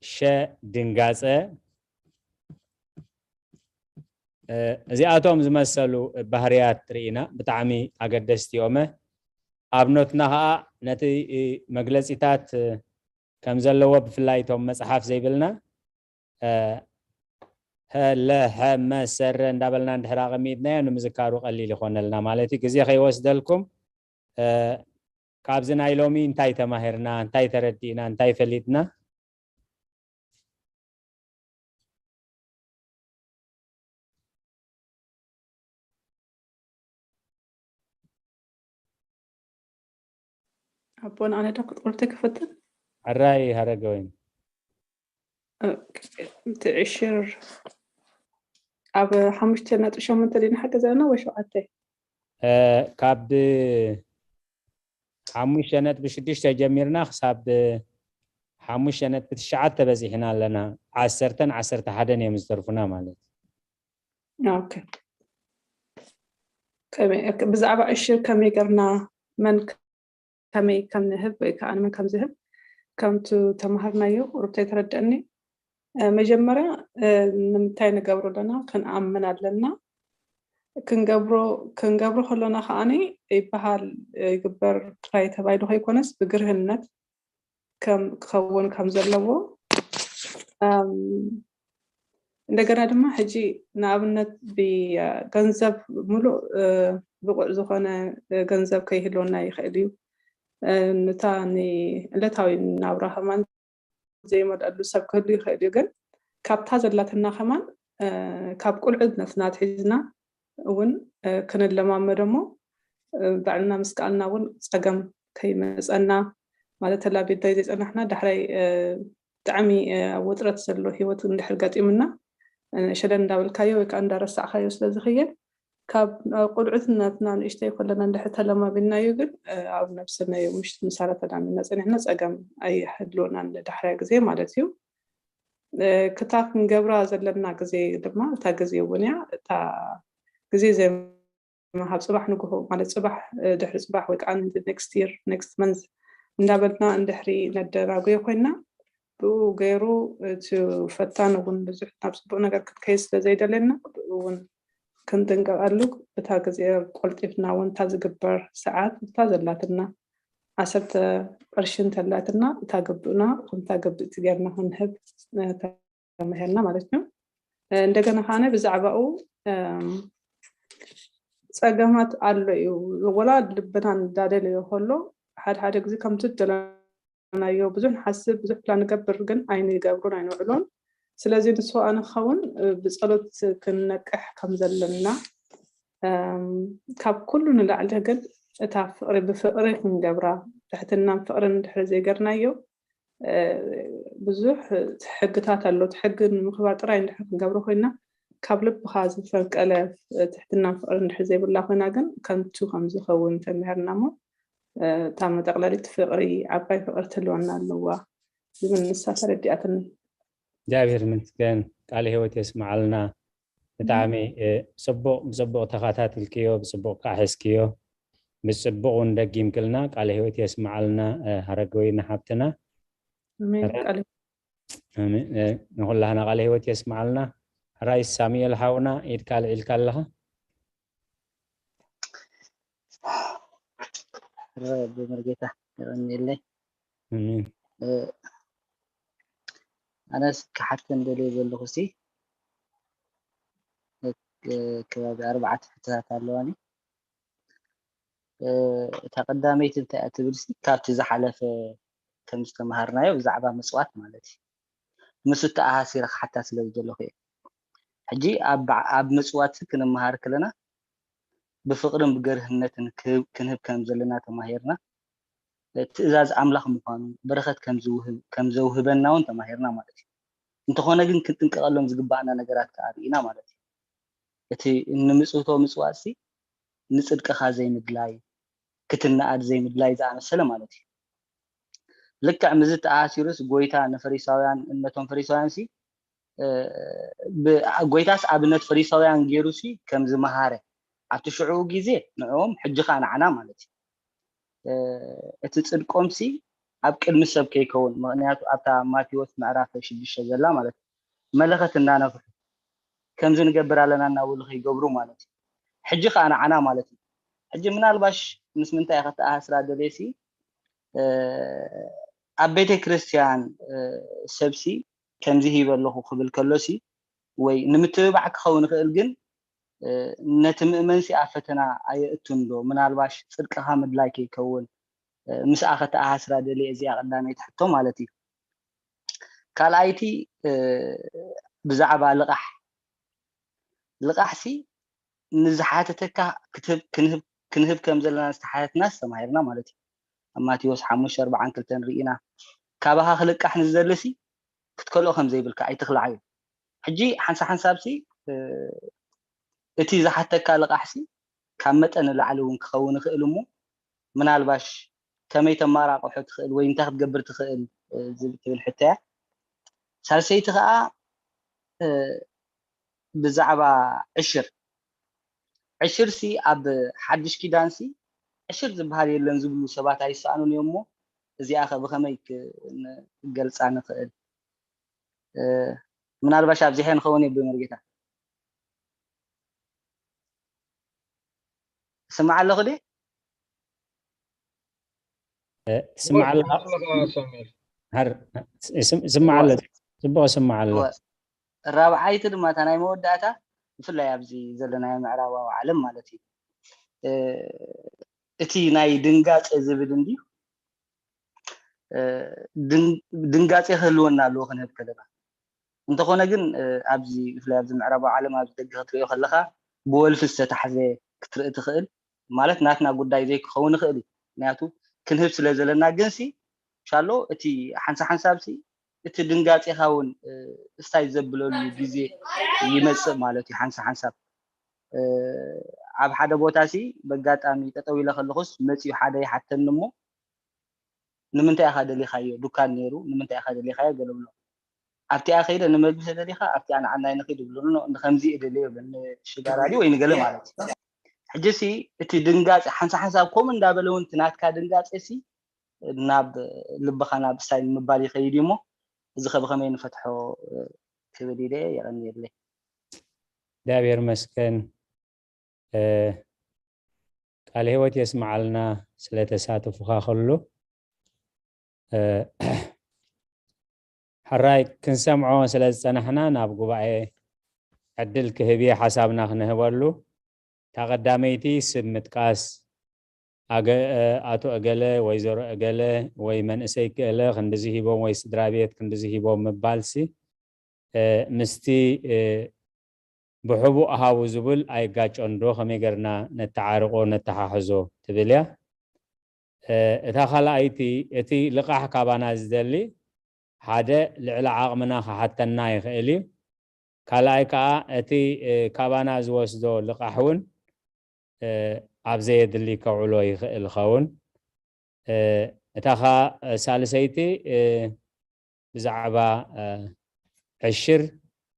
ሸ ድንጋጸ። እ፣ እዚኣቶም ዝመሰሉ ባህርያት ርኢና፣ ብጣዕሚ ኣገደስቲ እዮመ። ኣብ ኖትና ኸኣ ነቲ፣ እ፣ መግለጺታት፣ እ፣ ከም ዘለዎ፣ ብፍላይ እቶም መጽሓፍ ዘይብልና፣ እ፣ ሀ፣ ለ፣ ሐ፣ መ፣ ሰረ እንዳበልና እንድሕር ኣቐሚጥናዮ ንምዝካሩ ቀሊል ይኾነልና ማለት እዩ። ግዜ ከይወስደልኩም፣ እ፣ ካብዚ ናይ ሎሚ እንታይ ተማሂርና፣ እንታይ ተረዲእና፣ እንታይ ፈሊጥና? ኣቦን ኣነ ዶ ክትቆርተ ክፈትን? ሕራይ ሃረገወይን። እ፣ እቲ ዕሽር ኣብ ሓሙሽተ ነጥቢ ሸሞንተ ዲና ሓቂ ዘለና ወይ ሸውዓተ? እ፣ ካብ ሓሙሽተ ነጥቢ ሽዱሽተ ጀሚርና ክሳብ ሓሙሽተ ነጥቢ ትሽዓተ በጺሕና ኣለና። ዓሰርተን ዓሰርተ ሓደን እዮም ዝተርፉና ማለት። ኦኬ። ከመይ፣ ብዛዕባ ዕሽር ከመይ ገርና መን ከመይ ከም ንህብ ወይ ከዓ ንመን ከም ዝህብ ከምቱ ተማሃርናዮ ቁሩብ ተይተረደአኒ። እ፣ መጀመርያ፣ እ፣ ንምንታይ ንገብሮ ኣለና? ክንኣምን ኣለና። ክንገብሮ፣ ክንገብሮ ከሎና ከዓኒ ይበሃል፣ እ፣ ይግበር ጥራይ ተባሂሉ ከይኮነስ ብግርህነት ከም ክኸውን ከም ዘለዎ፣ እም፣ እንደገና ድማ ሕጂ ንኣብነት ብገንዘብ ምሉእ፣ እ፣ ብቑዕ ዝኾነ፣ እ፣ ገንዘብ ከይህልወና ይኽእል እዩ። እ፣ ነታ ንዕለታዊ ናብራ ከማን ዘይመልኣሉ ሰብ ክህሉ ይኽእል እዩ። ግን ካብታ ዘላትና ከማን፣ እ፣ ካብ ቁልዕነትና ኣትሒዝና እውን፣ እ፣ ክንለማመዶ እሞ፣ እ፣ ባዕልና ምስ ከኣልና እውን ጸገም ከይመጸና፣ ማለት ተላቢድናዮ ዘይጸናሕና ዳሕራይ፣ እ፣ ብጣዕሚ፣ እ፣ ኣብ ውጥረት ዘሎ ህይወት እንድሕር ገጢሙና፣ እ፣ ሸለል እንዳበልካዮ ወይ ከዓ እንዳረሳዕካዮ ስለ ዝኽየድ፣ ካብ ቁልዕትነትና ንእሽተይ ከለና እንድሕር ተለማሚድናዮ ግን ኣብ ነብስና እዩ ምሽ ምሳና ተላሚድና ፀኒሕና ፀገም ኣይህልወናን ንዳሕራይ ግዜ ማለት እዩ። ክታ ክንገብራ ዘለና ግዜ ድማ እታ ግዜ እውን እያ እታ ግዜ ዘይምሃብ ፅባሕ ንግሆ ማለት ፅባሕ ድሕሪ ፅባሕ ወይ ከዓ next year next month እንዳበልና እንድሕሪ ነደናጉዮ ኮይና ብኡ ገይሩ እቲ ፈታን እውን ብዙሕ ናብ ፅቡቅ ነገር ክትከይድ ስለዘይደለና ብኡ እውን ክንጥንቀቀሉ እታ ግዜ ቆልጢፍና እውን እታ ዝግበር ሰዓት እታ ዘላትና ዓሰርተ ቅርሺ እንተላትና እታ ግብእና ከምታ ግብእቲ ጌርና ክንህብ ተመሄርና ማለት እዩ። እንደገና ከዓነ ብዛዕባኡ ፀገማት ኣሎ እዩ። ወላ ልብና እንዳደለዮ ከሎ ሓደ ሓደ ግዜ ከምቲ ዝደለናዮ ብዙሕ ንሓስብ ብዙሕ ፕላን ንገብር ግን ኣይንገብሩን ኣይንውዕሎን። ስለዚ ንሱ ኣነ ክኸውን ብፀሎት ክንነቅሕ ከም ዘለና ካብ ኩሉ ንላዕሊ ግን እታ ፍቅሪ ብፍቅሪ ክንገብራ ትሕትናን ፍቅርን እንድሕር ዘይገርናዮ ብዙሕ ሕግታት ኣሎ። እቲ ሕጊ ንምኽባር ጥራይ እንድሕር ክንገብሮ ኮይና ካብ ልብኻ ዝፈንቀለ ትሕትናን ፍቅርን እንድሕር ዘይብላ ኮይና ግን ከንቱ ከም ዝኸውን ተምሄርና እሞ እታ መጠቅለሊት ፍቅሪ ዓባይ ፍቅሪ ትህልወና ኣለዋ ዝብል ንሳ ተረዲኣትኒ። እግዚኣብሔር ይመስገን ቃለ ህይወት የስምዓልና። ብጣዕሚ ጽቡቕ ብጽቡቕ ተኸታትልክዮ ብጽቡቕ ከዓ ሒዝክዮ ብጽቡቕ እውን ደጊምክልና ቃለ ህይወት የስምዓልና። ሃረገወይና ሓብትና ንኩላህና ቃለ ህይወት የስምዓልና። ራይ ሳሙኤል ሓውና ኢድካ ልዒልካ ኣለኻ። ብመርጌታ የቐንየለይ። ኣነስ ክሓተን ደልየ ዘለኹ ሲ ከባቢ ኣርባዕተ ሕቶታት ኣለዋኒ። እታ ቀዳመይቲ እንታይ እያ ትብል ሲ ካብቲ ዝሓለፈ ከም ዝተምሃርናዮ ብዛዕባ ምፅዋት ማለት እዩ። ምስ ተኣሳሲረ ክሓታ ስለ ዝደለኹ እየ። ሕጂ ኣብ ምፅዋት ክንምሃር ከለና ብፍቕርን ብገርህነትን ክንህብ ከም ዘለና ተማሂርና። ትእዛዝ ኣምላኽ ምዃኑ በረኸት ከም ዘውህበና እውን ተማሂርና ማለት እዩ። እንተኾነ ግን ክንጥንቀቐሎም ዝግባኣና ነገራት ከዓ ርኢና ማለት እዩ። እቲ ንምፅውቶ ምፅዋት ሲ ንፅድቅኻ ዘይምድላይ ክትነኣድ ዘይምድላይ ዝኣመሰለ ማለት እዩ። ልክዕ ምዚ ተኣሲሩስ ጎይታ ንፈሪሳውያን እነቶም ፈሪሳውያን ሲ ጎይታስ ኣብነት ፈሪሳውያን ገይሩ ሲ ከም ዝመሃረ ኣብቲ ሽዑ ግዜ ንዕኦም ሕጂ ከዓ ንዓና ማለት እዩ። እቲ ፅድቆም ሲ ኣብ ቅድሚ ሰብ ከይከውን ምክንያቱ ኣብታ ማቴዎስ ምዕራፍ ሽዱሽተ ዘላ ማለት እዩ መለኸት እናነፍሑ ከምዚ ንገብር ኣለና እናበሉ ከይገብሩ ማለት እዩ። ሕጂ ከዓ ንዓና ማለት እዩ። ሕጂ ምናልባሽ ምስ ምንታይ ከተኣሳስራ ደልየ ሲ ኣብ ቤተ ክርስቲያን ሰብሲ ከምዚ ሂበ ኣለኹ ክብል ከሎ ሲ ወይ ንምትብባዕ ክኸውን ይኽእል ግን ነቲ ምእመን ሲ ኣብ ፈተና ኣየእቱን ዶ ምናልባሽ ፅድቅኻ ምድላይ ከይከውን ምስኣ ከተኣሳስራ ደልየ እዚኣ ቀዳመይቲ ሕቶ ማለት እዩ። ካልኣይቲ ብዛዕባ ልቓሕ ልቓሕ ሲ ንዝሓተተካ ክንህብ ከም ዘለና ዝተሓተትናስ ተማሂርና ማለት እዩ። ኣብ ማቴዎስ ሓሙሽተ ኣርባዓን ክልተን ርኢና ካባኻ ክልቃሕ ንዝደሊ ሲ ክትከልኦ ከም ዘይብልካ ኣይትኽልዓዮ። ሕጂ ሓንሳ ሓንሳብ ሲ እቲ ዝሓተካ ልቓሕ ሲ ካብ መጠን ንላዕሊ እውን ክኸውን ይኽእል እሞ ምናልባሽ ከመይ ተማራቕሖ ትኽእል ወይ እንታይ ክትገብር ትኽእል ዝብል ትብል ሕቶ እያ። ሳልሰይቲ ከዓ ብዛዕባ ዕሽር ዕሽር ሲ ኣብ ሓድሽ ኪዳን ሲ ዕሽር ዝበሃል የለን ዝብሉ ሰባት ኣይሰኣኑን እዮም እሞ እዚኣ ከ ብኸመይ ክንገልፃ ንኽእል? ምናልባሽ ኣብዚሐ ንኸውን እየ ብመርጌታ። ስማዕ ኣለኹ ዲ ትስማዕ ኣለኻ? ስማዕ ኣሎ፣ ፅቡቕ ስማዕ ኣሎ። ራብዓይቲ ድማ እታ ናይ መወዳእታ ብፍላይ ኣብዚ ዘለናዮ ምዕራባዊ ዓለም ማለት እዩ እቲ ናይ ድንጋፀ ዝብል እንድዩ ድንጋጼ ክህልወና ኣለዎ ክንህብ ከለና። እንተኾነ ግን ኣብዚ ብፍላይ ኣብዚ ምዕራባዊ ዓለም ኣብዚ ደገ ክትሪኦ ከለኻ ብወልፊ ዝተታሕዘ ክትርኢ ትኽእል። ማለት ናትና ጉዳይ ዘይክኸውን ይኽእል እዩ። ምክንያቱ ክንህብ ስለ ዘለና ግንሲ ሻሎ እቲ ሓንሳ ሓንሳብሲ እቲ ድንጋጼኻ እውን እስታይ ዘብለሉ ግዜ ይመፅእ ማለት እዩ። ሓንሳ ሓንሳብ ኣብ ሓደ ቦታ ሲ በጋጣሚ ጠጠው ኢለ ከለኹስ መፂኡ ሓደ ይሓተኒ እሞ ንምንታይ ኢኻ ደሊኻዮ? ዱካን ነይሩ፣ ንምንታይ ኢኻ ደሊኻዮ? ገለ ብሎ። ኣብቲኣ ከይደ ንመግቢ ተደሊኻ ኣብቲኣ ንዓናይ ንኺድ ይብሉ። ንኸምዚ እየ ደልዮ ይብለኒ ሽጋራዲ ወይ ንገለ ማለት እዩ። ሕጂ ሲ እቲ ድንጋፂ ሓንሳ ሓንሳብ ከምኡ እንዳበለ እውን እቲ ናትካ ድንጋፂ ሲ ናብ ልብኻ ናብ ስታይል ምባል ይኸይድ እዩ እሞ እዚ ከ ብኸመይ ንፈትሖ ክብል ኢለ የቐንየለይ። እግዚኣብሔር ይመስገን። ቃል ህይወት የስመዓልና ስለ ተሳትፉኻ ከሉ። ሕራይ ክንሰምዖ ስለ ዝጸናሕና ናብ ጉባኤ ዕድል ክህብ እየ ሓሳብና ክንህበሉ። እታ ቀዳመይቲ ስም ምጥቃስ፣ ኣገ- ኣቶ እገለ፣ ወይዘሮ እገለ ወይ መንእሰይ እገለ ክንድዚ ሂቦም ወይ ስድራ ቤት ክንድዚ ሂቦም ምባልሲ ምስቲ ብሕቡእ ሃቡ ዝብል ኣይጋጨን ዶ? ከመይ ገርና ነተዓርቆ ነተሓሕዞ ትብል እያ። እታ ካልኣይቲ እቲ ልቓሕ ካባና ዝደሊ ሓደ ልዕሊ ዓቕምና ክሓተና ይኽእል እዩ። ካልኣይ ከዓ እቲ ካባና ዝወስዶ ልቓሕ እውን ኣብ ዘየድሊ ከውዕሎ ይኽእል ኸውን። እታ ኻ ሳልሰይቲ ብዛዕባ ዕሽር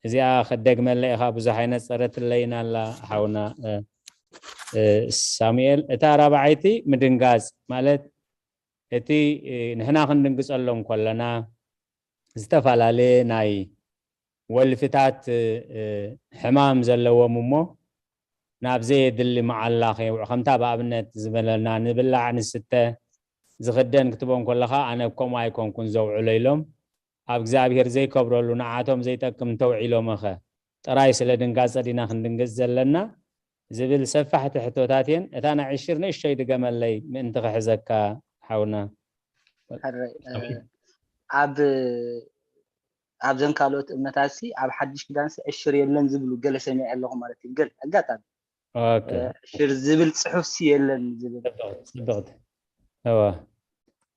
እዚኣ ከደግመላ ኢኻ ብዙሕ ኣይነፀረትለይን ኣላ ሓውና ሳሙኤል። እታ ራብዓይቲ ምድንጋፅ ማለት እቲ ንሕና ክንድንግፀሎም ከለና ዝተፈላለየ ናይ ወልፍታት ሕማም ዘለዎም እሞ ናብ ዘየድሊ መዓላ ከይውዕ ከምታ ብኣብነት ዝበለና ንብላዕ ንስተ ዝኽደን ክትቦን ከለኻ ኣነ ከምኡ ኣይኮንኩን ዘውዕሎ ኢሎም ኣብ እግዚኣብሔር ዘይከብረሉ ንዓቶም ዘይጠቅም እንተውዒሎምኸ ጥራይ ስለ ድንጋጸ ዲና ክንድንግጽ ዘለና ዝብል ሰፋሕቲ ሕቶታት እየን። እታ ናይ ዕሽር ንእሽቶይ ድገመለይ ምእንቲ ክሕዘካ ሓውና። ኣብ ኣብዘን ካልኦት እምነታት ሲ ኣብ ሓድሽ ኪዳን ሲ ዕሽር የለን ዝብሉ ገለ ሰሚዐ ኣለኹ ማለት እዩ። ገል ኣጋጣሚ ኦኬ ዕሽር ዝብል ጽሑፍ ሲ የለን ዝብል ጽብቕቲ እወ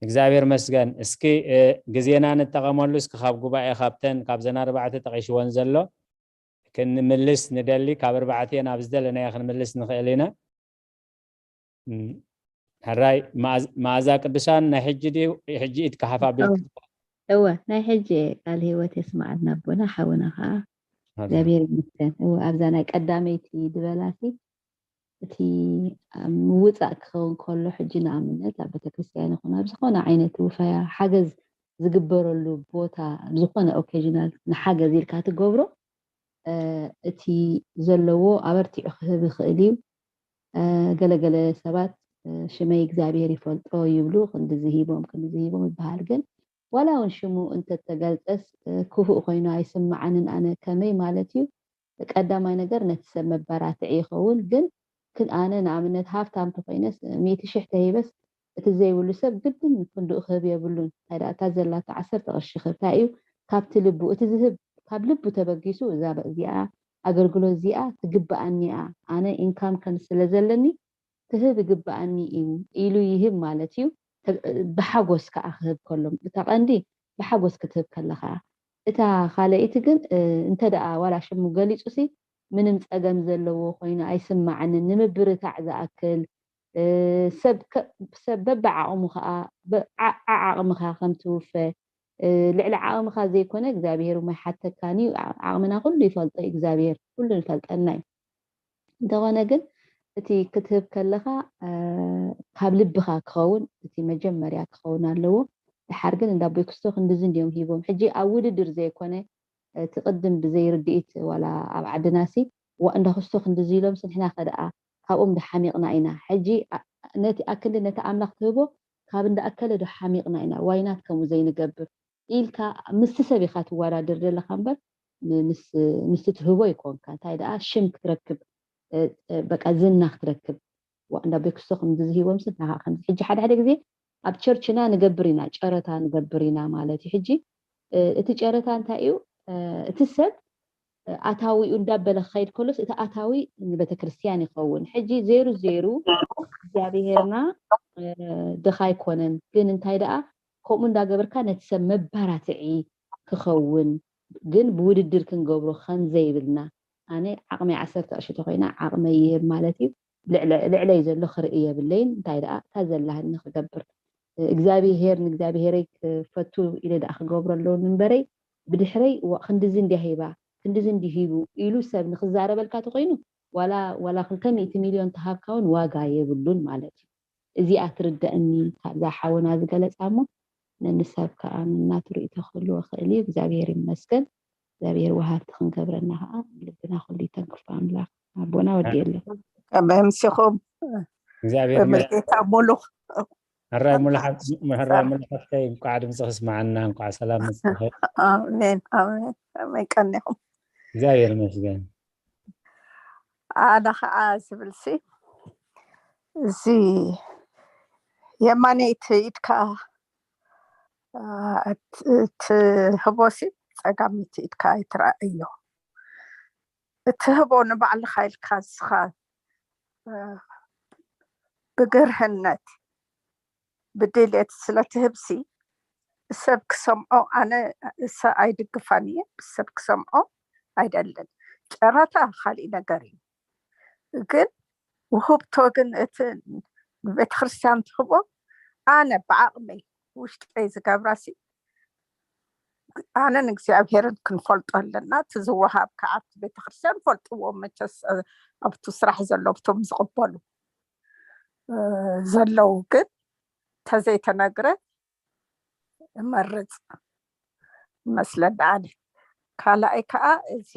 እግዚኣብሔር መስገን። እስኪ ግዜና ንጠቐመሉ። እስኪ ካብ ጉባኤ ካብተን ካብዘን ኣርባዕተ ጠቒሽወን ዘሎ ክንምልስ ንደሊ። ካብ ኣርባዕተ ናብ ዝደለናዮ ክንምልስ ንኽእል ኢና። ሕራይ መኣዛ ቅዱሳን ናይ ሕጂ ድዩ? ሕጂ ኢድካ ሓፍ ኣቢልካ። እወ ናይ ሕጂ ቃል ህይወት የስማዓልና ኣቦና ሓውና ከዓ እግዚኣብሔር ይመስገን። እወ ኣብዛ ናይ ቀዳመይቲ ድበላሲ እቲ ምውፃእ ክኸውን ከሎ ሕጂ ንኣብነት ኣብ ቤተክርስትያን ይኹን ኣብ ዝኾነ ዓይነት ውፈያ ሓገዝ ዝግበረሉ ቦታ ኣብ ዝኾነ ኦኬዥናል ንሓገዝ ኢልካ ትገብሮ እቲ ዘለዎ ኣበርቲዑ ክህብ ይኽእል እዩ። ገለገለ ሰባት ሽመይ እግዚኣብሔር ይፈልጦ ይብሉ፣ ክንድዚ ሂቦም ክንድዚ ሂቦም ይበሃል። ግን ዋላ እውን ሽሙ እንተተገልጸስ ክፉእ ኮይኑ ኣይስምዓንን። ኣነ ከመይ ማለት እዩ? ቀዳማይ ነገር ነቲ ሰብ መበራትዒ ይኸውን። ግን ኣነ ንኣብነት ሃፍታም ተኾይነስ ሚእቲ ሽሕ ተሂበስ እቲ ዘይብሉ ሰብ ግድን ክንድኡ ክህብ የብሉን። እንታይ ደኣ እታ ዘላቶ ዓሰርተ ቅርሺ ክህብ እንታይ እዩ? ካብቲ ልቡ እቲ ዝህብ ካብ ልቡ ተበጊሱ እዛ እዚኣ ኣገልግሎት እዚኣ ትግበኣኒ እያ፣ ኣነ ኢንካም ከም ስለ ዘለኒ ክህብ ይግበኣኒ እዩ ኢሉ ይህብ ማለት እዩ። ብሓጎስ ከዓ ክህብ ከሎ እታ ቀንዲ ብሓጎስ ክትህብ ከለኻ እታ ካልኣይቲ ግን እንተ ደኣ ዋላ ሽሙ ገሊጹሲ ምንም ጸገም ዘለዎ ኮይኑ ኣይስማዓንን። ንምብርታዕ ዝኣክል ሰብ ሰብ በብዓቕሙ ከዓ ዓዓቕምኻ ከም ትውፈ ልዕሊ ዓቕምኻ ዘይኮነ እግዚኣብሔር እሞ ኣይሓተካን እዩ። ዓቕምና ኩሉ ይፈልጦ እዩ እግዚኣብሔር፣ ኩሉ ንፈልጠና እዩ። እንተኾነ ግን እቲ ክትህብ ከለኻ ካብ ልብኻ ክኸውን እቲ መጀመርያ ክኸውን ኣለዎ። ድሓር ግን እንዳ ኣቦይ ክስቶ ክንድዚ እንድዮም ሂቦም። ሕጂ ኣብ ውድድር ዘይኮነ እቲ ቅድም ብዘይ ርድኢት ዋላ ኣብ ዓድና ሲ ዋ እንዳ ክስቶ ክንድዚ ኢሎም ስንሕና ከደኣ ካብኦም ድሓሚቕና ኢና። ሕጂ ነቲ ኣክንዲ ነቲ ኣምላኽ ትህቦ ካብ እንዳ ኣከለ ዶ ሓሚቕና ኢና ዋይናት ከምኡ ዘይንገብር ኢልካ ምስቲ ሰብ ኢኻ ትወዳደር ዘለኻ እምበር ምስቲ ትህቦ ይኮንካ። እንታይ ደኣ ሽም ክትረክብ በቃ ዝና ክትረክብ ዋ እንዳ ቤክስቶ ከምዚ ዝሂቦም ስብ ናኻ ከምዚ ሕጂ ሓደ ሓደ ግዜ ኣብ ቸርችና ንገብር ኢና ጨረታ ንገብር ኢና ማለት እዩ። ሕጂ እቲ ጨረታ እንታይ እዩ? እቲ ሰብ ኣታዊኡ እንዳበለ ክኸይድ ከሎስ እቲ ኣታዊ ንቤተክርስትያን ይኸውን። ሕጂ ዜሩ ዜሩ እግዚኣብሄርና ድኻ ኣይኮነን፣ ግን እንታይ ደኣ ከምኡ እንዳገበርካ ነቲ ሰብ መባራትዒ ክኸውን ግን ብውድድር ክንገብሮ ከም ዘይብልና ኣነ ዓቕመይ ዓሰርተ ቅርሺ ተኮይና ዓቕመይ ይህብ ማለት እዩ። ልዕለ- ልዕለይ ዘሎ ክርኢ የብለይን። እንታይ ደኣ እታ ዘላህኒ ክገብር እግዚኣብሔር ንእግዚኣብሔረይ ክፈቱ ኢለ ደኣ ክገብሮ ኣለውን እምበረይ ብድሕረይ ዋ ክንድዚ እንዲያ ሂባ ክንድዚ እንዲ ሂቡ ኢሉ ሰብ ንክዛረበልካ ተኮይኑ ዋላ ዋላ ክልተ ሚእቲ ሚልዮን ተሃብካ እውን ዋጋ የብሉን ማለት እዩ። እዚኣ ትርደእኒ ካብዛ ሓውና ዝገለፃ እሞ ነንሰብ ከዓ ነናቱ ርእይቶ ክህልዎ ክእል እዩ። እግዚኣብሔር ይመስገን። እግዚኣብሔር ወሃብቲ ክንገብረና ከዓ ልብና ኩሉ ይተንክፎ ኣምላኽ ኣቦና ወዲየለ ከመምሲኹም እግዚኣብሔር ይመስገን። ብመልጌታ ሙሉኽ ሕራይ ሙሉ ሓፍ- ሕራይ ሙሉ ሓፍተይ እንኳዕ ድምፅኺ ስማዓና እንኳዕ ሰላም መፅእኺ ኣሜን ኣሜን ኣሜን ቀኒኹም እግዚኣብሔር ይመስገን ኣነ ከዓ ዝብልሲ እዚ የማነይቲ ኢድካ አ፣ እት- እትህቦሲ ፀጋመይቲ ኢድካ ኣይትረኣዮ እትህቦ ንባዕልኻ ኢልካ ንስኻ አ፣ ብግርህነት ብድልየት ስለትህብሲ ሰብ ክሰምዖ ኣነ እሰ ኣይድግፋን እየ ሰብ ክሰምዖ ኣይደልን ጨረታ ካሊእ ነገር እዩ ግን ውህብቶ ግን እቲ ንቤተክርስትያን ትህቦ ኣነ ብዓቕመይ ውሽጠይ ዝገብራሲ ኣነን እግዚኣብሄርን ክንፈልጦ ኣለና እቲ ዝወሃብ ከዓ ኣብቲ ቤተክርስትያን ፈልጥዎ መቸስ ኣብቱ ስራሕ ዘሎ ብቶም ዝቕበሉ ዘለዉ ግን ተዘይተነግረ እመርፅ ይመስለኒ ኣነ ካልኣይ ከዓ እዚ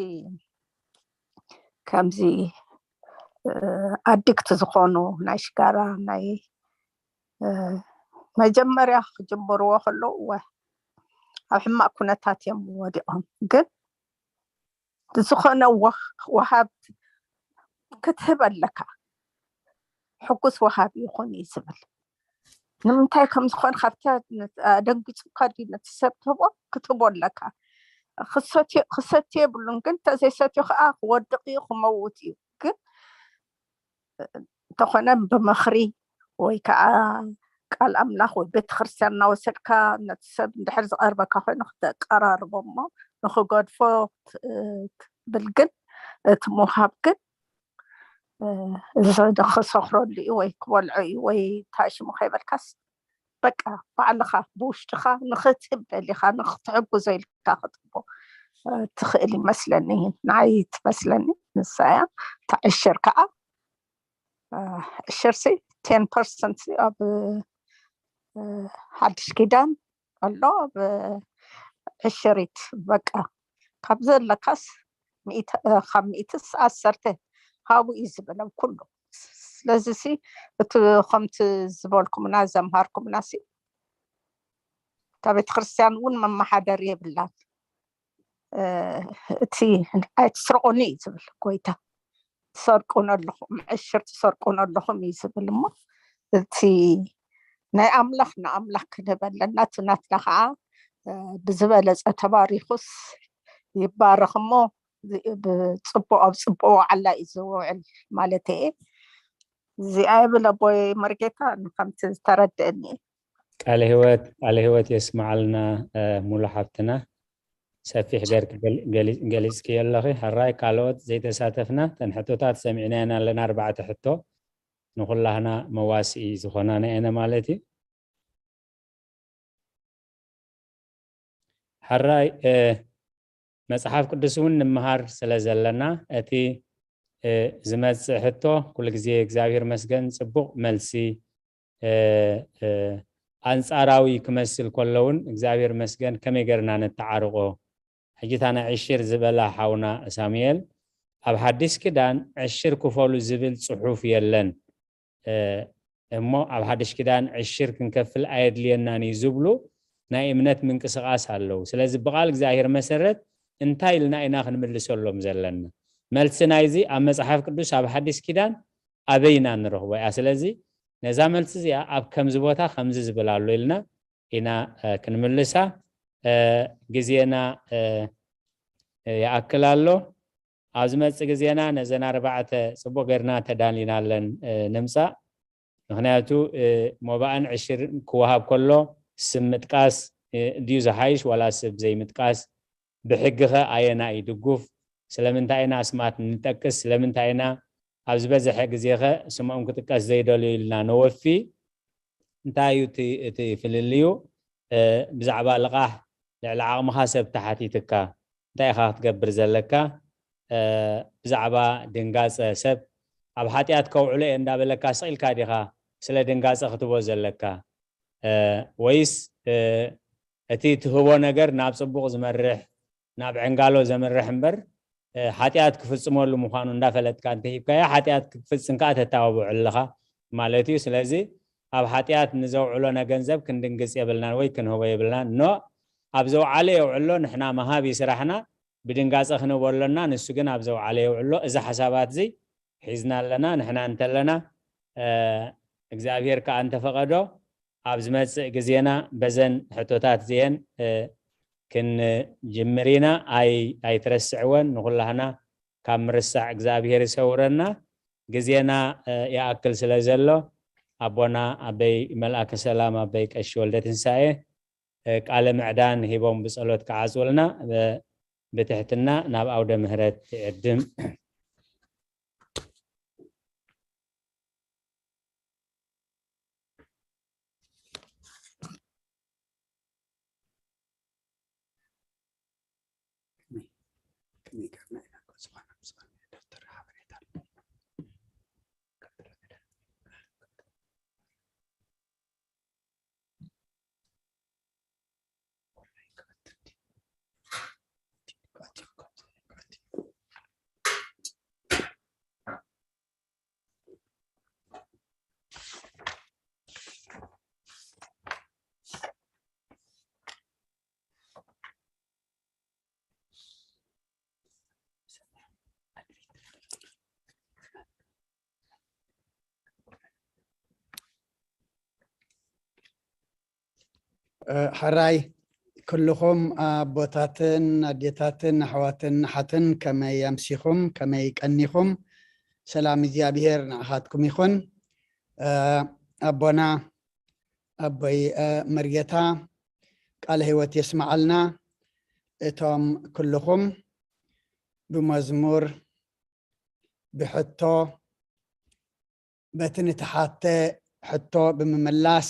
ከምዚ ኣዲክት ዝኾኑ ናይ ሽጋራ ናይ መጀመርያ ክጅምርዎ ከለዉ እወ ኣብ ሕማቅ ኩነታት እዮም ወዲቖም ግን ዝኾነ ወሃብ ክትህብ ኣለካ ሕጉስ ወሃብ ይኹን እዩ ዝብል ንምንታይ ከም ዝኾን ካብታ ደንጊፁካ ድዩ ነቲ ሰብ ትህቦ ክትህቦ ኣለካ ክሰትዮ የብሉን ግን ተዘይሰትዮ ከዓ ክወድቕ እዩ ክመውት እዩ ግን እንተኾነ ብመኽሪ ወይ ከዓ ቃል ኣምላኽ ወይ ቤተክርስትያን እናወሰድካ ነቲ ሰብ እንድሕር ዝቐርበካ ኮይኑ ክተቀራርቦ እሞ ንክገድፎ ትብል ግን እቲ ምውሃብ ግን ክሰኽረሉ እዩ ወይ ክበልዖ እዩ ወይ እንታይ ሽሙ ከይበልካስ በቃ ባዕልኻ ብውሽጥኻ ንኽትህብ ደሊኻ ንክትሕግዞ ኢልካ ክትቦ ትኽእል ይመስለኒ ንዓይ ትመስለኒ ንሳ እያ ተዕሽር ከዓ ዕሽርሲ ቴን ፐርሰንት ኣብ ሓድሽ ኪዳን ኣሎ ኣብ ዕሽሪት በቃ ካብ ዘለካስ ካብ ሚእትስ ዓሰርተ ሃቡ እዩ ዝብል ኣብ ኩሉ ስለዚ ሲ እቲ ከምቲ ዝበልኩምና ዘምሃርኩምና ሲ እታ ቤተክርስትያን እውን መመሓደሪ የብላን እቲ ኣይትስረቁኒ እዩ ዝብል ጎይታ ትሰርቁን ኣለኹም ዕሽር ትሰርቁን ኣለኹም እዩ ዝብል እሞ እቲ ናይ ኣምላኽ ንኣምላኽ ክንህብ ኣለና እቲ ናትና ከዓ ብዝበለፀ ተባሪኹስ ይባረኽ እሞ ብፅቡቅ ኣብ ፅቡቅ ዋዕላ እዩ ዝውዕል ማለት እየ እዚኣ የብል ኣቦይ መርጌታ ከምቲ ዝተረድእኒ ቃለ ህይወት ቃለ ህይወት የስማዓልና ሙሉ ሓብትና ሰፊሕ ገርክ ገሊፅክዮ ኣለኺ ሕራይ ካልኦት ዘይተሳተፍና ተን ሕቶታት ሰሚዕናየን ኣለና ኣርባዕተ ሕቶ ንኩላህና መዋስኢ ዝኾናና የነ ማለት እዩ ሕራይ መፅሓፍ ቅዱስ እውን ንምሃር ስለ ዘለና እቲ ዝመፅእ ሕቶ ኩሉ ግዜ እግዚኣብሔር መስገን ፅቡቅ መልሲ ኣንፃራዊ ክመስል ከሎ እውን እግዚኣብሔር መስገን ከመይ ገርና ነተዓርቆ ሕጂ እታ ናይ ዕሽር ዝበላ ሓውና ሳሙኤል ኣብ ሓዲስ ኪዳን ዕሽር ክፈሉ ዝብል ፅሑፍ የለን እሞ ኣብ ሓድሽ ኪዳን ዕሽር ክንከፍል ኣየድልየናን እዩ ዝብሉ ናይ እምነት ምንቅስቃስ ኣለዉ ስለዚ ብቃል እግዚኣብሔር መሰረት እንታይ ኢልና ኢና ክንምልሰሎም ዘለና መልሲ ናይዚ ኣብ መፅሓፍ ቅዱስ ኣብ ሓዲስ ኪዳን ኣበይና ንረኽቦ እያ ስለዚ ነዛ መልሲ እዚኣ ኣብ ከምዚ ቦታ ከምዚ ዝብል ኣሎ ኢልና ኢና ክንምልሳ ግዜና ይኣክል ኣሎ ኣብ ዝመፅእ ግዜና ነዘን ኣርባዕተ ፅቡቅ ገርና ተዳሊናለን ንምፃእ ምክንያቱ ሞባእን ዕሽር ክወሃብ ከሎ ስም ምጥቃስ ድዩ ዝሓይሽ ዋላ ስብ ዘይምጥቃስ ብሕግኸ ኣየና እዩ ድጉፍ ስለምንታይ ኢና ኣስማት ንጠቅስ? ስለምንታይ ኢና ኣብ ዝበዝሐ ግዜኸ ስሞም ክጥቀስ ዘይደልዩ ኢልና ነወፊ? እንታይ እዩ እቲ፣ እቲ ፍልልዩ? እ፣ ብዛዕባ ልቓሕ ልዕሊ ዓቕምኻ ሰብ ተሓቲትካ እንታይ ኢኻ ክትገብር ዘለካ? እ፣ ብዛዕባ ድንጋጸ ሰብ ኣብ ሓጢኣት ከውዕሎ እየ እንዳበለካ ስቕ ኢልካ ዲኻ ስለ ድንጋጸ ክትቦ ዘለካ? እ፣ ወይስ፣ እ፣ እቲ ትህቦ ነገር ናብ ጽቡቕ ዝመርሕ፣ ናብ ዕንጋሎ ዘምርሕ እምበር፣ እ፣ ሓጢኣት ክፍጽመሉ ምዃኑ እንዳፈለጥካ እንተሂብካዮ፣ ሓጢኣት ክፍጽም ከኣ ተተባብዖ ኣለኻ ማለት እዩ። ስለዚ ኣብ ሓጢኣት ንዘውዕሎ ገንዘብ ክንድንግጽ የብልናን ወይ ክንህቦ የብልናን። ኖ፣ ኣብ ዘውዓለ የውዕሎ፣ ንሕና ምሃብ እዩ ስራሕና፣ ብድንጋጸ ክንህቦ ኣሎና፣ ንሱ ግን ኣብ ዘውዓለ የውዕሎ። እዚ ሓሳባት እዚ ሒዝና ኣለና። ንሕና እንተለና፣ እ፣ እግዚኣብሔር ከኣ እንተፈቐዶ፣ ኣብ ዝመጽእ ግዜና በዘን ሕቶታት እዚኤን፣ እ፣ ክንጅምር ኢና። ኣይ-፣ ኣይትረስዕወን። ንኹላህና ካብ ምርሳዕ እግዚኣብሔር ይሰውረና። ግዜና፣ እ፣ ይኣክል ስለ ዘሎ፣ ኣቦና ኣበይ መልኣከ ሰላም ኣበይ ቀሺ ወልደ ትንሳኤ፣ እ፣ ቃለ ምዕዳን ሂቦም ብጸሎት ክዓጽውልና፣ እ፣ ብትሕትና ናብ ኣውደ ምህረት ይዕድም። እ፣ ሕራይ ኩልኹም ኣቦታትን ኣዴታትን ኣሕዋትን ኣሓትን፣ ከመይ ኣምሲኹም? ከመይ ቀኒኹም? ሰላም እግዚኣብሔር ንዓኻትኩም ይኹን። እ፣ ኣቦና ኣቦይ፣ እ፣ መርጌታ ቃለ ህይወት የስምዓልና። እቶም ኩልኹም ብመዝሙር፣ ብሕቶ፣ በቲ ንተሓተ ሕቶ ብምምላስ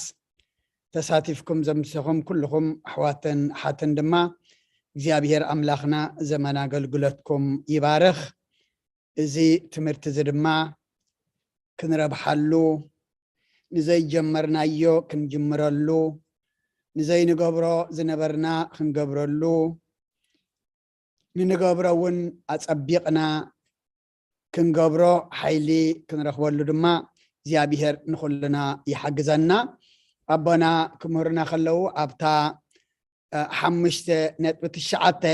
ተሳቲፍኩም ዘምሰኹም ኩልኹም ኣሕዋትን ኣሓትን ድማ እግዚኣብሔር ኣምላኽና ዘመን ኣገልግሎትኩም ይባርኽ። እዚ ትምህርቲ እዚ ድማ ክንረብሓሉ፣ ንዘይጀመርናዮ ክንጅምረሉ፣ ንዘይንገብሮ ዝነበርና ክንገብረሉ፣ ንንገብሮ እውን ኣጸቢቕና ክንገብሮ ሓይሊ ክንረኽበሉ ድማ እግዚኣብሔር ንኹልና ይሓግዘና። ኣቦና ክምህሩና ከለዉ ኣብታ፣ እ፣ ሓሙሽተ ነጥቢ ትሽዓተ፣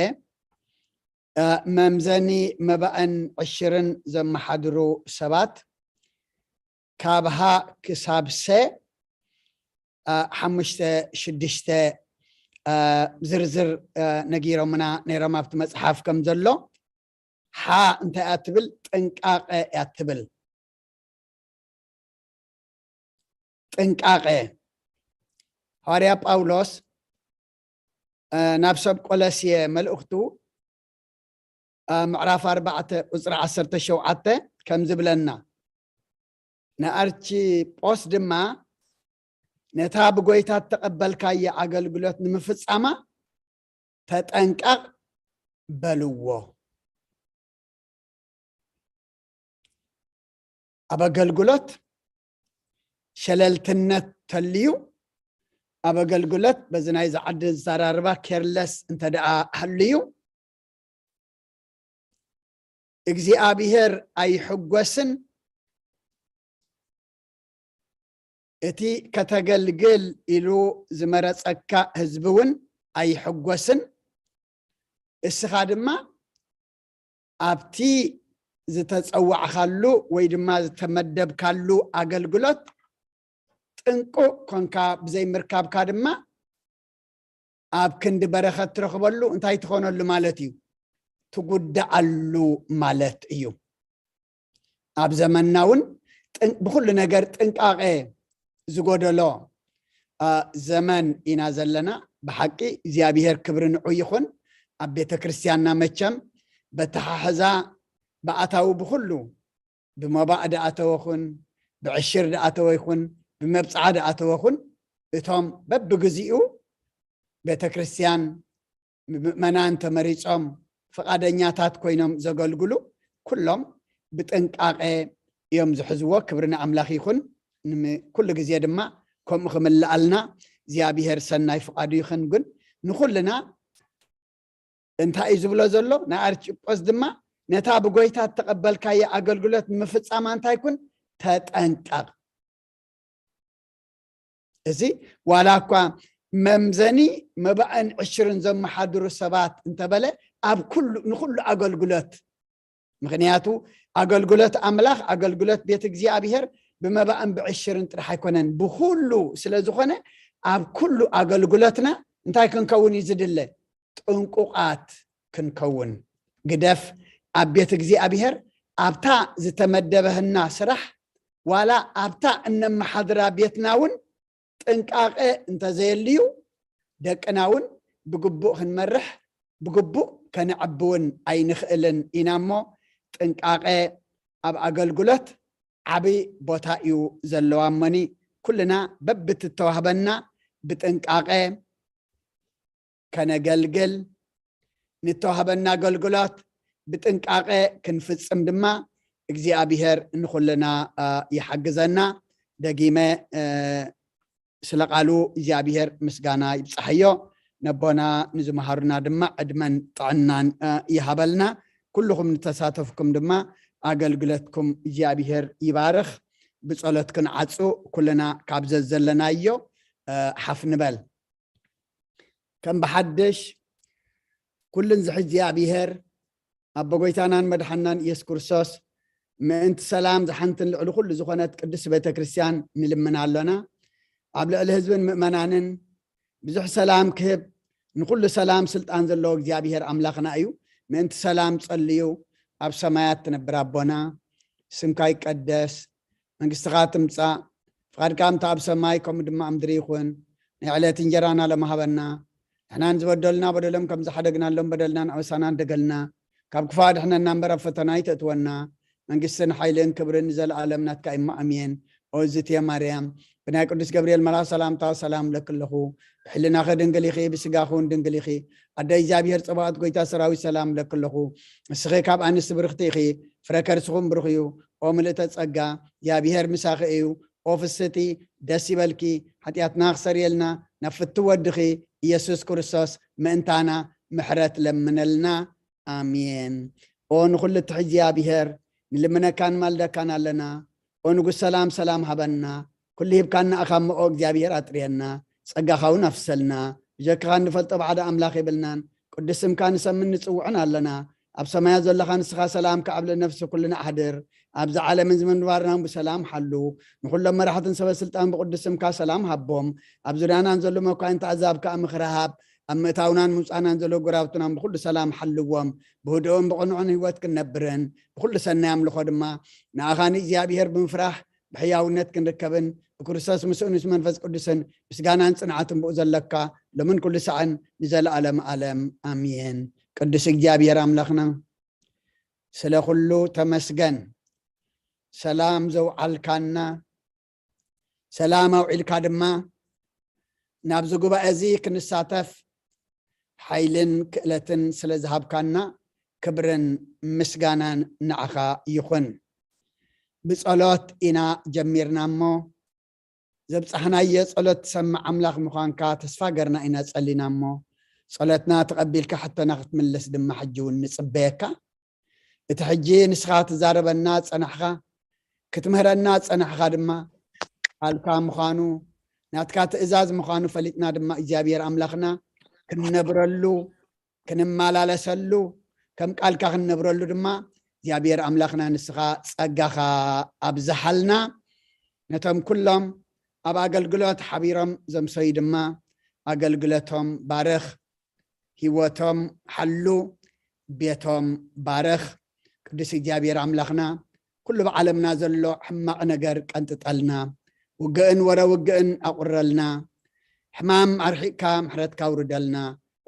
እ፣ መምዘኒ መባእን ዕሽርን ዘመሓድሩ ሰባት ካብ ሃ ክሳብ ሰ፣ እ፣ ሓሙሽተ ሽዱሽተ፣ እ፣ ዝርዝር፣ እ፣ ነጊሮምና ነይሮም ኣብቲ መጽሓፍ ከም ዘሎ። ሓ እንታይ እያ ትብል? ጥንቃቐ እያ ትብል። ጥንቃቐ። ሃዋርያ ጳውሎስ፣ እ፣ ናብ ሰብ ቆለስየ መልእኽቱ፣ እ፣ ምዕራፍ ኣርባዕተ ቁጽሪ ዓሰርተ ሸውዓተ ከም ዝብለና፣ ንኣርቺጶስ ድማ ነታ ብጎይታ እተቐበልካያ ኣገልግሎት ንምፍጻማ ተጠንቀቕ በልዎ። ኣብ ኣገልግሎት ሸለልትነት ተልዩ፣ ኣብ ኣገልግሎት በዚ ናይዚ ዓዲ ዘራርባ ኬርለስ እንተ ደኣ ሃልዩ፣ እግዚኣብሔር ኣይሕጎስን፣ እቲ ከተገልግል ኢሉ ዝመረጸካ ህዝቢ እውን ኣይሕጎስን። እስኻ ድማ ኣብቲ ዝተጸዋዕካሉ ወይ ድማ ዝተመደብካሉ ኣገልግሎት ጥንቁቕ ኮንካ ብዘይምርካብካ ድማ ኣብ ክንዲ በረኸት ትረኽበሉ እንታይ ትኾነሉ ማለት እዩ? ትጉዳኣሉ ማለት እዩ። ኣብ ዘመንና እውን ጥን-፣ ብኹሉ ነገር ጥንቃቐ ዝጎደሎ፣ አ፣ ዘመን ኢና ዘለና። ብሓቂ እግዚኣብሔር ክብሪ ንዑ ይኹን። ኣብ ቤተ ክርስቲያንና መቸም በተሓሕዛ ብኣታዊ ብኹሉ ብመባእ ደኣተወኹን ብዕሽር ደኣተወይኹን ብመብፅዓ ደኣተወኹን እቶም በብግዚኡ ቤተ ክርስቲያን ምእመናን ተመሪጾም ፍቓደኛታት ኮይኖም ዘገልግሉ ኩሎም ብጥንቃቄ እዮም ዝሕዝዎ። ክብሪ ንኣምላኽ ይኹን። ንም- ኩሉ ግዜ ድማ ከምኡ ክምልኣልና እግዚኣብሔር ሰናይ ፍቓዱ ይኹን። ግን ንኹልና እንታይ እዩ ዝብሎ ዘሎ? ንኣርኪጶስ ድማ ነታ ብጎይታ እተቐበልካዮ ኣገልግሎት ንምፍጻማ እንታይ ኩን? ተጠንቀቕ። እዚ ዋላ እኳ መምዘኒ መባእን ዕሽርን ዘመሓድሩ ሰባት እንተበለ ኣብ ኩሉ ንኩሉ ኣገልግሎት ምክንያቱ ኣገልግሎት ኣምላኽ ኣገልግሎት ቤት እግዚኣብሔር ብመባእን ብዕሽርን ጥራሕ ኣይኮነን ብኩሉ ስለ ዝኾነ ኣብ ኩሉ ኣገልግሎትና እንታይ ክንከውን እዩ ዝድለ? ጥንቁቓት ክንከውን። ግደፍ ኣብ ቤት እግዚኣብሔር ኣብታ ዝተመደበህና ስራሕ ዋላ ኣብታ እነመሓድራ ቤትና እውን ጥንቃቐ እንተዘየልዩ ደቅና እውን ብግቡእ ክንመርሕ ብግቡእ ከነዕቢ እውን ኣይንኽእልን ኢና እሞ ጥንቃቐ ኣብ ኣገልግሎት ዓብዪ ቦታ እዩ ዘለዋ እሞኒ ኩልና በብትተዋህበና ብጥንቃቐ ከነገልግል ንተዋህበና ኣገልግሎት ብጥንቃቐ ክንፍጽም ድማ እግዚኣብሔር ንኹልና ይሓግዘና። ደጊመ ስለ ቃሉ እግዚኣብሔር ምስጋና ይብፅሓዮ። ነቦና ንዝመሃሩና ድማ ዕድመን ጥዕናን ይሃበልና። ኩልኹም ንተሳተፍኩም ድማ ኣገልግለትኩም እግዚኣብሔር ይባርኽ። ብጸሎት ክንዓጹ ኩልና ካብ ዘዘለናዮ ሓፍ ንበል። ከም ብሓድሽ ኩልን ዝሕዚ እግዚኣብሔር ኣቦ ጎይታናን መድሓናን ኢየሱስ ክርስቶስ ምእንቲ ሰላም ዝሓንትን ልዕሊ ኩሉ ዝኾነት ቅድስቲ ቤተ ክርስቲያን ንልምን ኣሎና። ኣብ ልዕሊ ህዝብን ምእመናንን ብዙሕ ሰላም ክህብ ንኩሉ ሰላም ስልጣን ዘለዎ እግዚኣብሔር ኣምላኽና እዩ። ምእንቲ ሰላም ጸልዩ ኣብ ሰማያት ትነብር ኣቦና ስምካ ይቀደስ፣ መንግስትኻ ትምጻእ፣ ፍቓድካ ከምቲ ኣብ ሰማይ ከምኡ ድማ ኣብ ምድሪ ይኹን። ናይ ዕለት እንጀራና ሎም ሃበና። ንሕናን ዝበደሉና በደሎም ከም ዝሓደግናሎም በደልናን ኣበሳናን ደገልና። ካብ ክፉእ ኣድሕነና እምበር ኣብ ፈተና ኣይተእትወና። መንግስትን ሓይልን ክብርን ንዘለኣለም ናትካ እዩ እሞ ኣሜን። ኦ እዝትየ ማርያም ብናይ ቅዱስ ገብርኤል መልኣኽ ሰላምታ ሰላም እብለኪ ኣለኹ። ብሕልናኺ ድንግል ኢኺ፣ ብስጋኺ እውን ድንግል ኢኺ። ኣደ እግዚኣብሔር ጸባኦት ጎይታ ሰራዊት ሰላም እብለኪ ኣለኹ። ንስኺ ካብ ኣንስቲ ብርኽቲ ኢኺ፣ ፍረ ከርስኹም ብሩኽ እዩ። ኦ ምልእተ ጸጋ እግዚኣብሔር ምሳኺ እዩ። ኦ ፍስቲ ደስ ይበልኪ፣ ሓጢኣትና ክሰርየልና ናብ ፍቱ ወድኺ ኢየሱስ ክርስቶስ ምእንታና ምሕረት ለምነልና። ኣሜን። ኦ ንኹሉ እትሕዚ እግዚኣብሔር ንልምነካን ማልደካን ኣለና። ኦ ንጉስ ሰላም ሰላም ሃበና። ኩሉ ሂብካና እኻ እሞ ኦ እግዚኣብሔር ኣጥርየና። ጸጋኻ እውን ኣፍሰልና። ብጀካኻ እንፈልጦ ባዕዳ ኣምላኽ የብልናን። ቅዱስ ስምካ ንሰምን ንጽውዕን ኣለና። ኣብ ሰማያት ዘለኻ ንስኻ ሰላም ከዓብለ ነፍሲ ኩልና ኣሕድር። ኣብዚ ዓለምን ዝምንባርናን ብሰላም ሓሉ። ንኹሎም መራሕትን ሰበ ስልጣን ብቅዱስ ስምካ ሰላም ሃቦም። ኣብ ዙርያናን ዘሎ መኳንንቲ ኣዛብ ከኣ ምኽሪ ሃብ። ኣብ ምእታውናን ምውፃናን ዘሎ ጎራብትናን ብኩሉ ሰላም ሓልዎም። ብህድኦን ብቕኑዕን ህይወት ክንነብርን ብኩሉ ሰናይ ኣምልኾ ድማ ንኣኻ ንእግዚኣብሔር ብምፍራሕ ብሕያውነት ክንርከብን ብክርስቶስ ምስኡን ምስ መንፈስ ቅዱስን ምስጋናን ጽንዓትን ብኡ ዘለካ ሎምን ኩሉ ሳዕን ንዘለኣለም ኣለም ኣሜን። ቅዱስ እግዚኣብሔር ኣምላኽና ስለ ኩሉ ተመስገን። ሰላም ዘውዓልካና ሰላም ኣውዒልካ ድማ ናብዚ ጉባኤ እዚ ክንሳተፍ ሓይልን ክእለትን ስለ ዝሃብካና ክብርን ምስጋናን ንዓኻ ይኹን። ብጸሎት ኢና ጀሚርና እሞ ዘብጻሕናዮ ጸሎት ትሰምዕ ኣምላኽ ምዃንካ ተስፋ ገርና ኢና ጸሊና እሞ ጸሎትና ተቐቢልካ ሕቶና ክትምልስ ድማ ሕጂ እውን ንጽበየካ። እቲ ሕጂ ንስኻ ትዛረበና ጸናሕኻ ክትምህረና ጸናሕኻ ድማ ቃልካ ምዃኑ ናትካ ትእዛዝ ምዃኑ ፈሊጥና ድማ እግዚኣብሔር ኣምላኽና ክንነብረሉ ክንመላለሰሉ ከም ቃልካ ክንነብረሉ ድማ እግዚኣብሔር ኣምላኽና ንስኻ ጸጋኻ ኣብዝሓልና። ነቶም ኩሎም ኣብ ኣገልግሎት ሓቢሮም ዘምሰዩ ድማ ኣገልግሎቶም ባርኽ፣ ህይወቶም ሓሉ፣ ቤቶም ባርኽ። ቅዱስ እግዚኣብሔር ኣምላኽና ኩሉ ብዓለምና ዘሎ ሕማቕ ነገር ቀንጥጠልና፣ ውግእን ወረ ውግእን ኣቑረልና። ሕማም ኣርሒቕካ ምሕረትካ ኣውርደልና።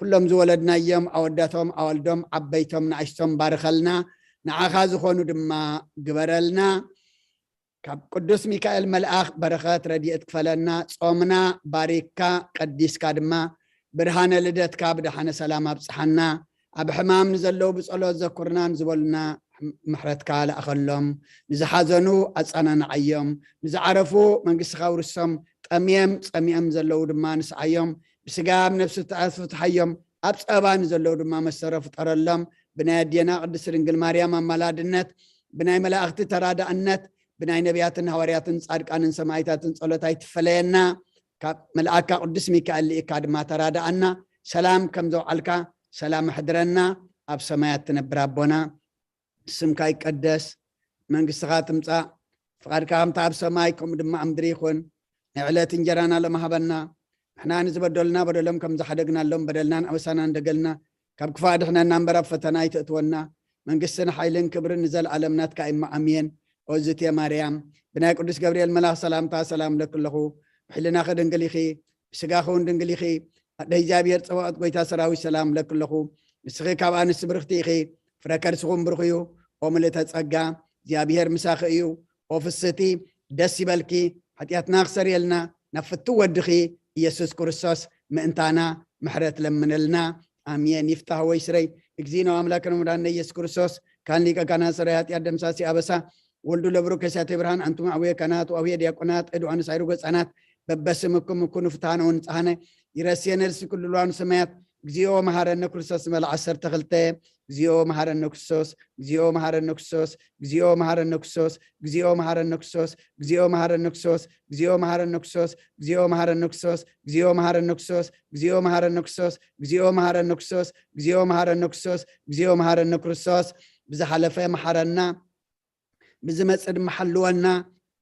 ኩሎም ዝወለድናዮም ኣወዳቶም ኣዋልዶም ዓበይቶም ንኣሽቶም ባርኸልና፣ ንዓኻ ዝኾኑ ድማ ግበረልና። ካብ ቅዱስ ሚካኤል መልኣኽ በረኸት ረድኤት ክፈለና። ጾምና ባሪክካ ቀዲስካ ድማ ብርሃነ ልደትካ ብደሓነ ሰላም ኣብጽሓና። ኣብ ሕማም ንዘለዉ ብጸሎት ዘኩርናን ዝበሉና ምሕረትካ ለኣኸሎም። ንዝሓዘኑ ኣጸናንዓዮም፣ ንዝዓረፉ መንግስትኻ ውርሶም። ጠምየም ጸሚኦም ዘለዉ ድማ ንስዓዮም። ብስጋ ኣብ ነፍሲ ፍትሓዮም። ኣብ ጸባ ንዘለዉ ድማ መሰረ ፍጠረሎም። ብናይ ኣዴና ቅድስቲ ድንግል ማርያም ኣማላድነት፣ ብናይ መላእኽቲ ተራዳእነት፣ ብናይ ነቢያትን ሃዋርያትን ጻድቃንን ሰማይታትን ጸሎት ኣይትፈለየና። ካብ መልኣካ ቅዱስ ሚካኤል ልኢካ ድማ ተራዳኣና። ሰላም ከም ዘውዓልካ ሰላም ኣሕድረና። ኣብ ሰማያት ትነብር ኣቦና፣ ስምካ ይቀደስ፣ መንግስትኻ ትምጻእ፣ ፍቓድካ ከምታ ኣብ ሰማይ ከምኡ ድማ ኣብ ምድሪ ይኹን። ናይ ዕለት እንጀራና ሎም ሃበና። ንሕና ንዝበደሉና በደሎም ከም ዝሓደግናሎም በደልናን ኣበሳናን ደገልና ካብ ክፉእ ኣድሕነና እምበር ኣብ ፈተና ኣይተእትወና። መንግስትን ሓይልን ክብርን ንዘለኣለም ናትካ እዩ። ኣሜን። ኦዝቴ ማርያም፣ ብናይ ቅዱስ ገብርኤል መልኣኽ ሰላምታ ሰላም እለኪ ኣለኹ። ብሕልናኺ ድንግል ኢኺ፣ ብስጋኺ እውን ድንግል ኢኺ። ኣደ እግዚኣብሔር ጸባኦት ጎይታ ሰራዊት ሰላም እለኪ ኣለኹ። ንስኺ ካብ ኣንስቲ ብርኽቲ ኢኺ፣ ፍረ ከርስኹም ብሩኽ እዩ። ኦ ምልእተ ጸጋ፣ እግዚኣብሔር ምሳኺ እዩ። ኦ ፍስቲ፣ ደስ ይበልኪ፣ ሓጢኣትና ክሰርየልና ናብ ፍቱ ወድኺ ኢየሱስ ክርስቶስ ምእንታና ምሕረት ለምነልና። ኣሜን። ይፍታህ ወይ ስረይ። እግዚእነ አምላክነ መድኃኒነ ኢየሱስ ክርስቶስ ካን ሊቀ ካህናት ሰራይ ኃጢአት ደምሳሲ አበሳ ወልዱ ለብሩክ ከሲያተ ብርሃን አንቱም አቡየ ካህናት ወአቡየ ዲያቆናት እድ ዮሐንስ አይሩግ ሕፃናት በበስምኩም እኩኑ ፍትሐነ ወንጽሐነ ይረስየነ ልሲ ኩሉ ልዋኑ ሰማያት እግዚኦ መሐረነ ክርስቶስ መለ ዓሰርተ ክልተ እግዚኦ መሐረነ ክርስቶስ፣ እግዚኦ መሐረነ ክርስቶስ፣ እግዚኦ መሐረነ ክርስቶስ፣ እግዚኦ መሐረነ ክርስቶስ፣ እግዚኦ መሐረነ ክርስቶስ፣ እግዚኦ መሐረነ ክርስቶስ፣ እግዚኦ መሐረነ ክርስቶስ፣ እግዚኦ መሐረነ ክርስቶስ፣ እግዚኦ መሐረነ ክርስቶስ፣ እግዚኦ መሐረነ ክርስቶስ፣ እግዚኦ መሐረነ ክርስቶስ፣ እግዚኦ መሐረነ ክርስቶስ። ብዝሓለፈ መሐረና፣ ብዝመጽእ ድማ ሓልወና።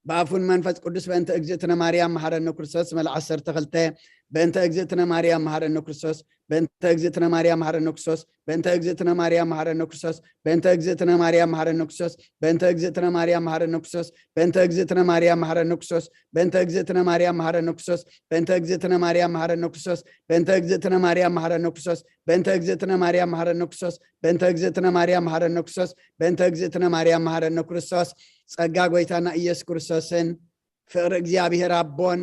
ብኣፉን መንፈስ ቅዱስ በእንተ እግዝእትነ ማርያም መሐረነ ክርስቶስ መለ ዓሰርተ ክልተ በእንተ እግዝእትነ ማርያም መሐረነ ክርስቶስ በእንተ እግዝእትነ ማርያም መሐረነ ክርስቶስ በእንተ እግዝእትነ ማርያም መሐረነ ክርስቶስ በእንተ እግዝእትነ ማርያም መሐረነ ክርስቶስ በእንተ እግዝእትነ ማርያም መሐረነ ክርስቶስ በእንተ እግዝእትነ ማርያም መሐረነ ክርስቶስ በእንተ እግዝእትነ ማርያም መሐረነ ክርስቶስ በእንተ እግዝእትነ ማርያም መሐረነ ክርስቶስ በእንተ እግዝእትነ ማርያም መሐረነ ክርስቶስ በእንተ እግዝእትነ ማርያም መሐረነ ክርስቶስ በእንተ እግዝእትነ ማርያም መሐረነ ክርስቶስ በእንተ እግዝእትነ ማርያም መሐረነ ክርስቶስ። ጸጋ ጎይታና ኢየሱስ ክርስቶስን ፍቕሪ እግዚኣብሔር ኣቦን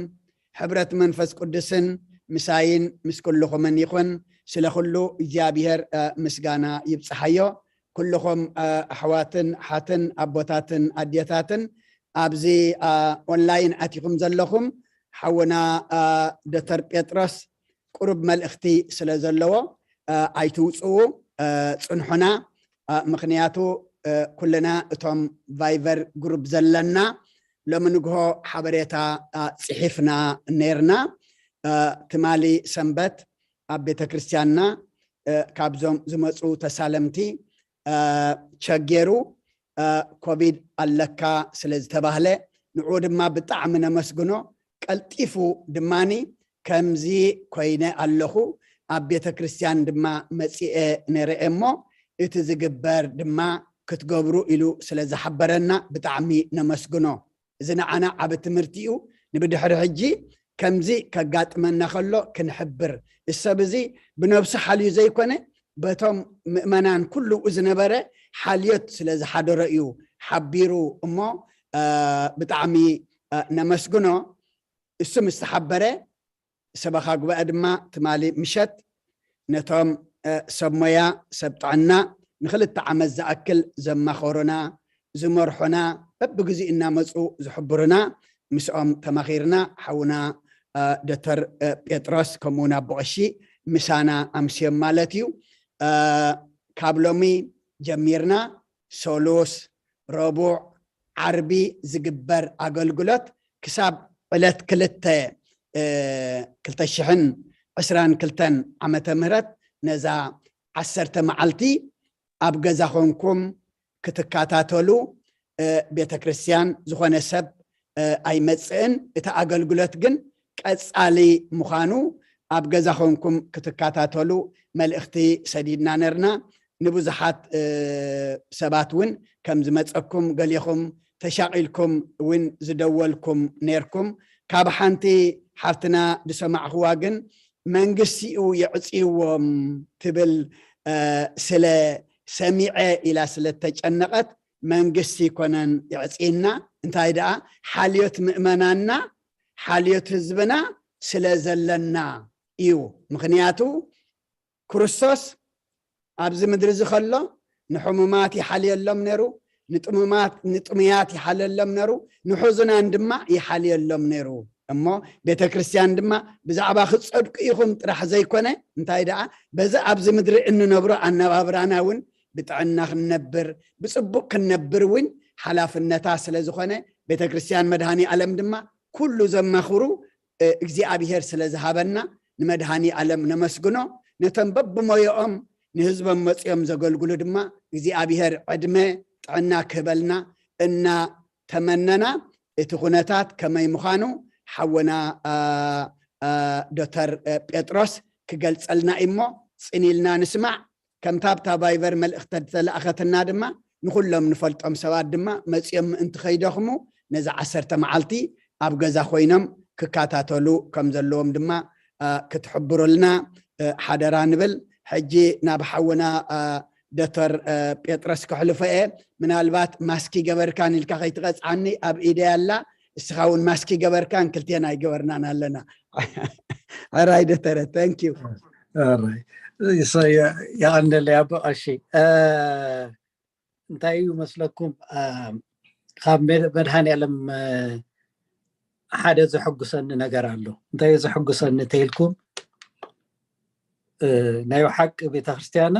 ሕብረት መንፈስ ቅዱስን ምሳይን ምስ ኩልኹምን ይኹን። ስለ ኩሉ እግዚኣብሔር ምስጋና ይብጽሓዮ። ኩልኹም ኣሕዋትን ኣሓትን ኣቦታትን ኣዴታትን ኣብዚ ኦንላይን ኣቲኹም ዘለኹም ሓውና ዶተር ጴጥሮስ ቁሩብ መልእኽቲ ስለ ዘለዎ ኣይትውፅኡ፣ ፅንሑና። ምኽንያቱ ኩልና እቶም ቫይቨር ግሩፕ ዘለና ሎሚ ንግሆ ሓበሬታ ፅሒፍና ነይርና። ትማሊ ሰንበት ኣብ ቤተ ክርስቲያንና ካብዞም ዝመፁ ተሳለምቲ ቸጌሩ ኮቪድ ኣለካ ስለ ዝተባህለ ንዑ ድማ ብጣዕሚ ነመስግኖ። ቀልጢፉ ድማኒ ከምዚ ኮይነ ኣለኹ፣ ኣብ ቤተ ክርስቲያን ድማ መጺኤ ነይረ እሞ እቲ ዝግበር ድማ ክትገብሩ ኢሉ ስለ ዝሓበረና ብጣዕሚ ነመስግኖ። እዚ ንዓና ዓቢ ትምህርቲ እዩ። ንብድሕሪ ሕጂ ከምዚ ከጋጥመና ከሎ ክንሕብር፣ እዚ ሰብ እዚ ብነብሱ ሓልዩ ዘይኮነ በቶም ምእመናን ኩሉ ዝነበረ ሓልዮት ስለ ዝሓደሮ እዩ ሓቢሩ እሞ ብጣዕሚ ነመስግኖ። እሱ ምስ ተሓበረ ሰበኻ ጉባኤ ድማ ትማሊ ምሸት ነቶም ሰብ ሞያ ሰብ ጥዕና ንክልተ ዓመት ዝኣክል ዘማኸሩና ዝመርሑና በብግዜኡ እናመፁ ዝሕብሩና ምስኦም ተማኺርና ሓውና ዶተር ጴጥሮስ ከምኡውን ኣቦ ቀሺ ምሳና ኣምስዮም ማለት እዩ። ካብ ሎሚ ጀሚርና ሰሉስ፣ ረቡዕ፣ ዓርቢ ዝግበር ኣገልግሎት ክሳብ ዕለት ክልተ ክልተ ሽሕን ዕስራን ክልተን ዓመተ ምህረት ነዛ ዓሰርተ መዓልቲ ኣብ ገዛ ኮንኩም ክትከታተሉ ቤተ ክርስቲያን ዝኾነ ሰብ ኣይመጽእን። እቲ ኣገልግሎት ግን ቀጻሊ ምዃኑ ኣብ ገዛ ኮንኩም ክትከታተሉ መልእኽቲ ሰዲድና ነርና። ንብዙሓት ሰባት እውን ከም ዝመጸኩም ገሊኹም ተሻቒልኩም እውን ዝደወልኩም ነርኩም። ካብ ሓንቲ ሓፍትና ዝሰማዕኽዋ ግን መንግስቲኡ የዕፅይዎም ትብል ስለ ሰሚዐ ኢላ ስለ ተጨነቐት መንግስቲ ይኮነን የዕፅይና፣ እንታይ ደኣ ሓልዮት ምእመናንና ሓልዮት ህዝብና ስለ ዘለና እዩ። ምክንያቱ ክርስቶስ ኣብዚ ምድሪ እዚ ከሎ ንሕሙማት ይሓልየሎም ነይሩ፣ ንጥሙማት ንጥሙያት ይሓልየሎም ነይሩ፣ ንሕዙናን ድማ ይሓልየሎም ነይሩ። እሞ ቤተ ክርስቲያን ድማ ብዛዕባ ክጸድቁ ኢኹም ጥራሕ ዘይኮነ እንታይ ደኣ በዚ ኣብዚ ምድሪ እንነብሮ ኣነባብራና እውን ብጥዕና ክንነብር ብጽቡቅ ክንነብር እውን ሓላፍነታ ስለ ዝኾነ ቤተ ክርስቲያን መድሃኒ ዓለም ድማ ኩሉ ዘማኽሩ እግዚኣብሔር ስለ ዝሃበና ንመድሃኒ ዓለም ነመስግኖ። ነቶም በብሞየኦም ንህዝቦም መፅኦም ዘገልግሉ ድማ እግዚኣብሔር ዕድመ ጥዕና ክህበልና እናተመነና እቲ ኩነታት ከመይ ምዃኑ ሓወና ዶተር ጴጥሮስ ክገልፀልና እሞ ፅን ኢልና ንስማዕ። ከምታ ኣብታ ቫይቨር መልእኽቲ ተለኣኸትና ድማ ንኩሎም ንፈልጦም ሰባት ድማ መፂኦም ምእንቲ ከይደኽሙ ነዚ ዓሰርተ መዓልቲ ኣብ ገዛ ኮይኖም ክከታተሉ ከም ዘለዎም ድማ ክትሕብሩልና ሓደራ ንብል። ሕጂ ናብ ሓውና ዶተር ጴጥሮስ ክሕልፎ እየ። ምናልባት ማስኪ ገበርካን ኢልካ ከይትቐፅዓኒ ኣብ ኢደይ ኣላ። እስኻ እውን ማስኪ ገበርካን ክልቴና ኣይገበርናን ኣለና። ሕራይ ዶተረ፣ thank you። የቐንደለይ ኣቦ ቀሺ። እንታይ እዩ መስለኩም፣ ካብ መድሃኒ ዓለም ሓደ ዘሐጉሰኒ ነገር ኣሎ። እንታይ እዩ ዘሐጉሰኒ ተይልኩም፣ ናይ ሓቂ ቤተክርስትያና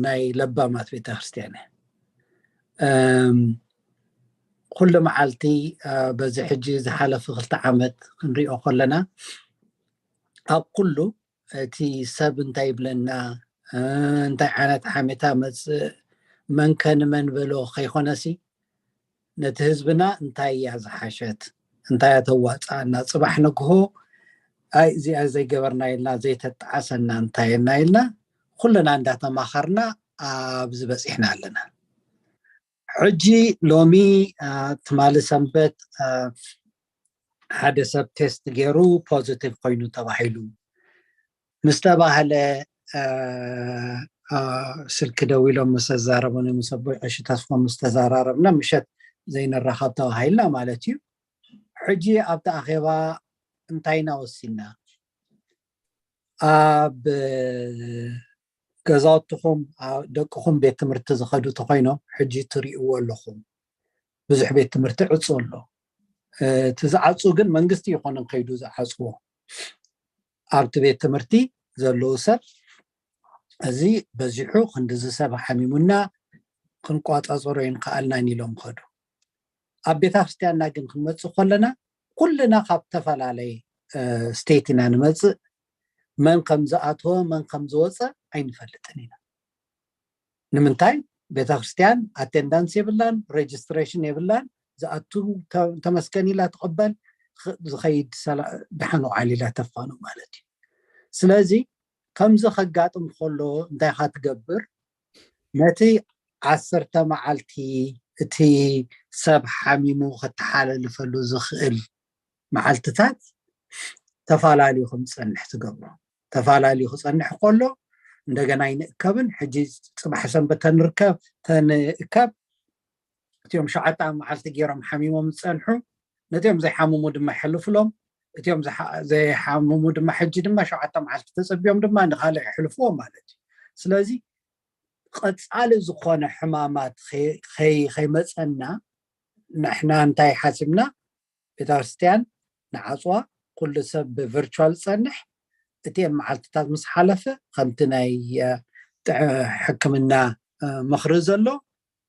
ናይ ለባማት ቤተክርስትያን እያ። ኩሉ መዓልቲ በዚ ሕጂ ዝሓለፉ ክልተ ዓመት ክንሪኦ ከለና ኣብ ኩሉ እቲ ሰብ እንታይ ይብለና፣ እንታይ ዓይነት ሓሜታ መፅእ፣ መን ከ ንመን በሎ ከይኮነሲ ነቲ ህዝብና እንታይ እያ ዝሓሸት፣ እንታይ እያ ተዋፅኣና፣ ፅባሕ ንግሆ ኣይ እዚኣ ዘይገበርና ኢልና ዘይተጣዓሰና እንታይ እና ኢልና ኩልና እንዳተማኸርና ኣብዚ በፂሕና ኣለና። ሕጂ ሎሚ ትማሊ ሰንበት ሓደ ሰብ ቴስት ገይሩ ፖዚቲቭ ኮይኑ ተባሂሉ ምስ ተባህለ ስልኪ ደው ኢሎም ምስ ኣዛረቡኒ ምስ ኣቦይ ቀሺ ተስፎ ምስ ተዘራረብና ምሸት ዘይንራኸብ ተባሂልና ማለት እዩ። ሕጂ ኣብቲ ኣኼባ እንታይና ወሲና ኣብ ገዛውትኹም ደቅኹም ቤት ትምህርቲ ዝኸዱ ተኮይኖም ሕጂ ትርእይዎ ኣለኹም። ብዙሕ ቤት ትምህርቲ ዕፁ ኣሎ። እቲ ዝዓፁ ግን መንግስቲ ይኮነን ከይዱ ዝዓፅዎ። ኣብቲ ቤት ትምህርቲ ዘለዉ ሰብ እዚ በዚሑ ክንድዚ ሰብ ሓሚሙና ክንቋፃፀሮ ይንከኣልናን ኢሎም ከዱ። ኣብ ቤተ ክርስቲያንና ግን ክንመፅእ ከለና ኩልና ካብ ዝተፈላለየ ስቴት ኢና ንመፅእ። መን ከም ዝኣተወ መን ከም ዝወፀ ኣይንፈልጥን ኢና። ንምንታይ? ቤተክርስትያን ኣቴንዳንስ የብላን፣ ሬጅስትሬሽን የብላን። ዝኣቱ ተመስገን ኢላ ትቕበል፣ ዝኸይድ ድሓን ውዓል ኢላ ተፋኑ ማለት እዩ። ስለዚ ከምዚ ከጋጥም ከሎ እንታይ ካ ትገብር? ነቲ ዓሰርተ መዓልቲ እቲ ሰብ ሓሚሙ ከተሓላልፈሉ ዝኽእል መዓልትታት ተፈላለዩ ከም ዝፀንሕ ትገብሮ። ተፈላለዩ ክፀንሕ ከሎ እንደገና ኣይንእከብን። ሕጂ ፅባሕ ሰንበት ተንርከብ ተንእከብ እቲኦም ሸዓተ መዓልቲ ገይሮም ሓሚሞም ዝፀንሑ ነቲኦም ዘይሓምሙ ድማ ይሕልፍሎም። እቲኦም ዘይሓምሙ ድማ ሕጂ ድማ ሸዓተ መዓልቲ ተፀቢዮም ድማ ንካልእ ይሕልፍዎ ማለት እዩ። ስለዚ ቀፃሊ ዝኾነ ሕማማት ከይመፀና ንሕና እንታይ ሓሲብና ቤተክርስትያን ንዓፅዋ ኩሉ ሰብ ብቨርቹዋል ዝፀንሕ እቲኤን መዓልትታት ምስ ሓለፈ ከምቲ ናይ ሕክምና ምኽሪ ዘሎ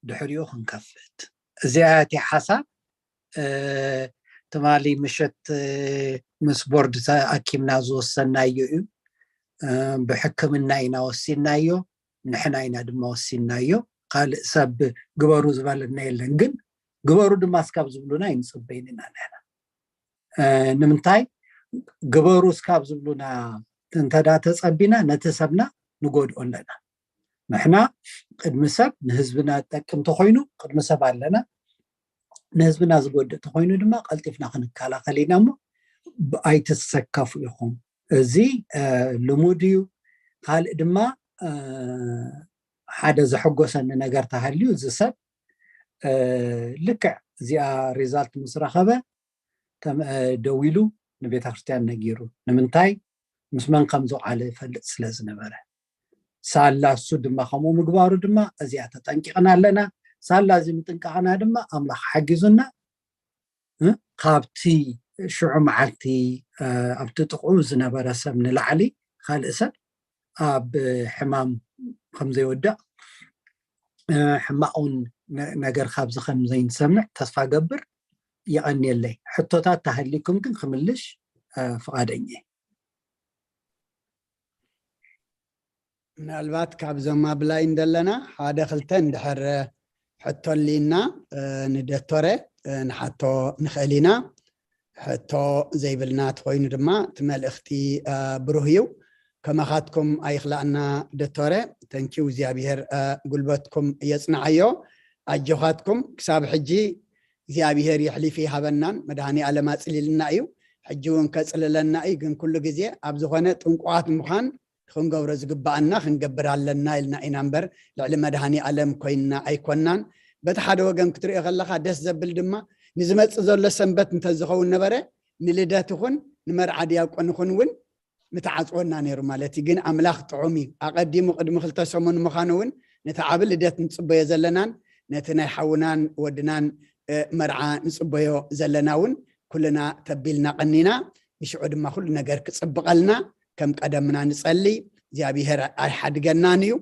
ድሕሪኡ ክንከፍት። እዚኣ እቲ ሓሳብ ትማሊ ምሸት ምስ ቦርድ ተኣኪብና ዝወሰናዮ እዩ። ብሕክምና ኢና ወሲናዮ፣ ንሕና ኢና ድማ ወሲናዮ። ካልእ ሰብ ግበሩ ዝበለና የለን። ግን ግበሩ ድማ እስካብ ዝብሉና ኣይንፅበይን ኢና ንሕና። ንምንታይ ግበሩ እስካብ ዝብሉና እንተዳ ተፀቢና ነቲ ሰብና ንጎድኦ ኣለና። ንሕና ቅድሚ ሰብ ንህዝብና ጠቅም ተኮይኑ ቅድሚ ሰብ ኣለና። ንህዝብና ዝጎድእ ተኮይኑ ድማ ቀልጢፍና ክንከላኸል ኢና እሞ ኣይትሰከፉ ኢኹም። እዚ ልሙድ እዩ። ካልእ ድማ ሓደ ዘሐጎሰኒ ነገር ተሃልዩ፣ እዚ ሰብ ልክዕ እዚኣ ሪዛልት ምስ ረኸበ ደዊሉ ንቤተ ክርስቲያን ነጊሩ። ንምንታይ? ምስ መን ከም ዝውዓለ ይፈልጥ ስለ ዝነበረ። ሳላ እሱ ድማ ከምኡ ምግባሩ ድማ እዚኣ ተጠንቂቕና ኣለና። ሳላ እዚ ምጥንቃቕና ድማ ኣምላኽ ሓጊዙና፣ ካብቲ ሽዑ መዓልቲ ኣብቲ ጥቕኡ ዝነበረ ሰብ ንላዕሊ ካልእ ሰብ ኣብ ሕማም ከም ዘይወድቕ፣ ሕማቕ እውን ነገር ካብዚ ከም ዘይንሰምዕ ተስፋ ገብር። የቐንየለይ። ሕቶታት ተሃሊኩም ግን ክምልሽ ፍቓደኛ። ምናልባት ካብዞም ኣብ ላይን ዘለና ሓደ ክልተ እንድሕር ሕቶ ኣሊና ንደቶረ ንሓቶ ንኽእል ኢና። ሕቶ ዘይብልና ተኮይኑ ድማ እቲ መልእኽቲ ብሩህ እዩ። ከማኻትኩም ኣይኽላእና ደቶረ። ተንኪው እግዚኣብሔር ጉልበትኩም የጽንዓዮ። ኣጆኻትኩም ክሳብ ሕጂ እግዚኣብሔር የሕሊፉ ይሃበናን መድሃኒ ኣለም ኣጽሊልና እዩ። ሕጂ እውን ከጽልለና እዩ። ግን ኩሉ ግዜ ኣብ ዝኾነ ጥንቁቓት ምዃን ክንገብሮ ዝግባኣና ክንገብር ኣለና ኢልና ኢና እምበር ልዕሊ መድሃኒ ኣለም ኮይንና ኣይኮናን። በቲ ሓደ ወገን ክትሪኦ ከለኻ ደስ ዘብል ድማ ንዝመጽእ ዘሎ ሰንበት እንተዝኸውን ነበረ ንልደት ይኹን ንመርዓ ዲያቆን ይኹን እውን ምተዓጽወና ነይሩ ማለት እዩ። ግን ኣምላኽ ጥዑም እዩ። ኣቐዲሙ ቅድሚ ክልተ ሰሙን ምዃኑ እውን ነቲ ዓቢ ልደት ንጽበዮ ዘለናን ነቲ ናይ ሓውናን ወድናን መርዓ ንጽበዮ ዘለና እውን ኩልና ተቢልና ቀኒና ንሽዑ ድማ ኩሉ ነገር ክጽብቐልና ከም ቀደምና ንጸሊ እግዚኣብሔር ኣይሓድገናን እዩ።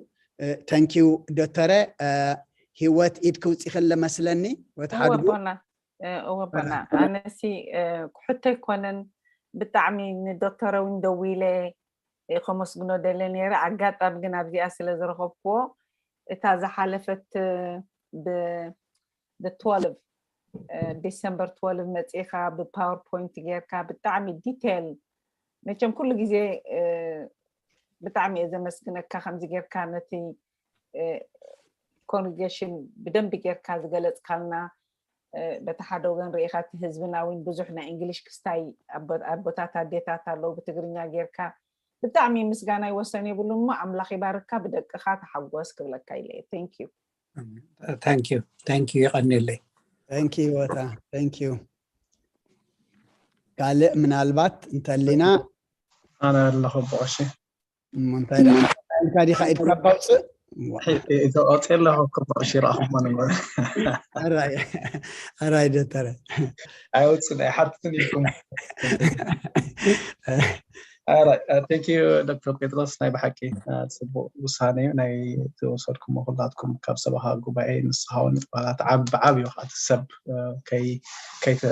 ተንኪዩ ዶተረ። ህይወት ኢድ ክውፂ ከለ መስለኒ ወትሓድጉ እወቦና እወቦና ኣነሲ ክሕቶ ኣይኮነን። ብጣዕሚ ንዶክተር እውን ደዊለ ከመስግኖ ደለ ነይረ። ኣጋጣሚ ግን ኣብዚኣ ስለ ዝረኸብክዎ እታ ዝሓለፈት ብ12 ዲሰምበር 12 መፂእካ ብፓወርፖይንት ጌርካ ብጣዕሚ ዲቴል መቸም ኩሉ ግዜ ብጣዕሚ እየ ዘመስግነካ ከምዚ ጌርካ ነቲ ኮንግሬሽን ብደንቢ ጌርካ ዝገለፅካልና። በቲ ሓደ ወገን ርኢኻ እቲ ህዝብና እውን ብዙሕ ናይ እንግሊሽ ክስታይ ኣቦታት ኣዴታት ኣለዉ ብትግርኛ ጌርካ ብጣዕሚ ምስጋና ይወሰን የብሉን እሞ ኣምላኽ ይባርካ ብደቅኻ ተሓጎስ ክብለካ ኢለ። Thank you። Thank you። Thank you። ይቐንየለይ። Thank you ወታ። Thank you። ካልእ ምናልባት እንተሊና ኣነ ኣለኹ ብቐሺ እንታይ ኢልካ ዲኻ ኢድካ ባውፅእ ተቐፂ ኣለኹ ብቐሺ ረኣኹሞ ነበር ኣራይ ደተረ ኣይወፅእ ኣይሓትትን ኢልኩም ቴንኪዩ ዶክተር ጴጥሮስ ናይ ብሓቂ ፅቡቅ ውሳነ እዩ ናይ ዝወሰድኩሞ ኩላትኩም ካብ ሰበኻ ጉባኤ ንስኻውን ባላት ዓብ ብዓብ እዩ ከዓ ሰብ ከይተ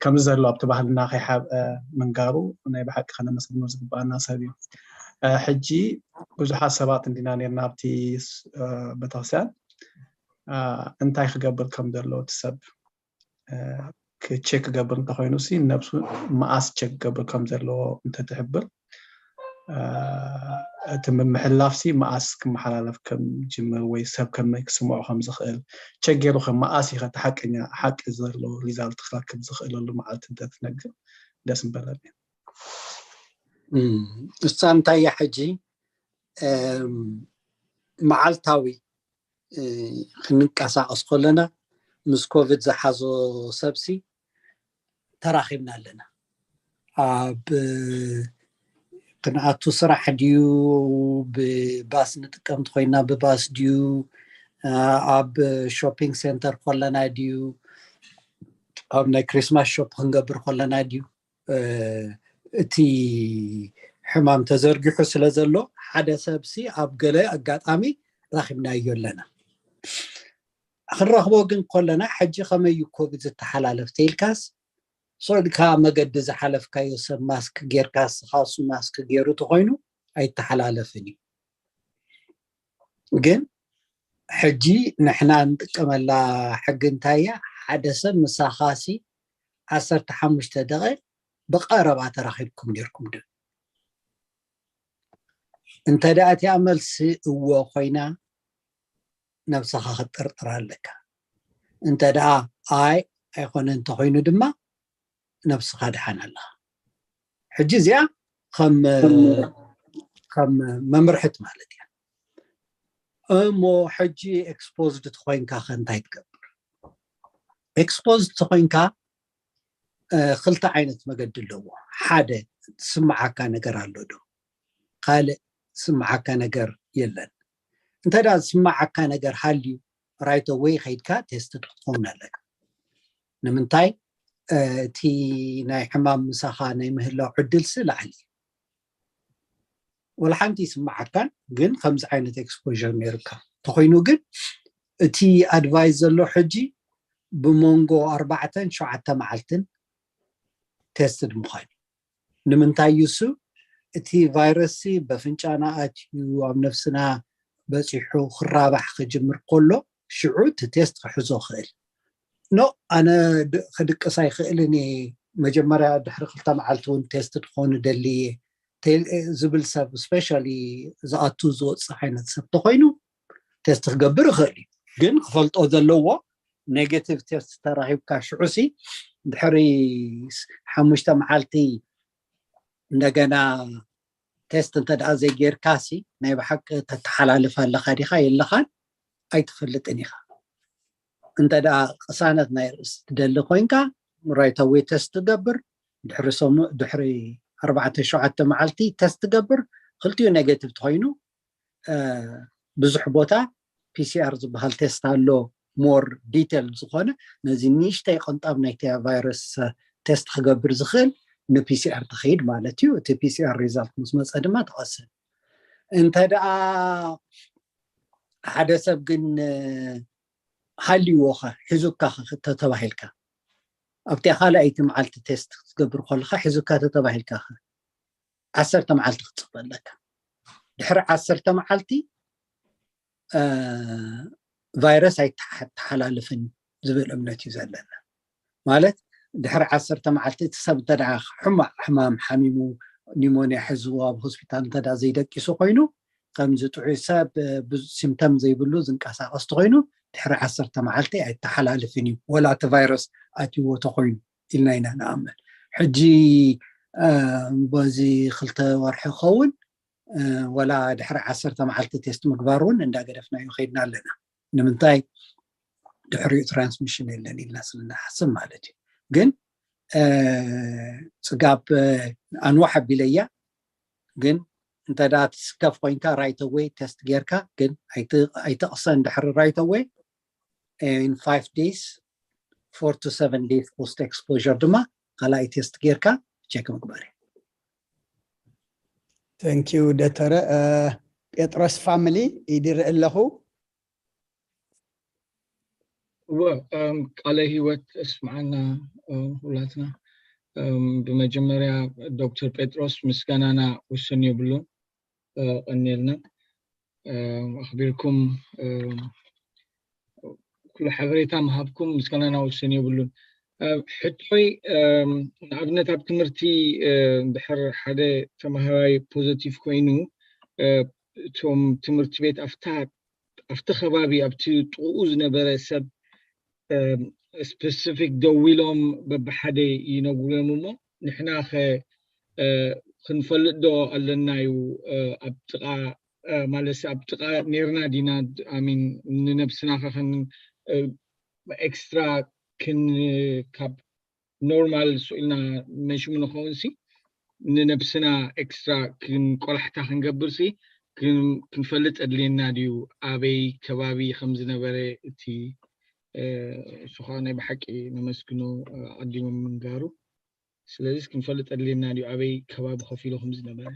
ከምዚ ዘሎ ኣብቲ ባህልና ከይሓብአ ምንጋሩ ናይ ብሓቂ ከነመስግኖ ዝግባኣና ሰብ እዩ። ሕጂ ብዙሓት ሰባት እንዲና ነርና ኣብቲ ቤተክርስትያን እንታይ ክገብር ከም ዘለዎ እቲ ሰብ ቼክ ክገብር እንተኮይኑ ሲ ነብሱ መኣስ ቼክ ክገብር ከም ዘለዎ እንተትሕብር እቲ ምምሕልላፍ ሲ መኣስ ክመሓላለፍ ከም ጅምር ወይ ሰብ ከመይ ክስምዖ ከም ዝኽእል ቸክ ገይሩ ከም መኣስ ኢኸ እቲ ሓቀኛ ሓቂ ዘሎ ሪዛልት ክረክብ ዝኽእለሉ መዓልቲ እንተትነግር ደስ ምበለኒ። እሳ እንታይ እያ ሕጂ መዓልታዊ ክንንቀሳቀስ ከለና ምስ ኮቪድ ዝሓዞ ሰብሲ ተራኺብና ኣለና። ኣብ ክንኣቱ ስራሕ ድዩ ብባስ ንጥቀም እንተኮይና ብባስ ድዩ ኣብ ሾፒንግ ሴንተር ከለና ድዩ ኣብ ናይ ክሪስማስ ሾፕ ክንገብር ከለና ድዩ እቲ ሕማም ተዘርጊሑ ስለ ዘሎ ሓደ ሰብሲ ኣብ ገለ ኣጋጣሚ ራኺብናዮ ኣለና። ክንረኽቦ ግን ከለና ሕጂ ከመይ እዩ ኮቪድ ዝተሓላለፍ ተይልካስ ሶድካ መገዲ ዝሓለፍካዮ ሰብ ማስክ ጌርካ ስኻሱ ማስክ ገይሩ ተኮይኑ ኣይተሓላለፍን እዩ። ግን ሕጂ ንሕና እንጥቀመላ ሕጊ እንታይ እያ? ሓደ ሰብ ምሳኻሲ ዓሰርተ ሓሙሽተ ደቂ ብቀረባ ተራኺብኩም ኔርኩም ዶ? እንተ ደኣ እቲኣ መልሲ እዎ ኮይና ነብስኻ ክትጥርጥር ኣለካ። እንተ ደኣ ኣይ ኣይኮነ እንተኮይኑ ድማ ነብስኻ ድሓን ኣለኻ። ሕጂ እዚኣ ከም ከም መምርሕት ማለት እያ። እሞ ሕጂ exposed ተኮይንካ ከ እንታይ ትገብር? Exposed ተኮይንካ ክልተ ዓይነት መገዲ ኣለዎ። ሓደ ዝስምዓካ ነገር ኣሎ ዶ? ካልእ ዝስምዓካ ነገር የለን። እንተ ዝስምዓካ ነገር ሃልዩ right away ከይድካ test ክትኸውን ኣለካ። ንምንታይ? እቲ ናይ ሕማም ምሳኻ ናይ ምህላው ዕድልሲ ላዕሊ እዩ። ወላ ሓንቲ ይስምዓካን ግን ከምዚ ዓይነት exposure ነይርካ ተኮይኑ ግን እቲ advice ዘሎ ሕጂ ብመንጎ ኣርባዕተን ሸውዓተ መዓልትን tested ምዃን እዩ። ንምንታይ እዩ እሱ? እቲ ቫይረስ በፍንጫና ኣትዩ ኣብ ነፍስና በፂሑ ክራባሕ ክጅምር ከሎ ሽዑ እቲ test ክሕዞ ክእል። ኖ ኣነ ክድቅስ ኣይክእልን እየ፣ መጀመርያ ድሕሪ ክልተ መዓልቲ እውን test ትኾኑ ደሊ እየ ዝብል ሰብ specially ዝኣቱ ዝወፅእ ዓይነት ሰብ ተኮይኑ test ክገብር ይኽእል እዩ። ግን ክፈልጦ ዘለዎ negative test ተራኺብካ ሽዑ ሲ ድሕሪ ሓሙሽተ መዓልቲ እንደገና test እንተ ደኣ ዘይጌርካ ሲ ናይ ብሓቂ ተተሓላልፍ ኣለኻ ዲኻ የለኻን ኣይትፈልጥን ኢኻ። እንተ ደኣ ቅሳነት ናይ ርእሲ ትደሊ ኮይንካ right away test ትገብር፣ ድሕሪ ሰሙ ድሕሪ ኣርባዕተ ሸውዓተ መዓልቲ test ትገብር፣ ክልቲኡ negative ተኮይኑ ብዙሕ ቦታ PCR ዝበሃል test ኣሎ more detail ዝኾነ ነዚ ንእሽተይ ቅንጣብ ናይቲ ቫይረስ test ክገብር ዝኽእል ን PCR ትኸይድ ማለት እዩ። እቲ PCR result ምስ መፀ ድማ ትቐስን። እንተ ደኣ ሓደ ሰብ ግን ሃልይዎ ኸ ሒዙካ ተተባሂልካ ኣብቲ ካልኣይቲ መዓልቲ test ክትገብር ከለካ ሒዙካ ተተባሂልካ ኸ ዓሰርተ መዓልቲ ክትፅበ ኣለካ። ድሕሪ ዓሰርተ መዓልቲ ቫይረስ ኣይተሓላልፍን ዝብል እምነት እዩ ዘለና። ማለት ድሕሪ ዓሰርተ መዓልቲ እቲ ሰብ እንተ ሕማቕ ሕማም ሓሚሙ ኒሞንያ ሕዝዎ ኣብ ሆስፒታል እንተ ዘይደቂሱ ኮይኑ ከምዚ ጥዑይ ሰብ symptom ዘይብሉ ዝንቀሳቐስ ተኮይኑ ድሕሪ ዓሰርተ መዓልቲ ኣይተሓላልፍን እዩ ወላ እቲ ቫይረስ ኣትይዎ ተኮይኑ ኢልና ኢና ንኣምን። ሕጂ በዚ ክልተ ወርሒ ክኸውን ወላ ድሕሪ ዓሰርተ መዓልቲ test ምግባር እውን እንዳገደፍናዮ ከይድና ኣለና። ንምንታይ ድሕሪኡ transmission የለን ኢልና ስለ ንሓስብ ማለት እዩ። ግን ፅጋብ ኣንዋሕ ኣቢለያ ግን እንተ ትስከፍ ኮይንካ right away test ጌርካ ግን ኣይትቕሰን ድሕሪ right away in five days four to seven days post exposure ድማ ካልኣይ test ጌርካ check ምግባር እዩ። Thank you ዶክተር። ጴጥሮስ family ይድርኢ ኣለኹ። እወ ቃለ ህይወት እስምዓና ሁላትና። ብመጀመርያ ዶክተር ጴጥሮስ ምስጋናና ውስን የብሉን። ቀኒልና ኣኽቢርኩም ኩሉ ሓበሬታ ምሃብኩም ምስጋናና ውስን የብሉን። ሕቶይ ንኣብነት ኣብ ትምህርቲ ድሕር ሓደ ተማሃራይ positive ኮይኑ እቶም ትምህርቲ ቤት ኣብታ ኣብቲ ከባቢ ኣብቲ ጥቕኡ ዝነበረ ሰብ specific ደዊሎም በብሓደ ይነግርዎም እሞ ንሕና ኸ ክንፈልጥ ዶ ኣለና እዩ ኣብ ጥቓ ማለት ኣብ ጥቓ ኔርና ዲና I mean ንነብስና ኸ extra ክን ካብ normal ስኢልና ነሽሙ ንኸውን ሲ ንነብስና extra ክን ቆላሕታ ክንገብር ሲ ክንፈልጥ ኣድልየና ድዩ ኣበይ ከባቢ ከም ዝነበረ እቲ እሱ ከዓ ናይ ብሓቂ ነመስግኖ ኣቐዲሞም ምንጋሩ ስለዚ ክንፈልጥ ኣድልየና ድዩ ኣበይ ከባቢ ከፊሉ ከም ዝነበረ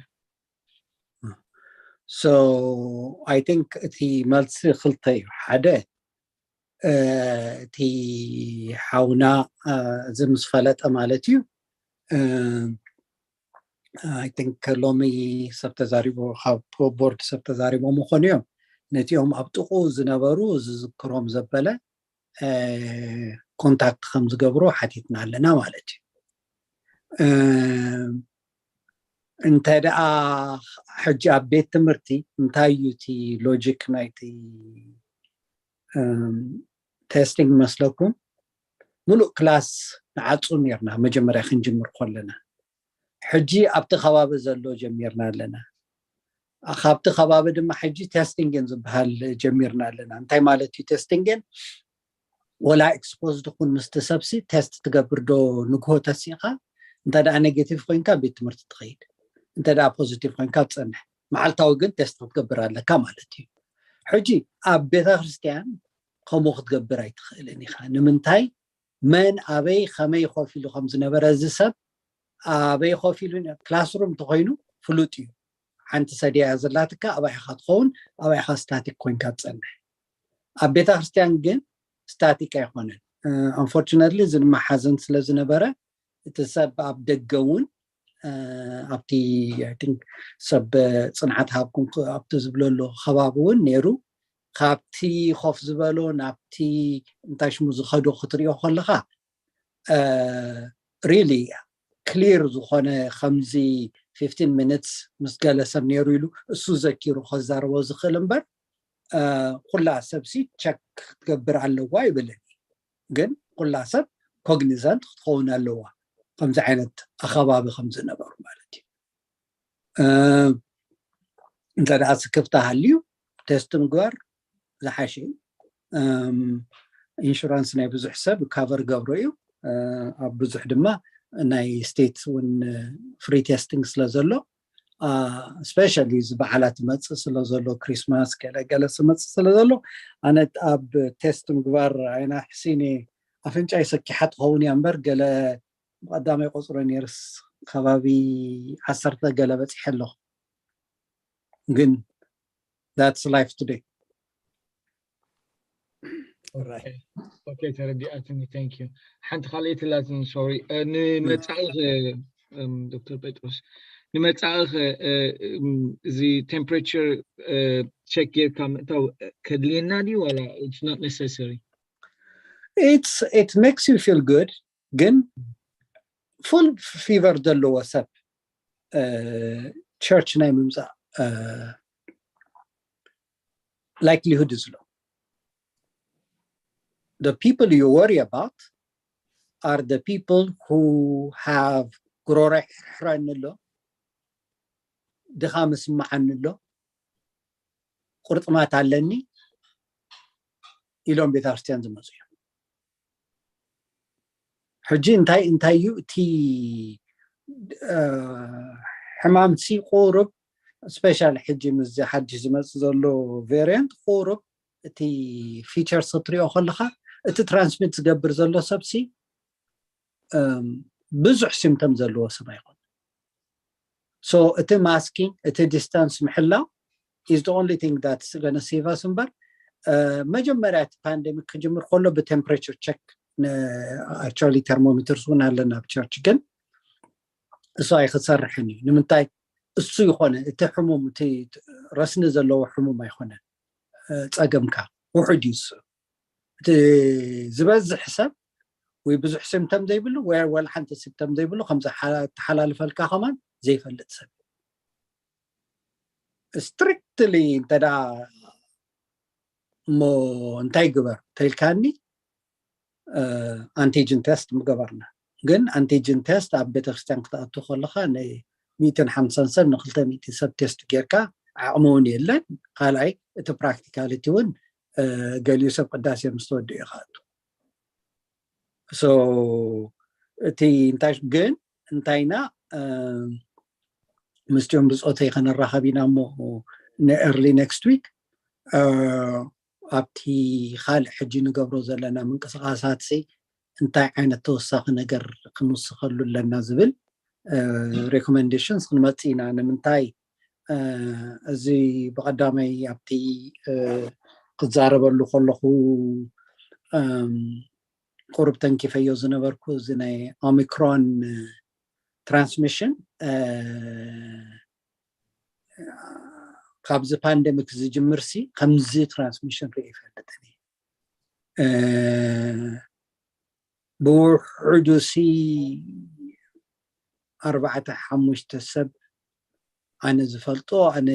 so I think እቲ መልሲ ክልተ እዩ ሓደ እቲ ሓውና እዚ ምስ ፈለጠ ማለት እዩ I think ሎሚ ሰብ ተዛሪቦ ካብ board ሰብ ተዛሪቦም ምኾኑ እዮም ነቲኦም ኣብ ጥቑ ዝነበሩ ዝዝክሮም ዘበለ contact ከም ዝገብሩ ሓቲትና ኣለና ማለት እዩ እንተ ደኣ ሕጂ ኣብ ቤት ትምህርቲ እንታይ እዩ እቲ logic ናይቲ testing መስለኩም ምሉእ class ንዓፁ ኔርና መጀመርያ ክንጅምር ከለና ሕጂ ኣብቲ ከባቢ ዘሎ ጀሚርና ኣለና። ካብቲ ከባቢ ድማ ሕጂ ቴስቲንግን ዝበሃል ጀሚርና ኣለና። እንታይ ማለት እዩ ቴስቲንግን? ወላ ኤክስፖዝድ ኩን ምስቲ ሰብሲ ቴስት ትገብር ዶ? ንግሆ ተሲኻ እንተ ደኣ ኔጌቲቭ ኮይንካ ቤት ትምህርቲ ትኸይድ፣ እንተ ደኣ ፖዚቲቭ ኮይንካ ትጸንሕ። መዓልታዊ ግን ቴስት ክትገብር ኣለካ ማለት እዩ። ሕጂ ኣብ ቤተ ክርስቲያን ከምኡ ክትገብር ኣይትኽእልን ኢኻ። ንምንታይ? መን ኣበይ ከመይ ኮፍ ኢሉ ከም ዝነበረ፣ እዚ ሰብ ኣበይ ኮፍ ኢሉ፣ ክላስሩም እንተኮይኑ ፍሉጥ እዩ። ሓንቲ ሰድያ ዘለትካ ኣብኣ ኢኻ ትኸውን፣ ኣብኣ ኢኻ ስታቲክ ኮይንካ ትጸንሕ። ኣብ ቤተ ክርስቲያን ግን ስታቲክ ኣይኮነን። ኣንፎርቹነትሊ እዚ ድማ ሓዘን ስለ ዝነበረ እቲ ሰብ ኣብ ደገ እውን ኣብቲ ሰብ ጽንዓት ሃብኩም ኣብቲ ዝብለሉ ከባቢ እውን ነይሩ። ካብቲ ኮፍ ዝበሎ ናብቲ እንታይ ሽሙ ዝኸዶ ክትሪኦ ከለኻ ሪሊ ክሊር ዝኾነ ከምዚ ፊፍቲን ሚኒትስ ምስ ገለ ሰብ ነይሩ ኢሉ እሱ ዘኪሩ ከዛርቦ ዝኽእል እምበር ኩላ ሰብሲ ቸክ ክትገብር ኣለዋ ይብልን። ግን ኩላ ሰብ ኮግኒዘንት ክትኸውን ኣለዋ ከምዚ ዓይነት ኣኸባቢ ከም ዝነበሩ ማለት እዩ። እንተ ደኣ ስክፍታ ሃልዩ ቴስት ምግባር ዝሓሸ እዩ። ኢንሹራንስ ናይ ብዙሕ ሰብ ካቨር ገብሮ እዩ። ኣብ ብዙሕ ድማ ናይ ስቴት እውን ፍሪ ቴስቲንግ ስለ ዘሎ፣ ስፔሻሊ እዚ በዓላት መፅእ ስለ ዘሎ፣ ክሪስማስ ገለገለ ስመፅእ ስለ ዘሎ፣ ኣነ ኣብ ቴስት ምግባር ኣይና ሕሲኒ ኣፍንጫይ ሰኪሓ ትኸውን እያ እምበር ገለ ብቐዳማይ ቆፅሮ ነርስ ከባቢ ዓሰርተ ገለ በፂሐ ኣለኹ። ግን that's life today። ኦኬ፣ ተረዲኣትኒ። Thank you። ሓንቲ ካልኣይቲ ላትን፣ ሶሪ፣ ንመጻኢ ዶክተር ጴጥሮስ፣ ንመጻኢ እዚ ቴምፕሬቸር ቸክ ጌርካ ምእታው ከድልየና ድዩ ዋላ it's not necessary? It makes you feel good። ግን ፉል ፊቨር ዘለዎ ሰብ ቸርች ናይ ምምፃእ ላይክሊሁድ is low። The people you worry about are the people who have ጉሮሮ ይሕረኒ ኣሎ፣ ድኻም ይስምዓኒ ኣሎ፣ ቁርጥማት ኣለኒ ኢሎም ቤተክርስትያን ዝመፁ እዮም። ሕጂ እንታይ እንታይ እዩ እቲ ሕማምሲ ቁሩብ ስፔሻል ሕጂ ምስዚ ሓድሽ ዝመፅእ ዘሎ ቬሪየንት ቁሩብ እቲ ፊቸርስ ክትሪኦ ከለካ እቲ ትራንስሚት ዝገብር ዘሎ ሰብሲ ብዙሕ ሲምተም ዘለዎ ሰብ ኣይኮን። So እቲ ማስኪንግ እቲ ዲስታንስ ምሕላው is the only thing that's gonna save us እምበር መጀመርያ እቲ ፓንደሚክ ክጅምር ከሎ ብቴምፕሬቸር ቸክ actually ቴርሞሜተርስ እውን ኣለና ኣብ ቸርች ግን እሱ ኣይክሰርሕን እዩ። ንምንታይ? እሱ ይኮነ እቲ ሕሙም እቲ ረስኒ ዘለዎ ሕሙም ኣይኮነ ፀገምካ፣ ውሑድ እዩ እሱ። እቲ ዝበዝሕ ሰብ ወይ ብዙሕ ሲምተም ዘይብሉ ወይ ወላ ሓንቲ ሲምተም ዘይብሉ ከም ዝሓላልፈልካ ከማን ዘይፈልጥ ሰብ ስትሪክትሊ እንተ እሞ እንታይ ግበር ተልካኒ ኣንቲጅን ቴስት ምገበርና። ግን ኣንቲጅን ቴስት ኣብ ቤተክርስትያን ክትኣቱ ከለካ ን ሚእትን ሓምሳን ሰብ ንክልተ ሚእቲ ሰብ ቴስት ጌርካ ዓቕሚ እውን የለን። ካልኣይ እቲ ፕራክቲካሊቲ እውን ገሊኡ ሰብ ቅዳሴ ምስ ተወድኡ ይክኣቱ። So እቲ እንታይ ግን እንታይና ምስቲኦም ብፆተይ ከነራኸብ ኢና እሞ ን early next week ኣብቲ ካልእ ሕጂ ንገብሮ ዘለና ምንቅስቃሳት እንታይ ዓይነት ተወሳኺ ነገር ክንውስኸሉ ኣለና ዝብል ሬኮመንዴሽንስ ክንመፅእ ኢና። ንምንታይ እዚ ብቐዳመይ ኣብቲ ክዛረበሉ ከለኹ ቁሩብ ተንኪፈዮ ዝነበርኩ እዚ ናይ ኦሚክሮን ትራንስሚሽን ካብዚ ፓንደሚክ ዝጅምር ሲ ከምዚ ትራንስሚሽን ርኢ ይፈልጥን ብውሕዱ ሲ ኣርባዕተ ሓሙሽተ ሰብ ኣነ ዝፈልጦ ኣነ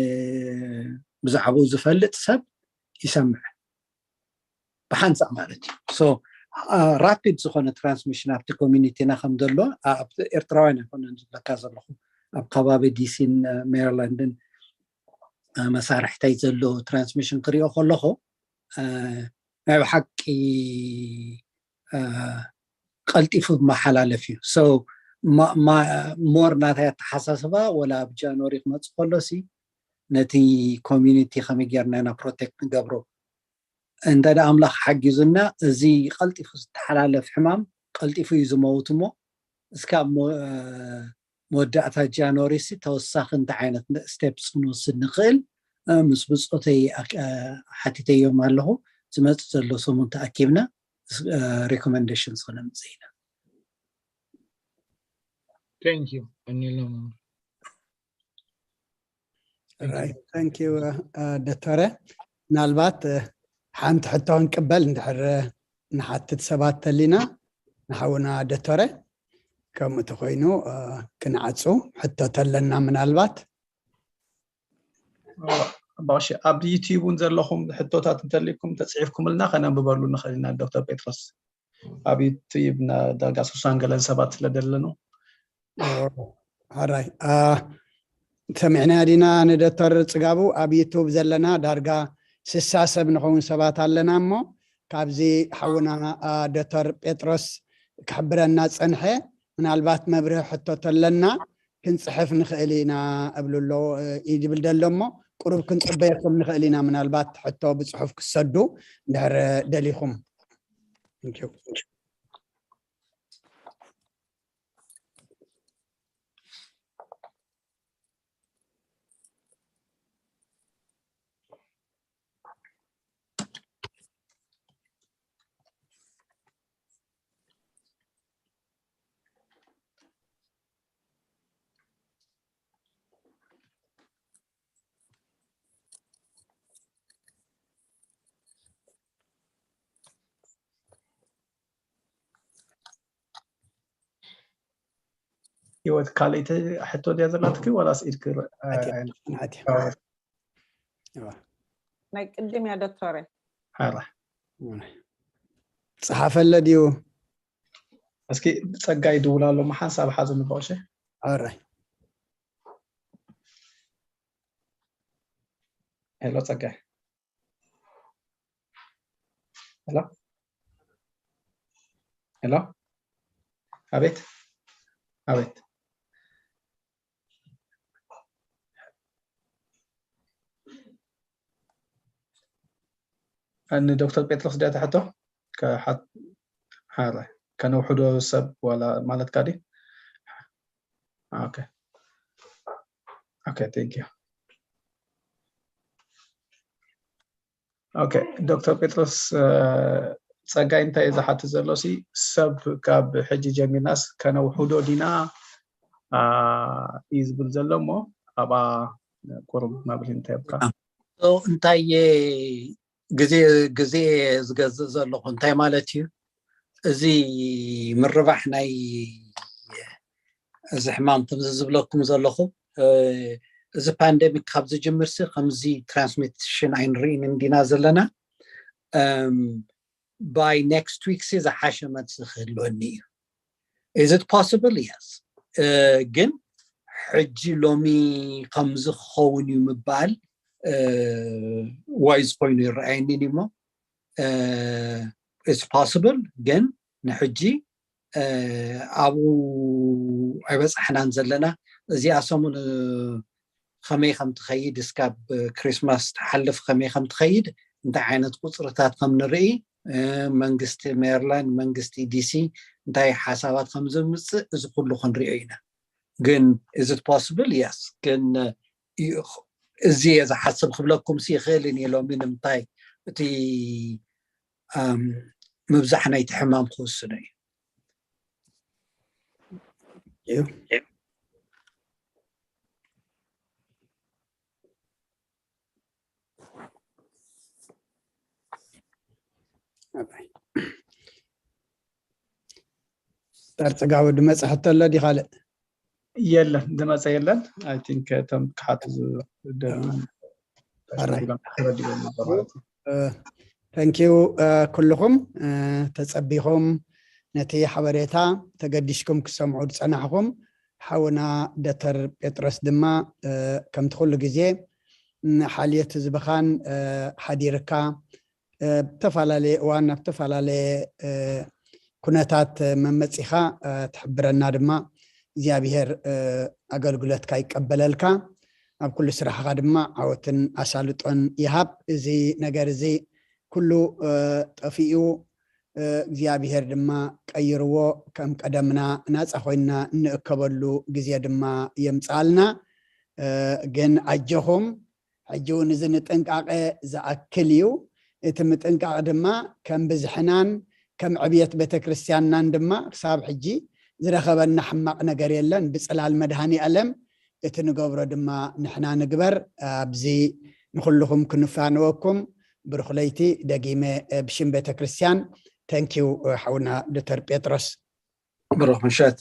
ብዛዕባኡ ዝፈልጥ ሰብ ይሰምዕ ብሓንሳእ ማለት እዩ። So ራፒድ ዝኾነ ትራንስሚሽን ኣብቲ ኮሚኒቲና ከም ዘሎ፣ ኣብ ኤርትራውያን ኣይኮነን ዝብለካ ዘለኹ፣ ኣብ ከባቢ ዲሲን ሜሪላንድን መሳርሕተይ ዘሎ ትራንስሚሽን ክሪኦ ከለኹ፣ ናይ ብሓቂ ቀልጢፉ መሓላለፍ እዩ። ሞር ናታይ ኣተሓሳስባ፣ ወላ ኣብ ጃንዋሪ ክመፅእ ከሎ ሲ ነቲ ኮሚኒቲ ከመይ ጌርና ኢና ፕሮቴክት ንገብሮ? እንተ ደኣ ኣምላኽ ሓጊዙና፣ እዚ ቀልጢፉ ዝተሓላለፍ ሕማም ቀልጢፉ እዩ ዝመውት እሞ፣ እስካብ መወዳእታ ጃንዋሪ ሲ ተወሳኺ እንታይ ዓይነት ስቴፕስ ክንወስድ ንኽእል ምስ ብፆተይ ሓቲተዮም ኣለኹ። ዝመፅእ ዘሎ ሰሙን ተኣኪብና ሪኮመንዴሽንስ ክነምፅእ ኢና። Thank you። ቀኒልና። Right. Thank you, ዶክተረ። ምናልባት ሓንቲ ሕቶ ክንቅበል እንድሕር ንሓትት ሰባት ተሊና ንሓውና ዶክተረ፣ ከምኡ ተኮይኑ ክንዓፁ ሕቶ ተለና ምናልባት። ባሽ ኣብ ዩቲዩብ እውን ዘለኹም ሕቶታት እንተሊኩም ተፅሒፍኩምልና ከነንብበሉ ንኽእል ኢና። ዶክተር ጴጥሮስ ኣብ ዩቲዩብ ዳርጋ ሱሳን ገለን ሰባት ስለደለኑ ሓራይ ሰሚዕና ዲና ንዶክተር ፅጋቡ ኣብ ዩቱብ ዘለና ዳርጋ ስሳ ሰብ ንኸውን ሰባት ኣለና እሞ ካብዚ ሓውና ዶክተር ጴጥሮስ ክሕብረና ፀንሐ ምናልባት መብርህ ሕቶ ተለና ክንፅሕፍ ንኽእል ኢና እብሉ ኣሎ ይብል ደሎ እሞ ቁሩብ ክንፅበየኩም ንኽእል ኢና ምናልባት ሕቶ ብፅሑፍ ክሰዱ እንድሕር ደሊኹም ህይወት ካልእቲ ሕቶ ድያ ዘላትኪ ዋላስ ኢድኪ ናይ ቅድም እያ ዶክተረ ሓራ ፀሓፈለ ድዩ እስኪ ፀጋይ ድውላ ኣሎ ሓንሳብ ሓዙ ንበቕሸ ኣራይ ሄሎ ፀጋይ ሄሎ ሄሎ ኣቤት ኣቤት ንዶክተር ጴጥሮስ ድያ ትሕቶ ሓረ ከነውሕዶ ሰብ ዋላ ማለትካ ድዩ okay okay thank you okay ዶክተር ጴጥሮስ ፀጋይ እንታይ እዩ ዝሓትት ዘሎ ሲ ሰብ ካብ ሕጂ ጀሚርናስ ከነውሕዶ ዲና እዩ ዝብል ዘሎ እሞ ኣብኣ ቁሩብ መብርሂ እንተብካ እንታይ ግዜ ግዜ ዝገዝእ ዘለኹ እንታይ ማለት እዩ እዚ ምርባሕ ናይ እዚ ሕማም ከምዚ ዝብለኩም ዘለኹ እዚ ፓንደሚክ ካብ ዝጅምርሲ ከምዚ ትራንስሚሽን ኣይንርኢን እንዲና ዘለና by next week ሲ ዝሓሸ መልሲ ክህልወኒ እዩ is it possible yes ግን ሕጂ ሎሚ ከምዚ ክኸውን እዩ ምባል ዋይዝ ኮይኑ ይረኣየኒ እሞ it's possible ግን ንሕጂ ኣብኡ ኣይበፃሕናን ዘለና እዚኣ ሰሙን ከመይ ከም ትኸይድ እስካብ ክሪስማስ ትሓልፍ ከመይ ከም ትኸይድ እንታይ ዓይነት ቁፅርታት ከም ንርኢ መንግስቲ ሜሪላንድ መንግስቲ ዲሲ እንታይ ሓሳባት ከም ዘምፅእ እዚ ኩሉ ክንሪኦ ኢና ግን is it possible yes ግን እዚ እየ ዝሓስብ ክብለኩም ይኽእልን እየ ሎሚ ንምንታይ እቲ ምብዛሕ ናይቲ ሕማም ክውስኖ እዩ ጠርፅጋዊ ድመፅሐ ተሎ ዲ ካልእ የለን ዝመፀ የለን I think እቶም ክሓቱ ዝደልዩ ተረዲኦም ማለት እዩ Thank you ኩልኹም ተጸቢኹም ነቲ ሓበሬታ ተገዲሽኩም ክሰምዑ ዝጸናሕኹም ሓውና ደተር ጴጥሮስ ድማ ከምቲ ኩሉ ግዜ ሓልዮት ህዝብኻን ሓዲርካ ብተፈላለየ እዋን ናብ ዝተፈላለየ ኩነታት መመፂኻ ትሕብረና ድማ እግዚኣብሔር ኣገልግሎትካ ይቀበለልካ። ኣብ ኩሉ ስራሕኻ ድማ ዓወትን ኣሳልጦን ይሃብ። እዚ ነገር እዚ ኩሉ ጠፊኡ እግዚኣብሔር ድማ ቀይርዎ፣ ከም ቀደምና ናፃ ኮይንና እንእከበሉ ግዜ ድማ የምፅኣልና። ግን ኣጆኹም ሕጂ እውን እዚ ንጥንቃቐ ዝኣክል እዩ። እቲ ምጥንቃቕ ድማ ከም ብዝሕናን ከም ዕብየት ቤተክርስትያንናን ድማ ክሳብ ሕጂ ዝረኸበና ሕማቕ ነገር የለን። ብፅላል መድሃኒ ኣለም እቲ ንገብሮ ድማ ንሕና ንግበር። ኣብዚ ንኹልኹም ክንፋንወኩም ብሩኽ ለይቲ ደጊመ ብሽም ቤተክርስትያን። ተንኪዩ ሓውና ዶተር ጴጥሮስ። ብሩኽ ምሸት።